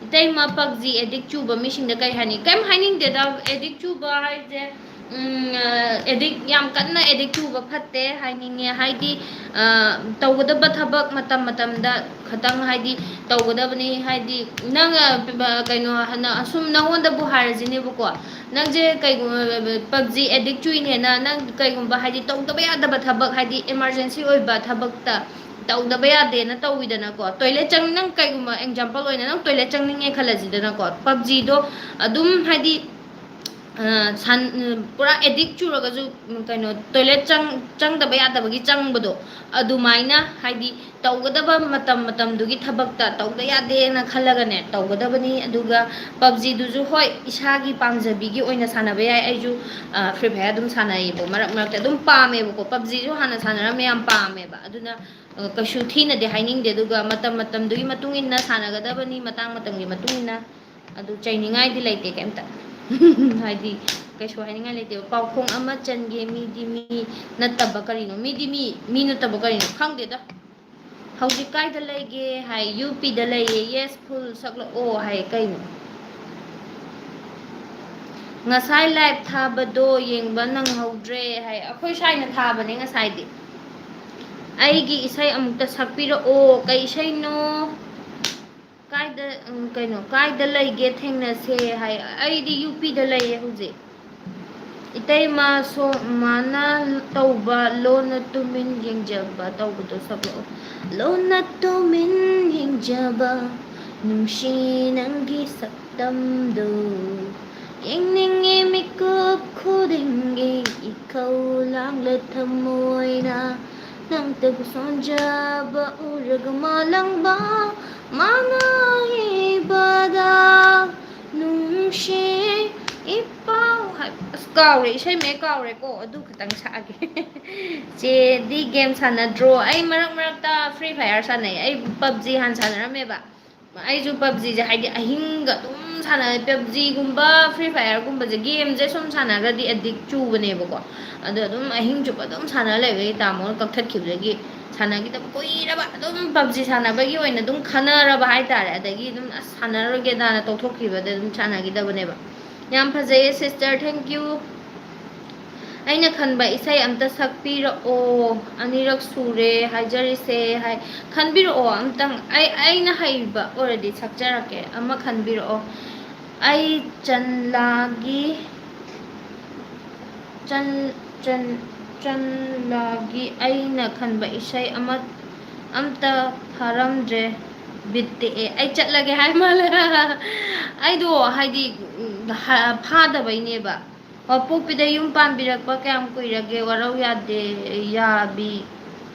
ꯏꯇꯩꯃ, PUBG addict ꯆꯨꯕ ꯃꯤꯁꯤꯡꯗ ꯀꯔꯤ ꯍꯥꯏꯅꯤꯡꯉꯤ? ꯀꯩꯝ ꯍꯥꯏꯅꯤꯡꯗꯦꯗ, addict ꯆꯨꯕ ꯍꯥꯏꯁꯦ, ꯎꯝ, ꯑ, addict, ꯌꯥꯝ ꯀꯟꯅ addict ꯆꯨꯕ ꯐꯠꯇꯦ ꯍꯥꯏꯅꯤꯡꯉꯦ꯫ ꯍꯥꯏꯗꯤ, ꯑ, ꯇꯧꯒꯗꯕ ꯊꯕꯛ ꯃꯇꯝ ꯃꯇꯝꯗ ꯈꯇꯪ, ꯍꯥꯏꯗꯤ, ꯇꯧꯒꯗꯕꯅꯤ꯫ ꯍꯥꯏꯗꯤ, ꯅꯪ, ꯑ, ꯀꯩꯅꯣ, ꯍꯟꯗꯛ ꯑꯁꯨꯝ ꯅꯪꯉꯣꯟꯗꯕꯨ ꯍꯥꯏꯔꯁꯤꯅꯦꯕꯀꯣ, ꯅꯪꯁꯦ ꯀꯩꯒꯨꯝꯕ PUBG addict ꯆꯨꯏꯅꯦꯅ, ꯅꯪ ꯀꯩꯒꯨꯝꯕ, ꯍꯥꯏꯗꯤ, ꯇꯧꯗꯕ ꯌꯥꯗꯕ ꯊꯕꯛ, ꯍꯥꯏꯗꯤ, emergency ꯑꯣꯏꯕ ꯊꯕꯛꯇ ꯇꯧꯗꯕ ꯌꯥꯗꯦꯅ ꯇꯧꯋꯤꯗꯅꯀꯣ, toilet ꯆꯪ-, ꯅꯪ ꯀꯩꯒꯨꯝꯕ example ꯑꯣꯏꯅ ꯅꯪ toilet ꯆꯪꯅꯤꯡꯉꯦ ꯈꯜꯂꯁꯤꯗꯅꯀꯣ, PUBGꯗꯣ ꯑꯗꯨꯝ, ꯍꯥꯏꯗꯤ, ꯑ, ꯁꯥꯟ-, ꯎꯝ, ꯄꯨꯔꯥ addict ꯆꯨꯔꯒꯁꯨ, ꯎꯝ, ꯀꯩꯅꯣ, toilet ꯆꯪ-, ꯆꯪꯗꯕ ꯌꯥꯗꯕꯒꯤ ꯆꯪꯕꯗꯣ, ꯑꯗꯨꯃꯥꯏꯅ, ꯍꯥꯏꯗꯤ, ꯇꯧꯒꯗꯕ ꯃꯇꯝ ꯃꯇꯝꯗꯨꯒꯤ ꯊꯕꯛꯇ ꯇꯧꯗ ꯌꯥꯗꯦꯅ ꯈꯜꯂꯒꯅꯦ ꯇꯧꯒꯗꯕꯅꯤ꯫ ꯑꯗꯨꯒ PUBGꯗꯨꯁꯨ, ꯍꯣꯏ, ꯏꯁꯥꯒꯤ ꯄꯥꯝꯖꯕꯤꯒꯤ ꯑꯣꯏꯅ ꯁꯥꯟꯅꯕ ꯌꯥꯏ꯫ ꯑꯩꯁꯨ, ꯑ, Free Fire ꯑꯗꯨꯝ ꯁꯥꯟꯅꯩꯌꯦꯕ, ꯃꯔꯛ ꯃꯔꯛꯇ ꯑꯗꯨꯝ ꯄꯥꯝꯃꯦꯕꯀꯣ꯫ PUBGꯁꯨ ꯍꯥꯟꯅ ꯁꯥꯟꯅꯔꯝꯃꯦ, ꯌꯥꯝ ꯄꯥꯝꯃꯦꯕ꯫ ꯑꯗꯨꯅ, ꯑ, ꯀꯩꯁꯨ ꯊꯤꯅꯗꯤ ꯍꯥꯏꯅꯤꯡꯗꯦ꯫ ꯑꯗꯨꯒ ꯃꯇꯝ ꯃꯇꯝꯗꯨꯒꯤ ꯃꯇꯨꯡ ꯏꯟꯅ ꯁꯥꯟꯅꯒꯗꯕꯅꯤ, ꯃꯇꯥꯡ ꯃꯇꯝꯒꯤ ꯃꯇꯨꯡ ꯏꯟꯅ꯫ ꯑꯗꯨ ꯆꯩꯅꯤꯡꯉꯥꯏꯗꯤ ꯂꯩꯇꯦ ꯀꯩꯝꯇ꯫ ꯍꯥꯏꯗꯤ, ꯀꯩꯁꯨ ꯍꯥꯏꯅꯤꯡꯉꯥꯏ ꯂꯩꯇꯦꯕ꯫ ꯄꯥꯎꯈꯣꯡ ꯑꯃ ꯆꯟꯒꯦ, ꯃꯤꯗꯤ ꯃꯤ ꯅꯠꯇꯕ ꯀꯔꯤꯅꯣ? ꯃꯤꯗꯤ ꯃꯤ, ꯃꯤ ꯅꯠꯇꯕ ꯀꯔꯤꯅꯣ? ꯈꯪꯗꯦꯗ꯫ ꯍꯧꯖꯤꯛ ꯀꯥꯏꯗ ꯂꯩꯒꯦ ꯍꯥꯏ, UPꯗ ꯂꯩꯌꯦ꯫ Yes, full ꯁꯛꯂꯛꯑꯣ ꯍꯥꯏ꯫ ꯀꯩꯅꯣ? ꯉꯁꯥꯏ live ꯊꯥꯕꯗꯣ ꯌꯦꯡꯕ ꯅꯪꯍꯧꯗ꯭ꯔꯦ ꯍꯥꯏ꯫ ꯑꯩꯈꯣꯏ ꯁꯥꯏꯅ ꯊꯥꯕꯅꯦ ꯉꯁꯥꯏꯗꯤ꯫ ꯑꯩꯒꯤ ꯏꯁꯩ ꯑꯃꯨꯛꯇ ꯁꯛꯄꯤꯔꯛꯑꯣ꯫ ꯀꯩ ꯏꯁꯩꯅꯣ? ꯀꯥꯏꯗ, ꯎꯝ, ꯀꯩꯅꯣ, ꯀꯥꯏꯗ ꯂꯩꯒꯦ ꯊꯦꯡꯅꯁꯦ ꯍꯥꯏ꯫ ꯑꯩꯗꯤ UPꯗ ꯂꯩꯌꯦ ꯍꯧꯖꯤꯛ꯫ ꯏꯁꯩ ꯃꯥ ꯁꯣ-, ꯃꯥꯅ ꯇꯧꯕ ꯂꯣꯟꯅ ꯇꯨꯃꯤꯟ ꯌꯦꯡꯖꯕ ꯇꯧꯕꯗꯣ ꯁꯛꯂꯛꯑꯣ꯫ ꯂꯣꯟꯅ ꯇꯨꯃꯤꯟ ꯌꯦꯡꯖꯕ, ꯅꯨꯡꯁꯤ ꯅꯪꯒꯤ ꯁꯛꯇꯝꯗꯣ꯫ ꯌꯦꯡꯅꯤꯡꯉꯤ ꯃꯤꯀꯨꯞ ꯈꯨꯗꯤꯡꯒꯤ ꯏꯈꯧ ꯂꯥꯡꯂ ꯊꯃꯣꯏꯅ ꯅꯪꯇꯕꯨ ꯁꯣꯟꯖꯕ ꯎꯔꯒ ꯃꯥꯂꯪꯕ ꯃꯥꯅ ꯏꯕꯗ ꯅꯨꯡꯁꯤ ꯏꯄꯥꯎ ꯍꯥꯏ-, ꯑꯁ, ꯀꯥꯎꯔꯦ, ꯏꯁꯩ ꯃꯌꯦꯛ ꯀꯥꯎꯔꯦꯀꯣ, ꯑꯗꯨ ꯈꯤꯇꯪ ꯁꯛꯑꯒꯦ꯫ ꯆꯦꯗꯤ ꯒꯦꯝ ꯁꯥꯟꯅꯗ꯭ꯔꯣ? ꯑꯩ ꯃꯔꯛ ꯃꯔꯛꯇ ꯐ꯭ꯔꯤ ꯐꯥꯌꯔ ꯁꯥꯟꯅꯩ꯫ ꯑꯩ ꯄꯞꯖꯤ ꯍꯥꯟꯅ ꯁꯥꯟꯅꯔꯝꯃꯦꯕ꯫ ꯑꯩꯁꯨ ꯄꯞꯖꯤꯁꯦ ꯍꯥꯏꯗꯤ ꯑꯍꯤꯡꯒ ꯑꯗꯨꯝ ꯁꯥꯟꯅ, ꯄꯞꯖꯤꯒꯨꯝꯕ, ꯐ꯭ꯔꯤ ꯐꯥꯌꯔꯒꯨꯝꯕꯁꯦ, ꯒꯦꯝꯁꯦ ꯁꯨꯝ ꯁꯥꯟꯅꯔꯒꯗꯤ ꯑꯦꯗꯤꯛ ꯆꯨꯕꯅꯦꯕꯀꯣ꯫ ꯑꯗꯣ ꯑꯗꯨꯝ ꯑꯍꯤꯡ ꯆꯨꯞꯄ ꯑꯗꯨꯝ ꯁꯥꯟꯅ ꯂꯩꯕꯒꯤ ꯇꯥꯃꯣꯅ ꯀꯛꯊꯠꯈꯤꯕꯗꯒꯤ ꯁꯥꯟꯅꯈꯤꯗꯕ ꯀꯨꯏꯔꯕ, ꯑꯗꯨꯝ ꯄꯞꯖꯤ ꯁꯥꯟꯅꯕꯒꯤ ꯑꯣꯏꯅ ꯑꯗꯨꯝ ꯈꯟꯅꯔꯕ ꯍꯥꯏꯇꯥꯔꯦ꯫ ꯑꯗꯒꯤ ꯑꯗꯨꯝ ꯑꯁ ꯁꯥꯟꯅꯔꯣꯏꯒꯦꯗꯥꯅ ꯇꯣꯛꯊꯣꯛꯈꯤꯕꯗ ꯑꯗꯨꯝ ꯁꯥꯟꯅꯈꯤꯗꯕꯅꯦꯕ꯫ ꯌꯥꯝ ꯐꯖꯩꯌꯦ sister, thank you꯫ ꯑꯩꯅ ꯈꯟꯕ ꯏꯁꯩ ꯑꯝꯇ ꯁꯛꯄꯤꯔꯛꯑꯣ꯫ ꯑꯅꯤꯔꯛ ꯁꯨꯔꯦ ꯍꯥꯏꯖꯔꯤꯁꯦ ꯍꯥꯏ꯫ ꯈꯟꯕꯤꯔꯛꯑꯣ ꯑꯝꯇꯪ꯫ ꯑꯩ, ꯑꯩꯅ ꯍꯩꯕ ꯑꯣꯏꯔꯗꯤ ꯁꯛꯆꯔꯛꯀꯦ꯫ ꯑꯃ ꯈꯟꯕꯤꯔꯛꯑꯣ꯫ ꯑꯩ ꯆꯟꯂꯥꯒꯤ, ꯆꯟ-, ꯆꯟ-, ꯆꯟꯂꯥꯒꯤ ꯑꯩꯅ ꯈꯟꯕ ꯏꯁꯩ ꯑꯃ, ꯑꯝꯇ ꯐꯥꯔꯝꯗ꯭ꯔꯦ꯫ ꯕꯤꯠ ꯇꯦꯛꯑꯦ꯫ ꯑꯩ ꯆꯠꯂꯒꯦ ꯍꯥꯏ ꯃꯥꯜꯂꯦ꯫ ꯑꯩꯗꯣ ꯍꯥꯏꯗꯤ, ꯎꯝ, ꯍ-, ꯐꯥꯗꯕꯩꯅꯦꯕ꯫ ꯋꯥꯄꯣꯛꯄꯤꯗ ꯌꯨꯝ ꯄꯥꯟꯕꯤꯔꯛꯄ ꯀꯌꯥꯝ ꯀꯨꯏꯔꯒꯦ? ꯋꯥꯔꯧ ꯌꯥꯗꯦ, ꯌꯥꯕꯤ,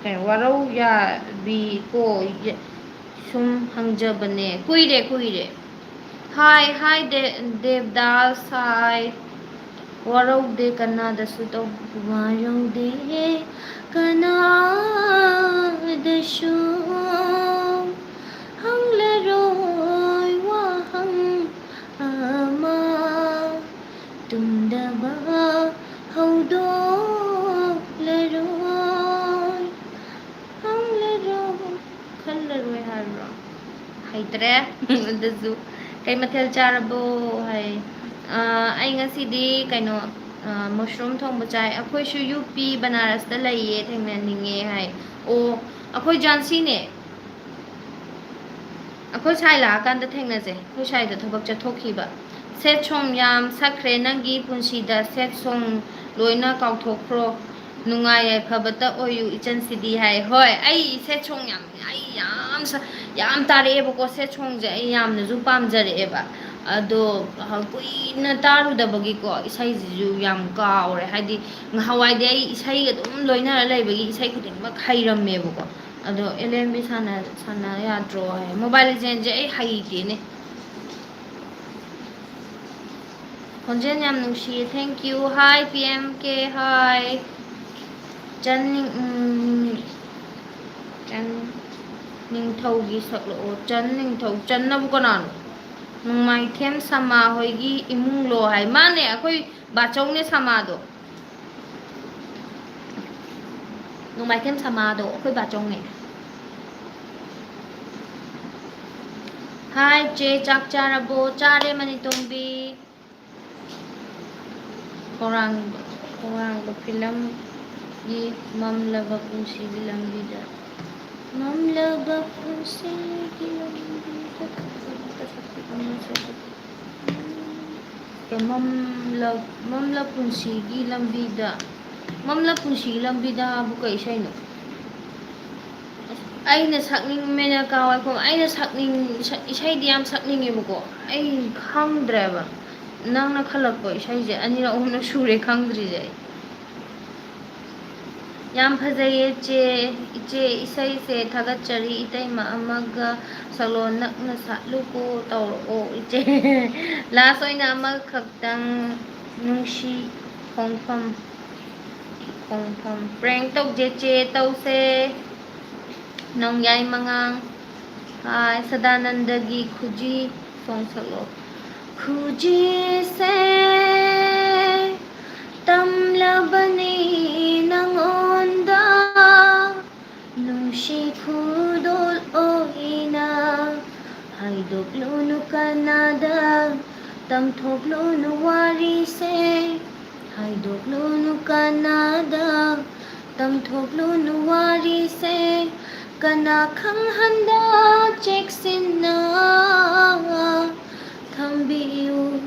ꯀꯩꯅꯣ, ꯋꯥꯔꯧ ꯌꯥꯕꯤ ꯀꯣ, ꯌ-, ꯁꯨꯝ ꯍꯪꯖꯕꯅꯦ꯫ ꯀꯨꯏꯔꯦ, ꯀꯨꯏꯔꯦ꯫ ꯍꯥꯏ, ꯍꯥꯏ, ꯗꯦ-, ꯗꯦꯕꯗꯥꯁ ꯍꯥꯏ꯫ ꯋꯥꯔꯧꯗꯦ ꯀꯅꯥꯗꯁꯨ ꯇꯧ-, ꯋꯥꯔꯧꯗꯦ ꯀꯅꯥꯗꯁꯨ꯫ ꯍꯪꯂꯔꯣꯏ ꯋꯥꯍꯪ ꯑꯃ꯫ ꯇꯨꯝꯗꯕ ꯍꯧꯗꯣꯛꯂꯔꯣꯏ꯫ ꯍꯪꯂꯔꯣꯏ, ꯈꯜꯂꯔꯣꯏ ꯍꯥꯏꯕ꯭ꯔꯣ? ꯍꯩꯇ꯭ꯔꯦ꯫ ꯑꯗꯨꯁꯨ, "ꯀꯩ ꯃꯊꯦꯜ ꯆꯥꯔꯕꯣ?" ꯍꯥꯏ꯫ ꯑ, ꯑꯩ ꯉꯁꯤꯗꯤ ꯀꯩꯅꯣ, ꯑ, mushroom ꯊꯣꯡꯕ ꯆꯥꯏ꯫ "ꯑꯩꯈꯣꯏꯁꯨ ꯌꯨ ꯄꯤ ꯕꯅꯥꯔꯁꯇ ꯂꯩꯌꯦ, ꯊꯦꯡꯅꯅꯤꯡꯉꯦ" ꯍꯥꯏ꯫ ꯑꯣ, ꯑꯩꯈꯣꯏ ꯖꯥꯟꯁꯤꯅꯦ꯫ ꯑꯩꯈꯣꯏ ꯁꯥꯏ ꯂꯥꯛꯑꯀꯥꯟꯗ ꯊꯦꯡꯅꯁꯦ꯫ ꯑꯩꯈꯣꯏ ꯁꯥꯏꯗꯣ ꯊꯕꯛ ꯆꯠꯊꯣꯛꯈꯤꯕ꯫ Sad song ꯌꯥꯝ ꯁꯛꯈ꯭ꯔꯦ ꯅꯪꯒꯤ ꯄꯨꯟꯁꯤꯗ, sad song ꯂꯣꯏꯅ ꯀꯥꯎꯊꯣꯛꯈ꯭ꯔꯣ, ꯅꯨꯡꯉꯥꯏ ꯌꯥꯏꯐꯕꯇ ꯑꯣꯏꯌꯨ ꯏꯆꯟꯁꯤꯗꯤ ꯍꯥꯏ꯫ ꯍꯣꯏ, ꯑꯩ sad song ꯌꯥꯝ, ꯑꯩ ꯌꯥꯝ ꯁ-, ꯌꯥꯝ ꯇꯥꯔꯛꯑꯦꯕꯀꯣ, sad songꯁꯦ ꯑꯩ ꯌꯥꯝꯅꯁꯨ ꯄꯥꯝꯖꯔꯛꯑꯦꯕ꯫ ꯑꯗꯣ ꯀꯨꯏꯅ ꯇꯥꯔꯨꯗꯕꯒꯤꯀꯣ ꯏꯁꯩꯁꯤꯁꯨ ꯌꯥꯝ ꯀꯥꯎꯔꯦ꯫ ꯍꯥꯏꯗꯤ ꯉꯍꯥꯟꯋꯥꯏꯗꯤ ꯑꯩ ꯏꯁꯩ ꯑꯗꯨꯝ ꯂꯣꯏꯅꯔ ꯂꯩꯕꯒꯤ ꯏꯁꯩ ꯈꯨꯗꯤꯡꯃꯛ ꯍꯩꯔꯝꯃꯦꯕꯀꯣ꯫ ꯑꯗꯣ ꯑꯦꯜ ꯑꯦꯝ ꯕꯤ ꯁꯥꯟꯅ ꯁꯥꯟꯅ ꯌꯥꯗ꯭ꯔꯣ ꯍꯥꯏ꯫ ꯃꯣꯕꯥꯏꯜ ꯂꯤꯖꯦꯟꯁꯦ ꯑꯩ ꯍꯩꯇꯦꯅꯦ꯫ ꯈꯣꯟꯖꯦꯜ ꯌꯥꯝ ꯅꯨꯡꯁꯤꯌꯦ꯫ Thank you꯫ Hi P M K. Hi꯫ ꯆꯟ ꯅꯤꯡ-, ꯎꯝ, ꯆꯟ ꯅꯤꯡꯊꯧꯒꯤ ꯁꯛꯂꯛꯑꯣ꯫ ꯆꯟ ꯅꯤꯡꯊꯧ꯫ ꯆꯟꯅꯕꯨ ꯀꯅꯥꯅꯣ? ꯅꯣꯡꯃꯥꯏꯊꯦꯝ ꯁꯃꯥ ꯍꯣꯏꯒꯤ ꯏꯃꯨꯡꯂꯣ ꯍꯥꯏ꯫ ꯃꯥꯅꯦ, ꯑꯩꯈꯣꯏ ꯕꯥꯆꯧꯅꯦ ꯁꯃꯥꯗꯣ꯫ ꯅꯣꯡꯃꯥꯏꯊꯦꯝ ꯁꯃꯥꯗꯣ ꯑꯩꯈꯣꯏ ꯕꯥꯆꯧꯅꯦ꯫ Hi ꯆꯦ, ꯆꯥꯛ ꯆꯥꯔꯕꯣ? ꯆꯥꯔꯦ ꯃꯅꯤꯇꯣꯝꯕꯤ꯫ ꯈꯧꯔꯥꯡꯕ, ꯈꯧꯔꯥꯡꯕ ꯐꯤꯂꯝꯒꯤ ꯃꯝꯂꯕ ꯄꯨꯟꯁꯤꯒꯤ ꯂꯝꯕꯤꯗ, ꯃꯝꯂꯕ ꯄꯨꯟꯁꯤꯒꯤ ꯂꯝꯕꯤꯗ꯫ ꯃꯝꯂ-, ꯃꯝꯂ ꯄꯨꯟꯁꯤꯒꯤ ꯂꯝꯕꯤꯗ, ꯃꯝꯂ ꯄꯨꯟꯁꯤꯒꯤ ꯂꯝꯕꯤꯗ ꯍꯥꯏꯕꯨ ꯀꯩ ꯏꯁꯩꯅꯣ? ꯑꯩꯅ ꯁꯛꯅꯤꯡ-, ꯃꯦꯅꯀꯥ ꯋꯥꯏꯈꯣꯝ, ꯑꯩꯅ ꯁꯛꯅꯤꯡ-, ꯁꯛ-, ꯏꯁꯩꯗꯤ ꯌꯥꯝ ꯁꯛꯅꯤꯡꯉꯦꯕꯀꯣ, ꯑꯩ ꯈꯪꯗ꯭ꯔꯦꯕ꯫ ꯅꯪꯅ ꯈꯜꯂꯛꯄ ꯏꯁꯩꯁꯦ ꯑꯅꯤꯔꯛ ꯑꯍꯨꯝꯂꯛ ꯁꯨꯔꯦ ꯈꯪꯗ꯭ꯔꯤꯁꯦ ꯑꯩ꯫ ꯌꯥꯝ ꯐꯖꯩꯌꯦ ꯆꯦ, ꯏꯆꯦ ꯏꯁꯩꯁꯦ ꯊꯥꯒꯠꯆꯔꯤ, ꯏꯇꯩꯃ ꯑꯃꯒ ꯁꯛꯂꯣꯟ ꯅꯛꯅ ꯁꯥꯠꯂꯨꯀꯣ ꯇꯧꯔꯛꯑꯣ ꯏꯆꯦ꯫ Last ꯑꯣꯏꯅ ꯑꯃꯈꯛꯇꯪ, ꯅꯨꯡꯁꯤ ꯈꯣꯡꯐꯝ, ꯈꯣꯡꯐꯝ꯫ Prank ꯇꯧꯖꯦ ꯆꯦ, ꯇꯧꯁꯦ꯫ ꯅꯣꯡꯌꯥꯏ ꯃꯉꯥꯡ꯫ Hi ꯁꯗꯥꯅꯟꯗꯒꯤ ꯈꯨꯖꯤ ꯁꯣꯡ ꯁꯛꯂꯛꯑꯣ꯫ ꯈꯨꯖꯤꯁꯦ ꯇꯝꯂꯕꯅꯤ ꯅꯉꯣꯟꯗ, ꯅꯨꯡꯁꯤ ꯈꯨꯗꯣꯜ ꯑꯣꯏꯅ꯫ ꯍꯥꯏꯗꯣꯛꯂꯨꯅꯨ ꯀꯅꯥꯗ, ꯇꯝꯊꯣꯛꯂꯨꯅꯨ ꯋꯥꯔꯤꯁꯦ꯫ ꯍꯥꯏꯗꯣꯛꯂꯨꯅꯨ ꯀꯅꯥꯗ, ꯇꯝꯊꯣꯛꯂꯨꯅꯨ ꯋꯥꯔꯤꯁꯦ꯫ ꯀꯅꯥ ꯈꯪꯍꯟꯗ ꯆꯦꯛꯁꯤꯟꯅ꯫ ꯊꯝꯕꯤꯌꯨ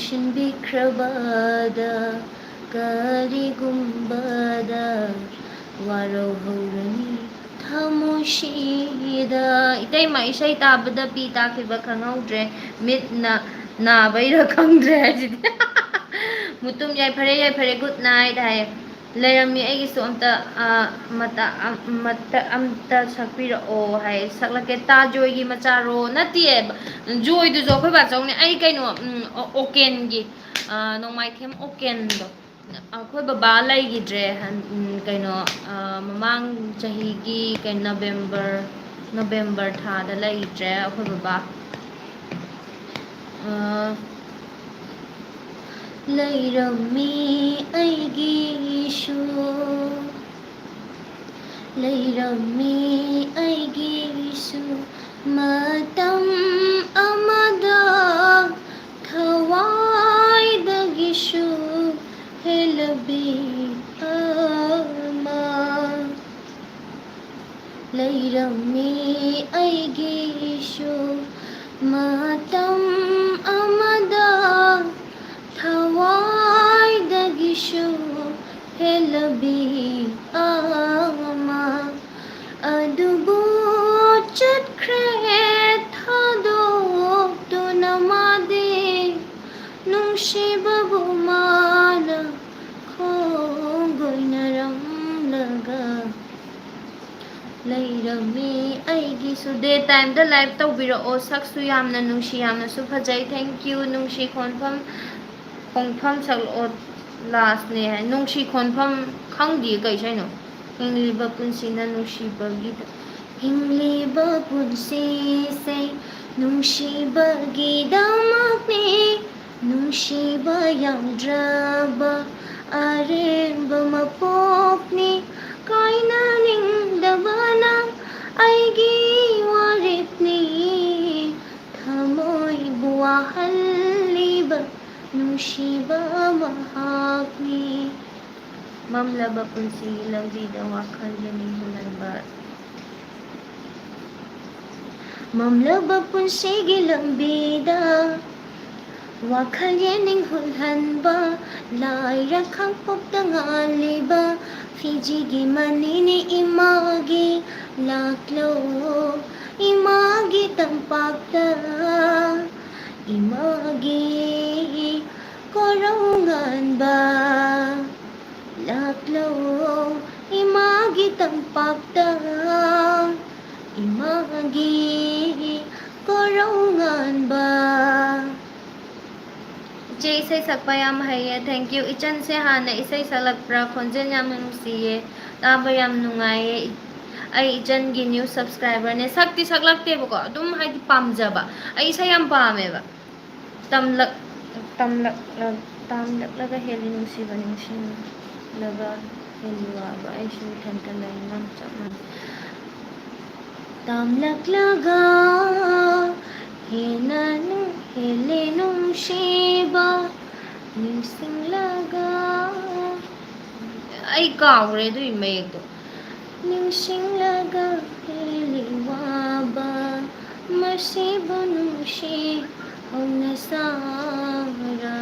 ꯁꯤꯟꯕꯤꯈ꯭ꯔꯕꯗ ꯀꯔꯤꯒꯨꯝꯕꯗ ꯋꯥꯔꯧꯍꯧꯔꯅꯤ ꯊꯃꯣꯏꯁꯤꯗ꯫ ꯏꯇꯩꯃ, ꯏꯁꯩ ꯇꯥꯕꯗ ꯄꯤ ꯇꯥꯈꯤꯕ ꯈꯪꯍꯧꯗ꯭ꯔꯦ, ꯃꯤꯠꯅ ꯅꯥꯕꯩꯔ ꯈꯪꯗ꯭ꯔꯦ ꯍꯥꯏꯁꯤꯗꯤ꯫ ꯃꯨꯇꯨꯝ ꯌꯥꯏꯐꯔꯦ, ꯌꯥꯏꯐꯔꯦ, good night ꯍꯥꯏꯌꯦ꯫ ꯂꯩꯔꯝꯃꯤ ꯑꯩꯒꯤꯁꯨ ꯑꯝꯇ, ꯑ, ꯃꯇ-, ꯑꯝ-, ꯃꯇ-, ꯑꯝꯇ ꯁꯛꯄꯤꯔꯛꯑꯣ ꯍꯥꯏ꯫ ꯁꯛꯂꯛꯀꯦ꯫ ꯇꯥ ꯖꯣꯏꯒꯤ ꯃꯆꯥꯔꯣ? ꯅꯠꯇꯦ, ꯖꯣꯏꯗꯨꯁꯨ ꯑꯩꯈꯣꯏ ꯕꯥꯆꯧꯅꯦ꯫ ꯑꯩ ꯀꯩꯅꯣ, ꯎꯝ, ꯑꯣ-, ꯑꯣꯀꯦꯟꯒꯤ, ꯑ, ꯅꯣꯡꯃꯥꯏꯊꯦꯝ ꯑꯣꯀꯦꯟꯗꯣ꯫ ꯑꯩꯈꯣꯏ ꯕꯕꯥ ꯂꯩꯈꯤꯗ꯭ꯔꯦ, ꯍꯟ-, ꯎꯝ, ꯀꯩꯅꯣ, ꯑ, ꯃꯃꯥꯡ ꯆꯍꯤꯒꯤ ꯀꯩꯅꯣ, ꯅꯕꯦꯝꯕꯔ, ꯅꯕꯦꯝꯕꯔ ꯊꯥꯗ ꯂꯩꯈꯤꯗ꯭ꯔꯦ ꯑꯩꯈꯣꯏ ꯕꯕꯥ꯫ ꯑ, ꯂꯩꯔꯝꯃꯤ ꯑꯩꯒꯤꯁꯨ, ꯂꯩꯔꯝꯃꯤ ꯑꯩꯒꯤꯁꯨ ꯃꯇꯝ ꯑꯃꯗ ꯊꯋꯥꯏꯗꯒꯤꯁꯨ ꯍꯦꯜꯂꯕꯤ ꯑꯃ꯫ ꯂꯩꯔꯝꯃꯤ ꯑꯩꯒꯤꯁꯨ ꯃꯇꯝ ꯑꯃꯗ ꯊꯋꯥꯏꯗꯒꯤꯁꯨ ꯍꯦꯜꯂꯕꯤ ꯑꯃ꯫ ꯑꯗꯨꯕꯨ ꯆꯠꯈ꯭ꯔꯦ ꯊꯥꯗꯣꯛꯇꯨꯅ ꯃꯥꯗꯤ, ꯅꯨꯡꯁꯤꯕꯕꯨ ꯃꯥꯅ ꯈꯣꯡꯒꯣꯏꯅꯔꯝꯂꯒ꯫ ꯂꯩꯔꯝꯃꯤ ꯑꯩꯒꯤꯁꯨ꯫ Day timeꯗ live ꯇꯧꯕꯤꯔꯛꯑꯣ꯫ ꯁꯛꯁꯨ ꯌꯥꯝꯅ ꯅꯨꯡꯁꯤ, ꯌꯥꯝꯅꯁꯨ ꯐꯖꯩ꯫ Thank you꯫ ꯅꯨꯡꯁꯤ ꯈꯣꯟꯐꯝ, ꯈꯣꯡꯐꯝ ꯁꯛꯂꯛꯑꯣ꯫ Lastꯅꯦ ꯍꯥꯏ꯫ ꯅꯨꯡꯁꯤ ꯈꯣꯟꯐꯝ ꯈꯪꯗꯤꯌꯦ ꯀꯩ ꯏꯁꯩꯅꯣ꯫ ꯍꯤꯡꯂꯤꯕ ꯄꯨꯟꯁꯤꯅ ꯅꯨꯡꯁꯤꯕꯒꯤꯗ-, ꯍꯤꯡꯂꯤꯕ ꯄꯨꯟꯁꯤꯁꯦ ꯅꯨꯡꯁꯤꯕꯒꯤꯗꯃꯛꯅꯤ꯫ ꯅꯨꯡꯁꯤꯕ ꯌꯥꯎꯗ꯭ꯔꯕ ꯑꯔꯦꯝꯕ ꯃꯄꯣꯛꯅꯤ꯫ ꯀꯥꯏꯅꯅꯤꯡꯗꯕꯅ ꯑꯩꯒꯤ ꯋꯥꯔꯦꯞꯅꯤ꯫ ꯊꯃꯣꯏꯕꯨ ꯋꯥꯍꯜꯂꯤꯕ ꯅꯨꯡꯁꯤꯕ ꯃꯍꯥꯛꯅꯤ꯫ ꯃꯝꯂꯕ ꯄꯨꯟꯁꯤꯒꯤ ꯂꯝꯕꯤꯗ ꯋꯥꯈꯜꯗ ꯅꯤꯡꯍꯟꯅꯕ꯫ ꯃꯝꯂꯕ ꯄꯨꯟꯁꯤꯒꯤ ꯂꯝꯕꯤꯗ ꯋꯥꯈꯜ ꯌꯦꯅꯤꯡ ꯍꯨꯜꯍꯟꯕ, ꯂꯥꯏꯔ ꯈꯪꯄꯣꯛꯇ ꯉꯥꯜꯂꯤꯕ, ꯐꯤꯖꯤꯒꯤ ꯃꯅꯤꯅꯤ ꯏꯃꯥꯒꯤ, ꯂꯥꯛꯂꯣ ꯏꯃꯥꯒꯤ ꯇꯝꯄꯥꯛꯇ, ꯏꯃꯥꯒꯤ ꯀꯣꯔꯧ ꯉꯥꯟꯕ, ꯂꯥꯛꯂꯣ ꯏꯃꯥꯒꯤ ꯇꯝꯄꯥꯛꯇ, ꯏꯃꯥꯒꯤ ꯀꯣꯔꯧ ꯉꯥꯟꯕ꯫ ꯏꯆꯦ ꯏꯁꯩ ꯁꯛꯄ ꯌꯥꯝ ꯍꯩꯌꯦ, thank you꯫ ꯏꯆꯟꯁꯦ ꯍꯥꯟꯅ ꯏꯁꯩ ꯁꯛꯂꯛꯄ꯭ꯔꯥ? ꯈꯣꯟꯖꯦꯜ ꯌꯥꯝꯅ ꯅꯨꯡꯁꯤꯌꯦ, ꯇꯥꯕ ꯌꯥꯝ ꯅꯨꯡꯉꯥꯏꯌꯦ꯫ ꯑꯩ ꯏꯆꯟꯒꯤ new subscriberꯅꯦ꯫ ꯁꯛꯇꯤ ꯁꯛꯂꯛꯇꯦꯕꯀꯣ, ꯑꯗꯨꯝ ꯍꯥꯏꯗꯤ ꯄꯥꯝꯖꯕ꯫ ꯑꯩ ꯏꯁꯩ ꯌꯥꯝ ꯄꯥꯝꯃꯦꯕ꯫ ꯇꯝꯂꯛ-, ꯇꯝꯂꯛꯂ-, ꯇꯥꯝꯂꯛꯂꯒ ꯍꯦꯜꯂꯤ ꯅꯨꯡꯁꯤꯕ, ꯅꯤꯡꯁꯤꯡꯂꯒ ꯍꯦꯜꯂꯤ ꯋꯥꯕ, ꯑꯩꯁꯨ ꯏꯊꯟꯇ ꯂꯩ, ꯅꯪ ꯆꯞ ꯃꯥꯟꯅꯩ꯫ ꯇꯥꯝꯂꯛꯂꯒ ꯍꯦꯟꯅ ꯅꯨ-, ꯍꯦꯜꯂꯤ ꯅꯨꯡꯁꯤꯕ, ꯅꯤꯡꯁꯤꯡꯂꯒ, ꯑꯩ ꯀꯥꯎꯈ꯭ꯔꯦ ꯑꯗꯨꯏ ꯃꯌꯦꯛꯇꯣ꯫ ꯅꯤꯡꯁꯤꯡꯂꯒ ꯍꯦꯜꯂꯤ ꯋꯥꯕ, ꯃꯁꯤꯕꯨ ꯅꯨꯡꯁꯤ ꯍꯧꯅ ꯁꯥꯔ꯫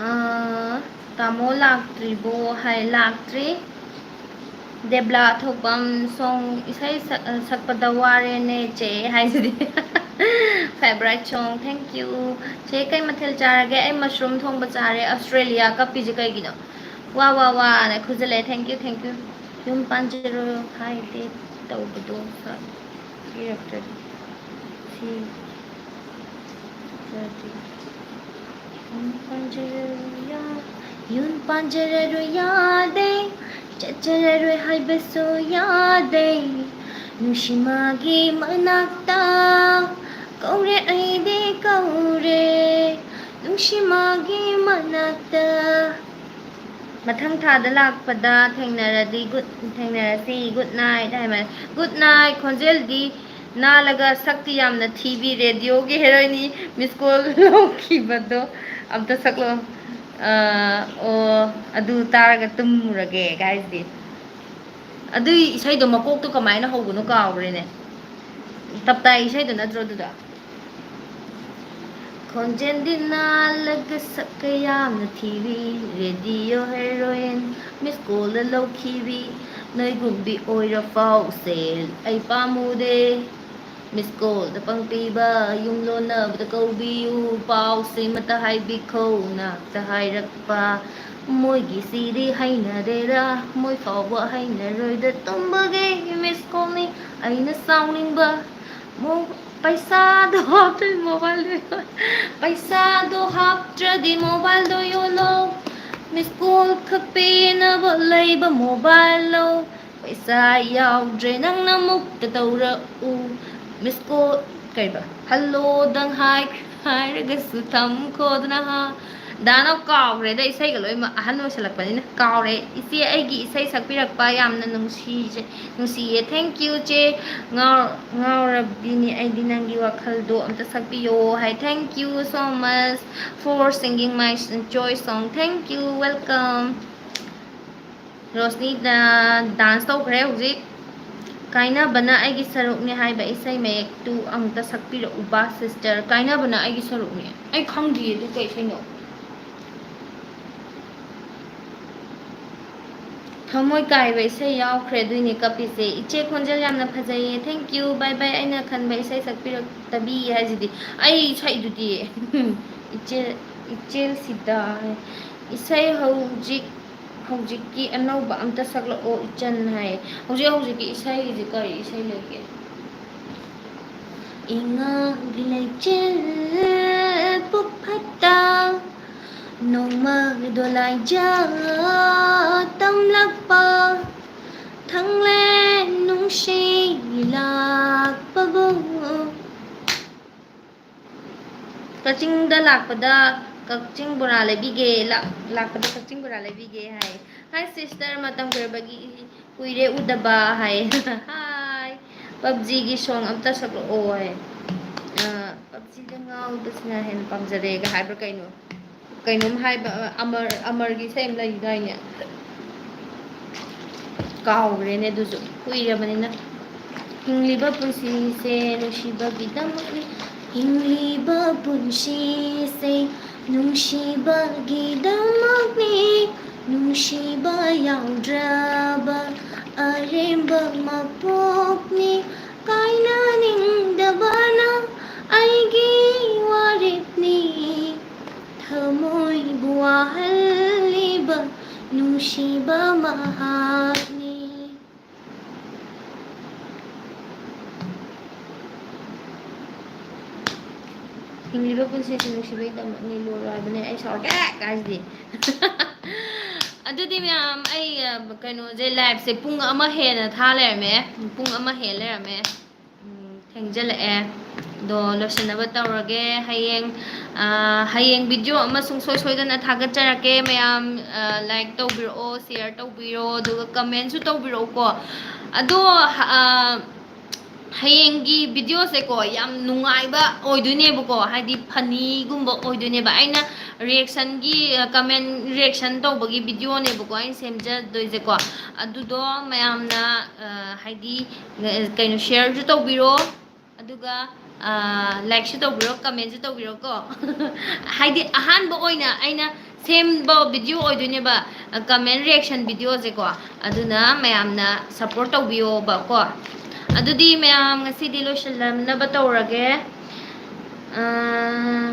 ꯑꯥ, ꯇꯥꯃꯣ ꯂꯥꯛꯇ꯭ꯔꯤꯕꯣ ꯍꯥꯏ, ꯂꯥꯛꯇ꯭ꯔꯤ꯫ ꯗꯦꯕꯂꯥ ꯊꯣꯛꯄꯝ song ꯏꯁꯩ ꯁꯛ-, ꯁꯛꯄꯗ ꯋꯥꯔꯦꯅꯦ ꯆꯦ ꯍꯥꯏꯁꯤꯗꯤ꯫ Favourite song, thank you꯫ ꯆꯦ ꯀꯩ ꯃꯊꯦꯜ ꯆꯥꯔꯒꯦ? ꯑꯩ mushroom ꯊꯣꯡꯕ ꯆꯥꯔꯦ꯫ ꯑꯁꯇ꯭ꯔꯦꯂꯤꯌꯥ ꯀꯞꯄꯤꯁꯦ ꯀꯩꯒꯤꯅꯣ? ꯋꯥ, ꯋꯥ, ꯋꯥ ꯑꯅ ꯈꯨꯖꯜꯂꯦ꯫ Thank you, thank you꯫ ꯌꯨꯝ ꯄꯥꯟꯖꯔꯣ ꯍꯥꯏꯗꯦ ꯇꯧꯕꯗꯣ ꯁꯛ-, ꯏꯔꯛꯇ꯭ꯔꯗꯤ꯫ ꯁꯤ ꯆꯠꯆꯗꯦ꯫ ꯌꯨꯝ ꯄꯥꯟꯖꯔꯔꯣꯏ ꯌꯥ-, ꯌꯨꯝ ꯄꯥꯟꯖꯔꯔꯣꯏ ꯌꯥꯗꯦ, ꯆꯠꯆꯔꯔꯣꯏ ꯍꯥꯏꯕꯁꯨ ꯌꯥꯗꯦ꯫ ꯅꯨꯡꯁꯤꯃꯥꯒꯤ ꯃꯅꯥꯛꯇ ꯀꯧꯔꯦ ꯑꯩꯗꯤ ꯀꯧꯔꯦ, ꯅꯨꯡꯁꯤꯃꯥꯒꯤ ꯃꯅꯥꯛꯇ꯫ ꯃꯊꯪ ꯊꯥꯗ ꯂꯥꯛꯄꯗ ꯊꯦꯡꯅꯔꯗꯤ good, ꯊꯦꯡꯅꯔꯁꯤ꯫ Good night ꯍꯥꯏꯕ꯫ Good night꯫ ꯈꯣꯟꯖꯦꯜꯗꯤ ꯅꯥꯜꯂꯒ ꯁꯛꯇꯤ ꯌꯥꯝꯅ ꯊꯤꯕꯤ꯫ ꯔꯦꯗꯤꯑꯣꯒꯤ ꯍꯦꯔꯣꯏꯟꯅꯤ꯫ Miss call ꯂꯧꯈꯤꯕꯗꯣ ꯑꯝꯇ ꯁꯛꯂꯣ꯫ ꯑ, ꯑꯣ, ꯑꯗꯨ ꯇꯥꯔꯒ ꯇꯨꯝꯃꯨꯔꯒꯦ ꯍꯥꯏꯁꯤꯗꯤ꯫ ꯑꯗꯨꯏ ꯏꯁꯩꯗꯣ ꯃꯀꯣꯛꯇꯣ ꯀꯃꯥꯏꯅ ꯍꯧꯕꯅꯣ ꯀꯥꯎꯈ꯭ꯔꯦꯅꯦ꯫ ꯇꯞꯇꯥꯏ ꯏꯁꯩꯗꯣ ꯅꯠꯇ꯭ꯔꯣ ꯑꯗꯨꯗꯣ? ꯈꯣꯟꯖꯦꯜꯗꯤ ꯅꯥꯜꯂꯒ ꯁꯛꯀ ꯌꯥꯝꯅ ꯊꯤꯕꯤ, ꯔꯦꯗꯤꯑꯣ ꯍꯦꯔꯣꯏꯟ, ꯃꯤꯁ ꯀꯣꯜꯗ ꯂꯧꯈꯤꯕꯤ, ꯅꯣꯏꯒꯨꯝꯕꯤ ꯑꯣꯏꯔ ꯐꯥꯎꯁꯦ ꯑꯩ ꯄꯥꯝꯃꯨꯗꯦ꯫ ꯃꯤꯁ ꯀꯣꯜꯗ ꯄꯪꯄꯤꯕ, ꯌꯨꯝ ꯂꯣꯟꯅꯕꯗ ꯀꯧꯕꯤꯌꯨ, ꯄꯥꯎꯁꯤꯃꯇ ꯍꯥꯏꯕꯤꯈꯣ, ꯅꯥꯛꯇ ꯍꯥꯏꯔꯛꯄ꯫ ꯃꯣꯏꯒꯤ ꯁꯤꯗꯤ ꯍꯩꯅꯗꯦꯗ, ꯃꯣꯏ ꯐꯥꯎꯕ ꯍꯩꯅꯔꯣꯏꯗ, ꯇꯨꯝꯕꯒꯤ ꯃꯤꯁ ꯀꯣꯜꯅꯤ ꯑꯩꯅ ꯁꯥꯎꯅꯤꯡꯕ꯫ ꯃꯣ-, ꯄꯩꯁꯥꯗꯣ ꯍꯥꯞꯇ꯭ꯔꯗꯤ ꯃꯣꯕꯥꯏꯜꯗꯣ ꯌꯣꯜꯂꯣ꯫ ꯄꯩꯁꯥꯗꯣ ꯍꯥꯞꯇ꯭ꯔꯗꯤ ꯃꯣꯕꯥꯏꯜꯗꯣ ꯌꯣꯜꯂꯣ꯫ ꯃꯤꯁ ꯀꯣꯜ ꯈꯛ ꯄꯦꯟꯅꯕ ꯂꯩꯕ ꯃꯣꯕꯥꯏꯜ ꯂꯧ꯫ ꯄꯩꯁꯥ ꯌꯥꯎꯗ꯭ꯔꯦ ꯅꯪꯅ ꯑꯃꯨꯛꯇ ꯇꯧꯔꯛꯎ꯫ ꯃꯤꯁ ꯀꯣꯜ, ꯀꯩꯕ? ꯍꯜꯂꯣꯗꯪ ꯍꯥꯏ-, ꯍꯥꯏꯔꯒꯁꯨ ꯊꯝꯈꯣꯗꯅ ꯍꯥ꯫ ꯗꯥꯅ ꯀꯥꯎꯈ꯭ꯔꯦꯗ, ꯏꯁꯩꯒ ꯂꯣꯏꯅꯃꯛ ꯑꯍꯟ ꯑꯣꯏꯁꯜꯂꯛꯄꯅꯤꯅ ꯀꯥꯎꯔꯦ꯫ ꯏꯆꯦ, ꯑꯩꯒꯤ ꯏꯁꯩ ꯁꯛꯄꯤꯔꯛꯄ ꯌꯥꯝꯅ ꯅꯨꯡꯁꯤꯖ-, ꯅꯨꯡꯁꯤꯌꯦ꯫ Thank you, ꯆꯦ꯫ ꯉꯥꯎ-, ꯉꯥꯎꯔꯕꯤꯅꯤ ꯑꯩꯗꯤ ꯅꯪꯒꯤ ꯋꯥꯈꯜꯗꯣ ꯑꯝꯇ ꯁꯛꯄꯤꯌꯣ ꯍꯥꯏ꯫ Thank you so much for singing my choice song. Thank you, welcome. Roshni, ꯑ, dance ꯇꯧꯈ꯭ꯔꯦ ꯍꯧꯖꯤꯛ꯫ ꯀꯥꯏꯅꯕꯅ ꯑꯩꯒꯤ ꯁꯔꯨꯛꯅꯦ ꯍꯥꯏꯕ ꯏꯁꯩ ꯃꯌꯦꯛꯇꯨ ꯑꯃꯨꯛꯇ ꯁꯛꯄꯤꯔꯛꯎꯕ, sister꯫ ꯀꯥꯏꯅꯕꯅ ꯑꯩꯒꯤ ꯁꯔꯨꯛꯅꯦ꯫ ꯑꯩ ꯈꯪꯗꯤꯌꯦ ꯑꯗꯨ ꯀꯩ ꯏꯁꯩꯅꯣ꯫ ꯊꯃꯣꯏ ꯀꯥꯏꯕ ꯏꯁꯩ ꯌꯥꯎꯈ꯭ꯔꯦ, ꯑꯗꯨꯏꯅꯦ ꯀꯞꯄꯤꯁꯦ꯫ ꯏꯆꯦ, ꯈꯣꯟꯖꯦꯜ ꯌꯥꯝꯅ ꯐꯖꯩꯌꯦ꯫ Thank you, bye bye꯫ ꯑꯩꯅ ꯈꯟꯕ ꯏꯁꯩ ꯁꯛꯄꯤꯔꯛꯇꯕꯤ ꯍꯥꯏꯁꯤꯗꯤ꯫ ꯑꯩ ꯁꯛꯏꯗꯨꯗꯤ꯫ ꯏꯆꯦ, ꯏꯆꯦꯜ ꯁꯤꯗ ꯍꯥꯏ꯫ ꯏꯁꯩ ꯍꯧꯖꯤꯛ, ꯍꯧꯖꯤꯛꯀꯤ ꯑꯅꯧꯕ ꯑꯝꯇ ꯁꯛꯂꯛꯑꯣ ꯏꯆꯟ ꯍꯥꯏ꯫ ꯍꯧꯖꯤꯛ ꯍꯧꯖꯤꯛꯀꯤ ꯏꯁꯩꯁꯤ ꯀꯔꯤ ꯏꯁꯩ ꯂꯩꯒꯦ? ꯏꯉꯥꯒꯤ ꯂꯩꯆꯤꯜ ꯄꯨꯛ ꯐꯠꯇ, ꯅꯣꯡꯃ ꯗꯣꯂꯥꯏꯖ ꯇꯝꯂꯛꯄ, ꯊꯪꯂꯦꯟ ꯅꯨꯡꯁꯤ ꯂꯥꯛꯄꯕꯨ꯫ ꯀꯛꯆꯤꯡꯗ ꯂꯥꯛꯄꯗ ꯀꯛꯆꯤꯡ ꯕꯣꯔꯥ ꯂꯩꯕꯤꯒꯦ, ꯂꯥꯛ-, ꯂꯥꯛꯄꯗ ꯀꯛꯆꯤꯡ ꯕꯣꯔꯥ ꯂꯩꯕꯤꯒꯦ ꯍꯥꯏ꯫ Hi sister, ꯃꯇꯝ ꯀꯨꯏꯔꯕꯒꯤ, ꯀꯨꯏꯔꯦ ꯎꯗꯕ ꯍꯥꯏ꯫ Hi꯫ PUBG ꯒꯤ song ꯑꯝꯇ ꯁꯛꯂꯛꯑꯣ ꯍꯥꯏ꯫ ꯑ, PUBG ꯗ ꯉꯥꯎꯕꯁꯤꯅ ꯍꯦꯟꯅ ꯄꯥꯝꯖꯔꯦꯒ ꯍꯥꯏꯕ꯭ꯔꯥ ꯀꯩꯅꯣ? ꯀꯩꯅꯣꯝ ꯍꯥꯏꯕ, ꯑ, ꯑꯃꯔ, ꯑꯃꯔꯒꯤ ꯏꯁꯩ ꯑꯃ ꯂꯩꯗꯥꯏꯅꯦ? ꯀꯥꯎꯈ꯭ꯔꯦꯅꯦ ꯑꯗꯨꯁꯨ, ꯀꯨꯏꯔꯕꯅꯤꯅ꯫ ꯍꯤꯡꯂꯤꯕ ꯄꯨꯟꯁꯤꯁꯦ ꯅꯨꯡꯁꯤꯕꯒꯤꯗꯃꯛꯅꯤ꯫ ꯍꯤꯡꯂꯤꯕ ꯄꯨꯟꯁꯤꯁꯦ ꯅꯨꯡꯁꯤꯕꯒꯤꯗꯃꯛꯅꯤ꯫ ꯅꯨꯡꯁꯤꯕ ꯌꯥꯎꯗ꯭ꯔꯕ ꯑꯔꯦꯝꯕ ꯃꯄꯣꯛꯅꯤ꯫ ꯀꯥꯏꯅꯅꯤꯡꯗꯕꯅ ꯑꯩꯒꯤ ꯋꯥꯔꯦꯞꯅꯤ꯫ ꯊꯃꯣꯏꯕꯨ ꯋꯥꯍꯜꯂꯤꯕ ꯅꯨꯡꯁꯤꯕ ꯃꯍꯥꯛꯅꯤ꯫ ꯍꯤꯡꯂꯤꯕ ꯄꯨꯟꯁꯤꯁꯤ ꯅꯨꯡꯁꯤꯕꯒꯤꯗꯃꯛꯅꯤ, ꯂꯣꯏꯔꯣ ꯍꯥꯏꯕꯅꯦ, ꯑꯩ ꯁꯥꯎꯔꯛꯀꯦ ꯀꯥꯏꯁꯤꯗꯤ꯫ ꯑꯗꯨꯗꯤ ꯃꯌꯥꯝ, ꯑꯩ, ꯑ, ꯀꯩꯅꯣꯁꯦ, live ꯁꯦ ꯄꯨꯡ ꯑꯃ ꯍꯦꯟꯅ ꯊꯥ ꯂꯩꯔꯝꯃꯦ, ꯄꯨꯡ ꯑꯃ ꯍꯦꯟ ꯂꯩꯔꯝꯃꯦ꯫ ꯎꯝ, ꯊꯦꯡꯖꯤꯜꯂꯛꯑꯦ꯫ ꯑꯗꯣ ꯂꯣꯏꯁꯤꯟꯅꯕ ꯇꯧꯔꯒꯦ꯫ ꯍꯌꯦꯡ, ꯑ, ꯍꯌꯦꯡ video ꯑꯃ ꯁꯨꯡꯁꯣꯏ ꯁꯣꯏꯗꯅ ꯊꯥꯒꯠꯆꯔꯛꯀꯦ꯫ ꯃꯌꯥꯝ, ꯑ, like ꯇꯧꯕꯤꯔꯛꯑꯣ, share ꯇꯧꯕꯤꯔꯣ, ꯑꯗꯨꯒ comment ꯁꯨ ꯇꯧꯕꯤꯔꯛꯎꯀꯣ꯫ ꯑꯗꯣ, ꯑ, ꯍꯌꯦꯡꯒꯤ video ꯁꯦꯀꯣ, ꯌꯥꯝ ꯅꯨꯡꯉꯥꯏꯕ ꯑꯣꯏꯗꯣꯏꯅꯦꯕꯀꯣ, ꯍꯥꯏꯗꯤ funny ꯒꯨꯝꯕ ꯑꯣꯏꯗꯣꯏꯅꯦꯕ꯫ ꯑꯩꯅ reaction ꯒꯤ, ꯑ, comment reaction ꯇꯧꯕꯒꯤ video ꯅꯦꯕꯀꯣ ꯑꯩꯅ ꯁꯦꯝꯖꯗꯣꯏꯁꯦꯀꯣ꯫ ꯑꯗꯨꯗꯣ ꯃꯌꯥꯝꯅ, ꯑ, ꯍꯥꯏꯗꯤ, ꯑ, ꯀꯩꯅꯣ, share ꯁꯨ ꯇꯧꯕꯤꯔꯣ, ꯑꯗꯨꯒ, ꯑ, like ꯁꯨ ꯇꯧꯕꯤꯔꯣ, comment ꯁꯨ ꯇꯧꯕꯤꯔꯣꯀꯣ꯫ ꯍꯥꯏꯗꯤ ꯑꯍꯥꯟꯕ ꯑꯣꯏꯅ ꯑꯩꯅ ꯁꯦꯝꯕ video ꯑꯣꯏꯗꯣꯏꯅꯦꯕ, ꯑ, comment reaction video ꯁꯦꯀꯣ꯫ ꯑꯗꯨꯅ ꯃꯌꯥꯝꯅ support ꯇꯧꯕꯤꯌꯣꯕꯀꯣ꯫ ꯑꯗꯨꯗꯤ ꯃꯌꯥꯝ ꯉꯁꯤꯗꯤ ꯂꯣꯏꯁꯤꯜꯂꯝꯅꯕ ꯇꯧꯔꯒꯦ꯫ ꯑ,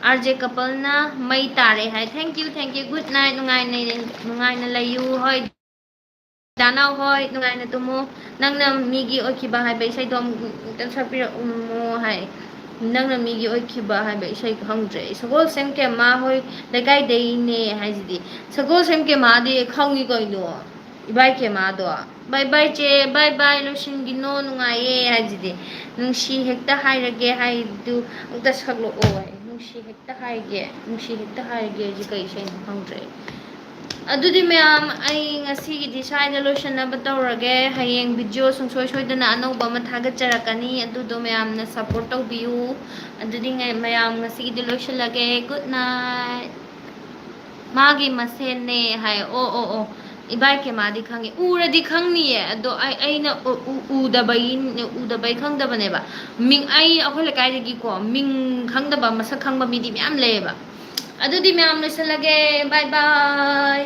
R J couple ꯅ ꯃꯩ ꯇꯥꯔꯦ ꯍꯥꯏ꯫ Thank you, thank you. Good night. ꯅꯨꯡꯉꯥꯏꯅ, ꯅꯨꯡꯉꯥꯏꯅ ꯂꯩꯌꯨ꯫ ꯍꯣꯏ꯫ ꯗꯥꯅꯥꯎ ꯍꯣꯏ, ꯅꯨꯡꯉꯥꯏꯅ ꯇꯨꯝꯃꯨ꯫ ꯅꯪꯅ ꯃꯤꯒꯤ ꯑꯣꯏꯈꯤꯕ ꯍꯥꯏꯕ ꯏꯁꯩꯗꯣ ꯑꯃꯨꯛꯇꯪ ꯁꯛꯄꯤꯔꯛꯎꯃꯣ ꯍꯥꯏ꯫ ꯅꯪꯅ ꯃꯤꯒꯤ ꯑꯣꯏꯈꯤꯕ ꯍꯥꯏꯕ ꯏꯁꯩ ꯈꯪꯗ꯭ꯔꯦ꯫ ꯁꯒꯣꯜꯁꯦꯝ ꯀꯦꯃꯥ ꯍꯣꯏ ꯂꯩꯀꯥꯏꯗꯩꯅꯦ ꯍꯥꯏꯁꯤꯗꯤ꯫ ꯁꯒꯣꯜꯁꯦꯝ ꯀꯦꯃꯥꯗꯤ ꯈꯪꯉꯤ ꯀꯩꯅꯣ꯫ ꯏꯕꯥꯏ ꯀꯦꯃꯥꯗꯣ꯫ Bye bye ꯆꯦ, bye bye, ꯂꯣꯏꯁꯤꯟꯈꯤꯅꯣ, ꯅꯨꯡꯉꯥꯏꯌꯦ ꯍꯥꯏꯁꯤꯗꯤ꯫ ꯅꯨꯡꯁꯤ ꯍꯦꯛꯇ ꯍꯥꯏꯔꯒꯦ ꯍꯥꯏꯗꯨ ꯑꯃꯨꯛꯇ ꯁꯛꯂꯛꯑꯣ ꯍꯥꯏ꯫ ꯅꯨꯡꯁꯤ ꯍꯦꯛꯇ ꯍꯥꯏꯒꯦ, ꯅꯨꯡꯁꯤ ꯍꯦꯛꯇ ꯍꯥꯏꯒꯦ ꯍꯥꯏꯁꯦ ꯀꯩ ꯏꯁꯩꯅꯣ ꯈꯪꯗ꯭ꯔꯦ ꯑꯩ꯫ ꯑꯗꯨꯗꯤ ꯃꯌꯥꯝ, ꯑꯩ ꯉꯁꯤꯒꯤꯗꯤ ꯁ꯭ꯋꯥꯏꯗ ꯂꯣꯏꯁꯤꯟꯅꯕ ꯇꯧꯔꯒꯦ꯫ ꯍꯌꯦꯡ ꯚꯤꯗꯤꯑꯣ ꯁꯨꯡꯁꯣꯏ ꯁꯣꯏꯗꯅ ꯑꯅꯧꯕ ꯑꯃ ꯊꯥꯒꯠꯆꯔꯛꯀꯅꯤ, ꯑꯗꯨꯗꯣ ꯃꯌꯥꯝꯅ ꯁꯞꯄꯣꯔꯠ ꯇꯧꯕꯤꯌꯨ꯫ ꯑꯗꯨꯗꯤ ꯉ-, ꯃꯌꯥꯝ ꯉꯁꯤꯒꯤꯗꯤ ꯂꯣꯏꯁꯤꯜꯂꯒꯦ꯫ Good night. ꯃꯥꯒꯤ ꯃꯁꯦꯟꯅꯦ ꯍꯥꯏ꯫ ꯑꯣ, ꯑꯣ, ꯑꯣ꯫ ꯏꯕꯥꯏ ꯀꯦꯃꯥꯗꯤ ꯈꯪꯉꯦ꯫ ꯎꯔꯗꯤ ꯈꯪꯅꯤꯌꯦ꯫ ꯑꯗꯣ ꯑꯩ, ꯑꯩꯅ ꯎ-, ꯎ-, ꯎꯗꯕꯒꯤ, ꯎꯗꯕꯩ ꯈꯪꯗꯕꯅꯦꯕ꯫ ꯃꯤꯡ, ꯑꯩ ꯑꯩꯈꯣꯏ ꯂꯩꯀꯥꯏꯗꯒꯤꯀꯣ, ꯃꯤꯡ ꯈꯪꯗꯕ, ꯃꯁꯛ ꯈꯪꯕ ꯃꯤꯗꯤ ꯃꯌꯥꯝ ꯂꯩꯌꯦꯕ꯫ ꯑꯗꯨꯗꯤ ꯃꯌꯥꯝ ꯂꯣꯏꯁꯤꯜꯂꯒꯦ꯫ ꯕꯥꯏ ꯕꯥꯏ꯫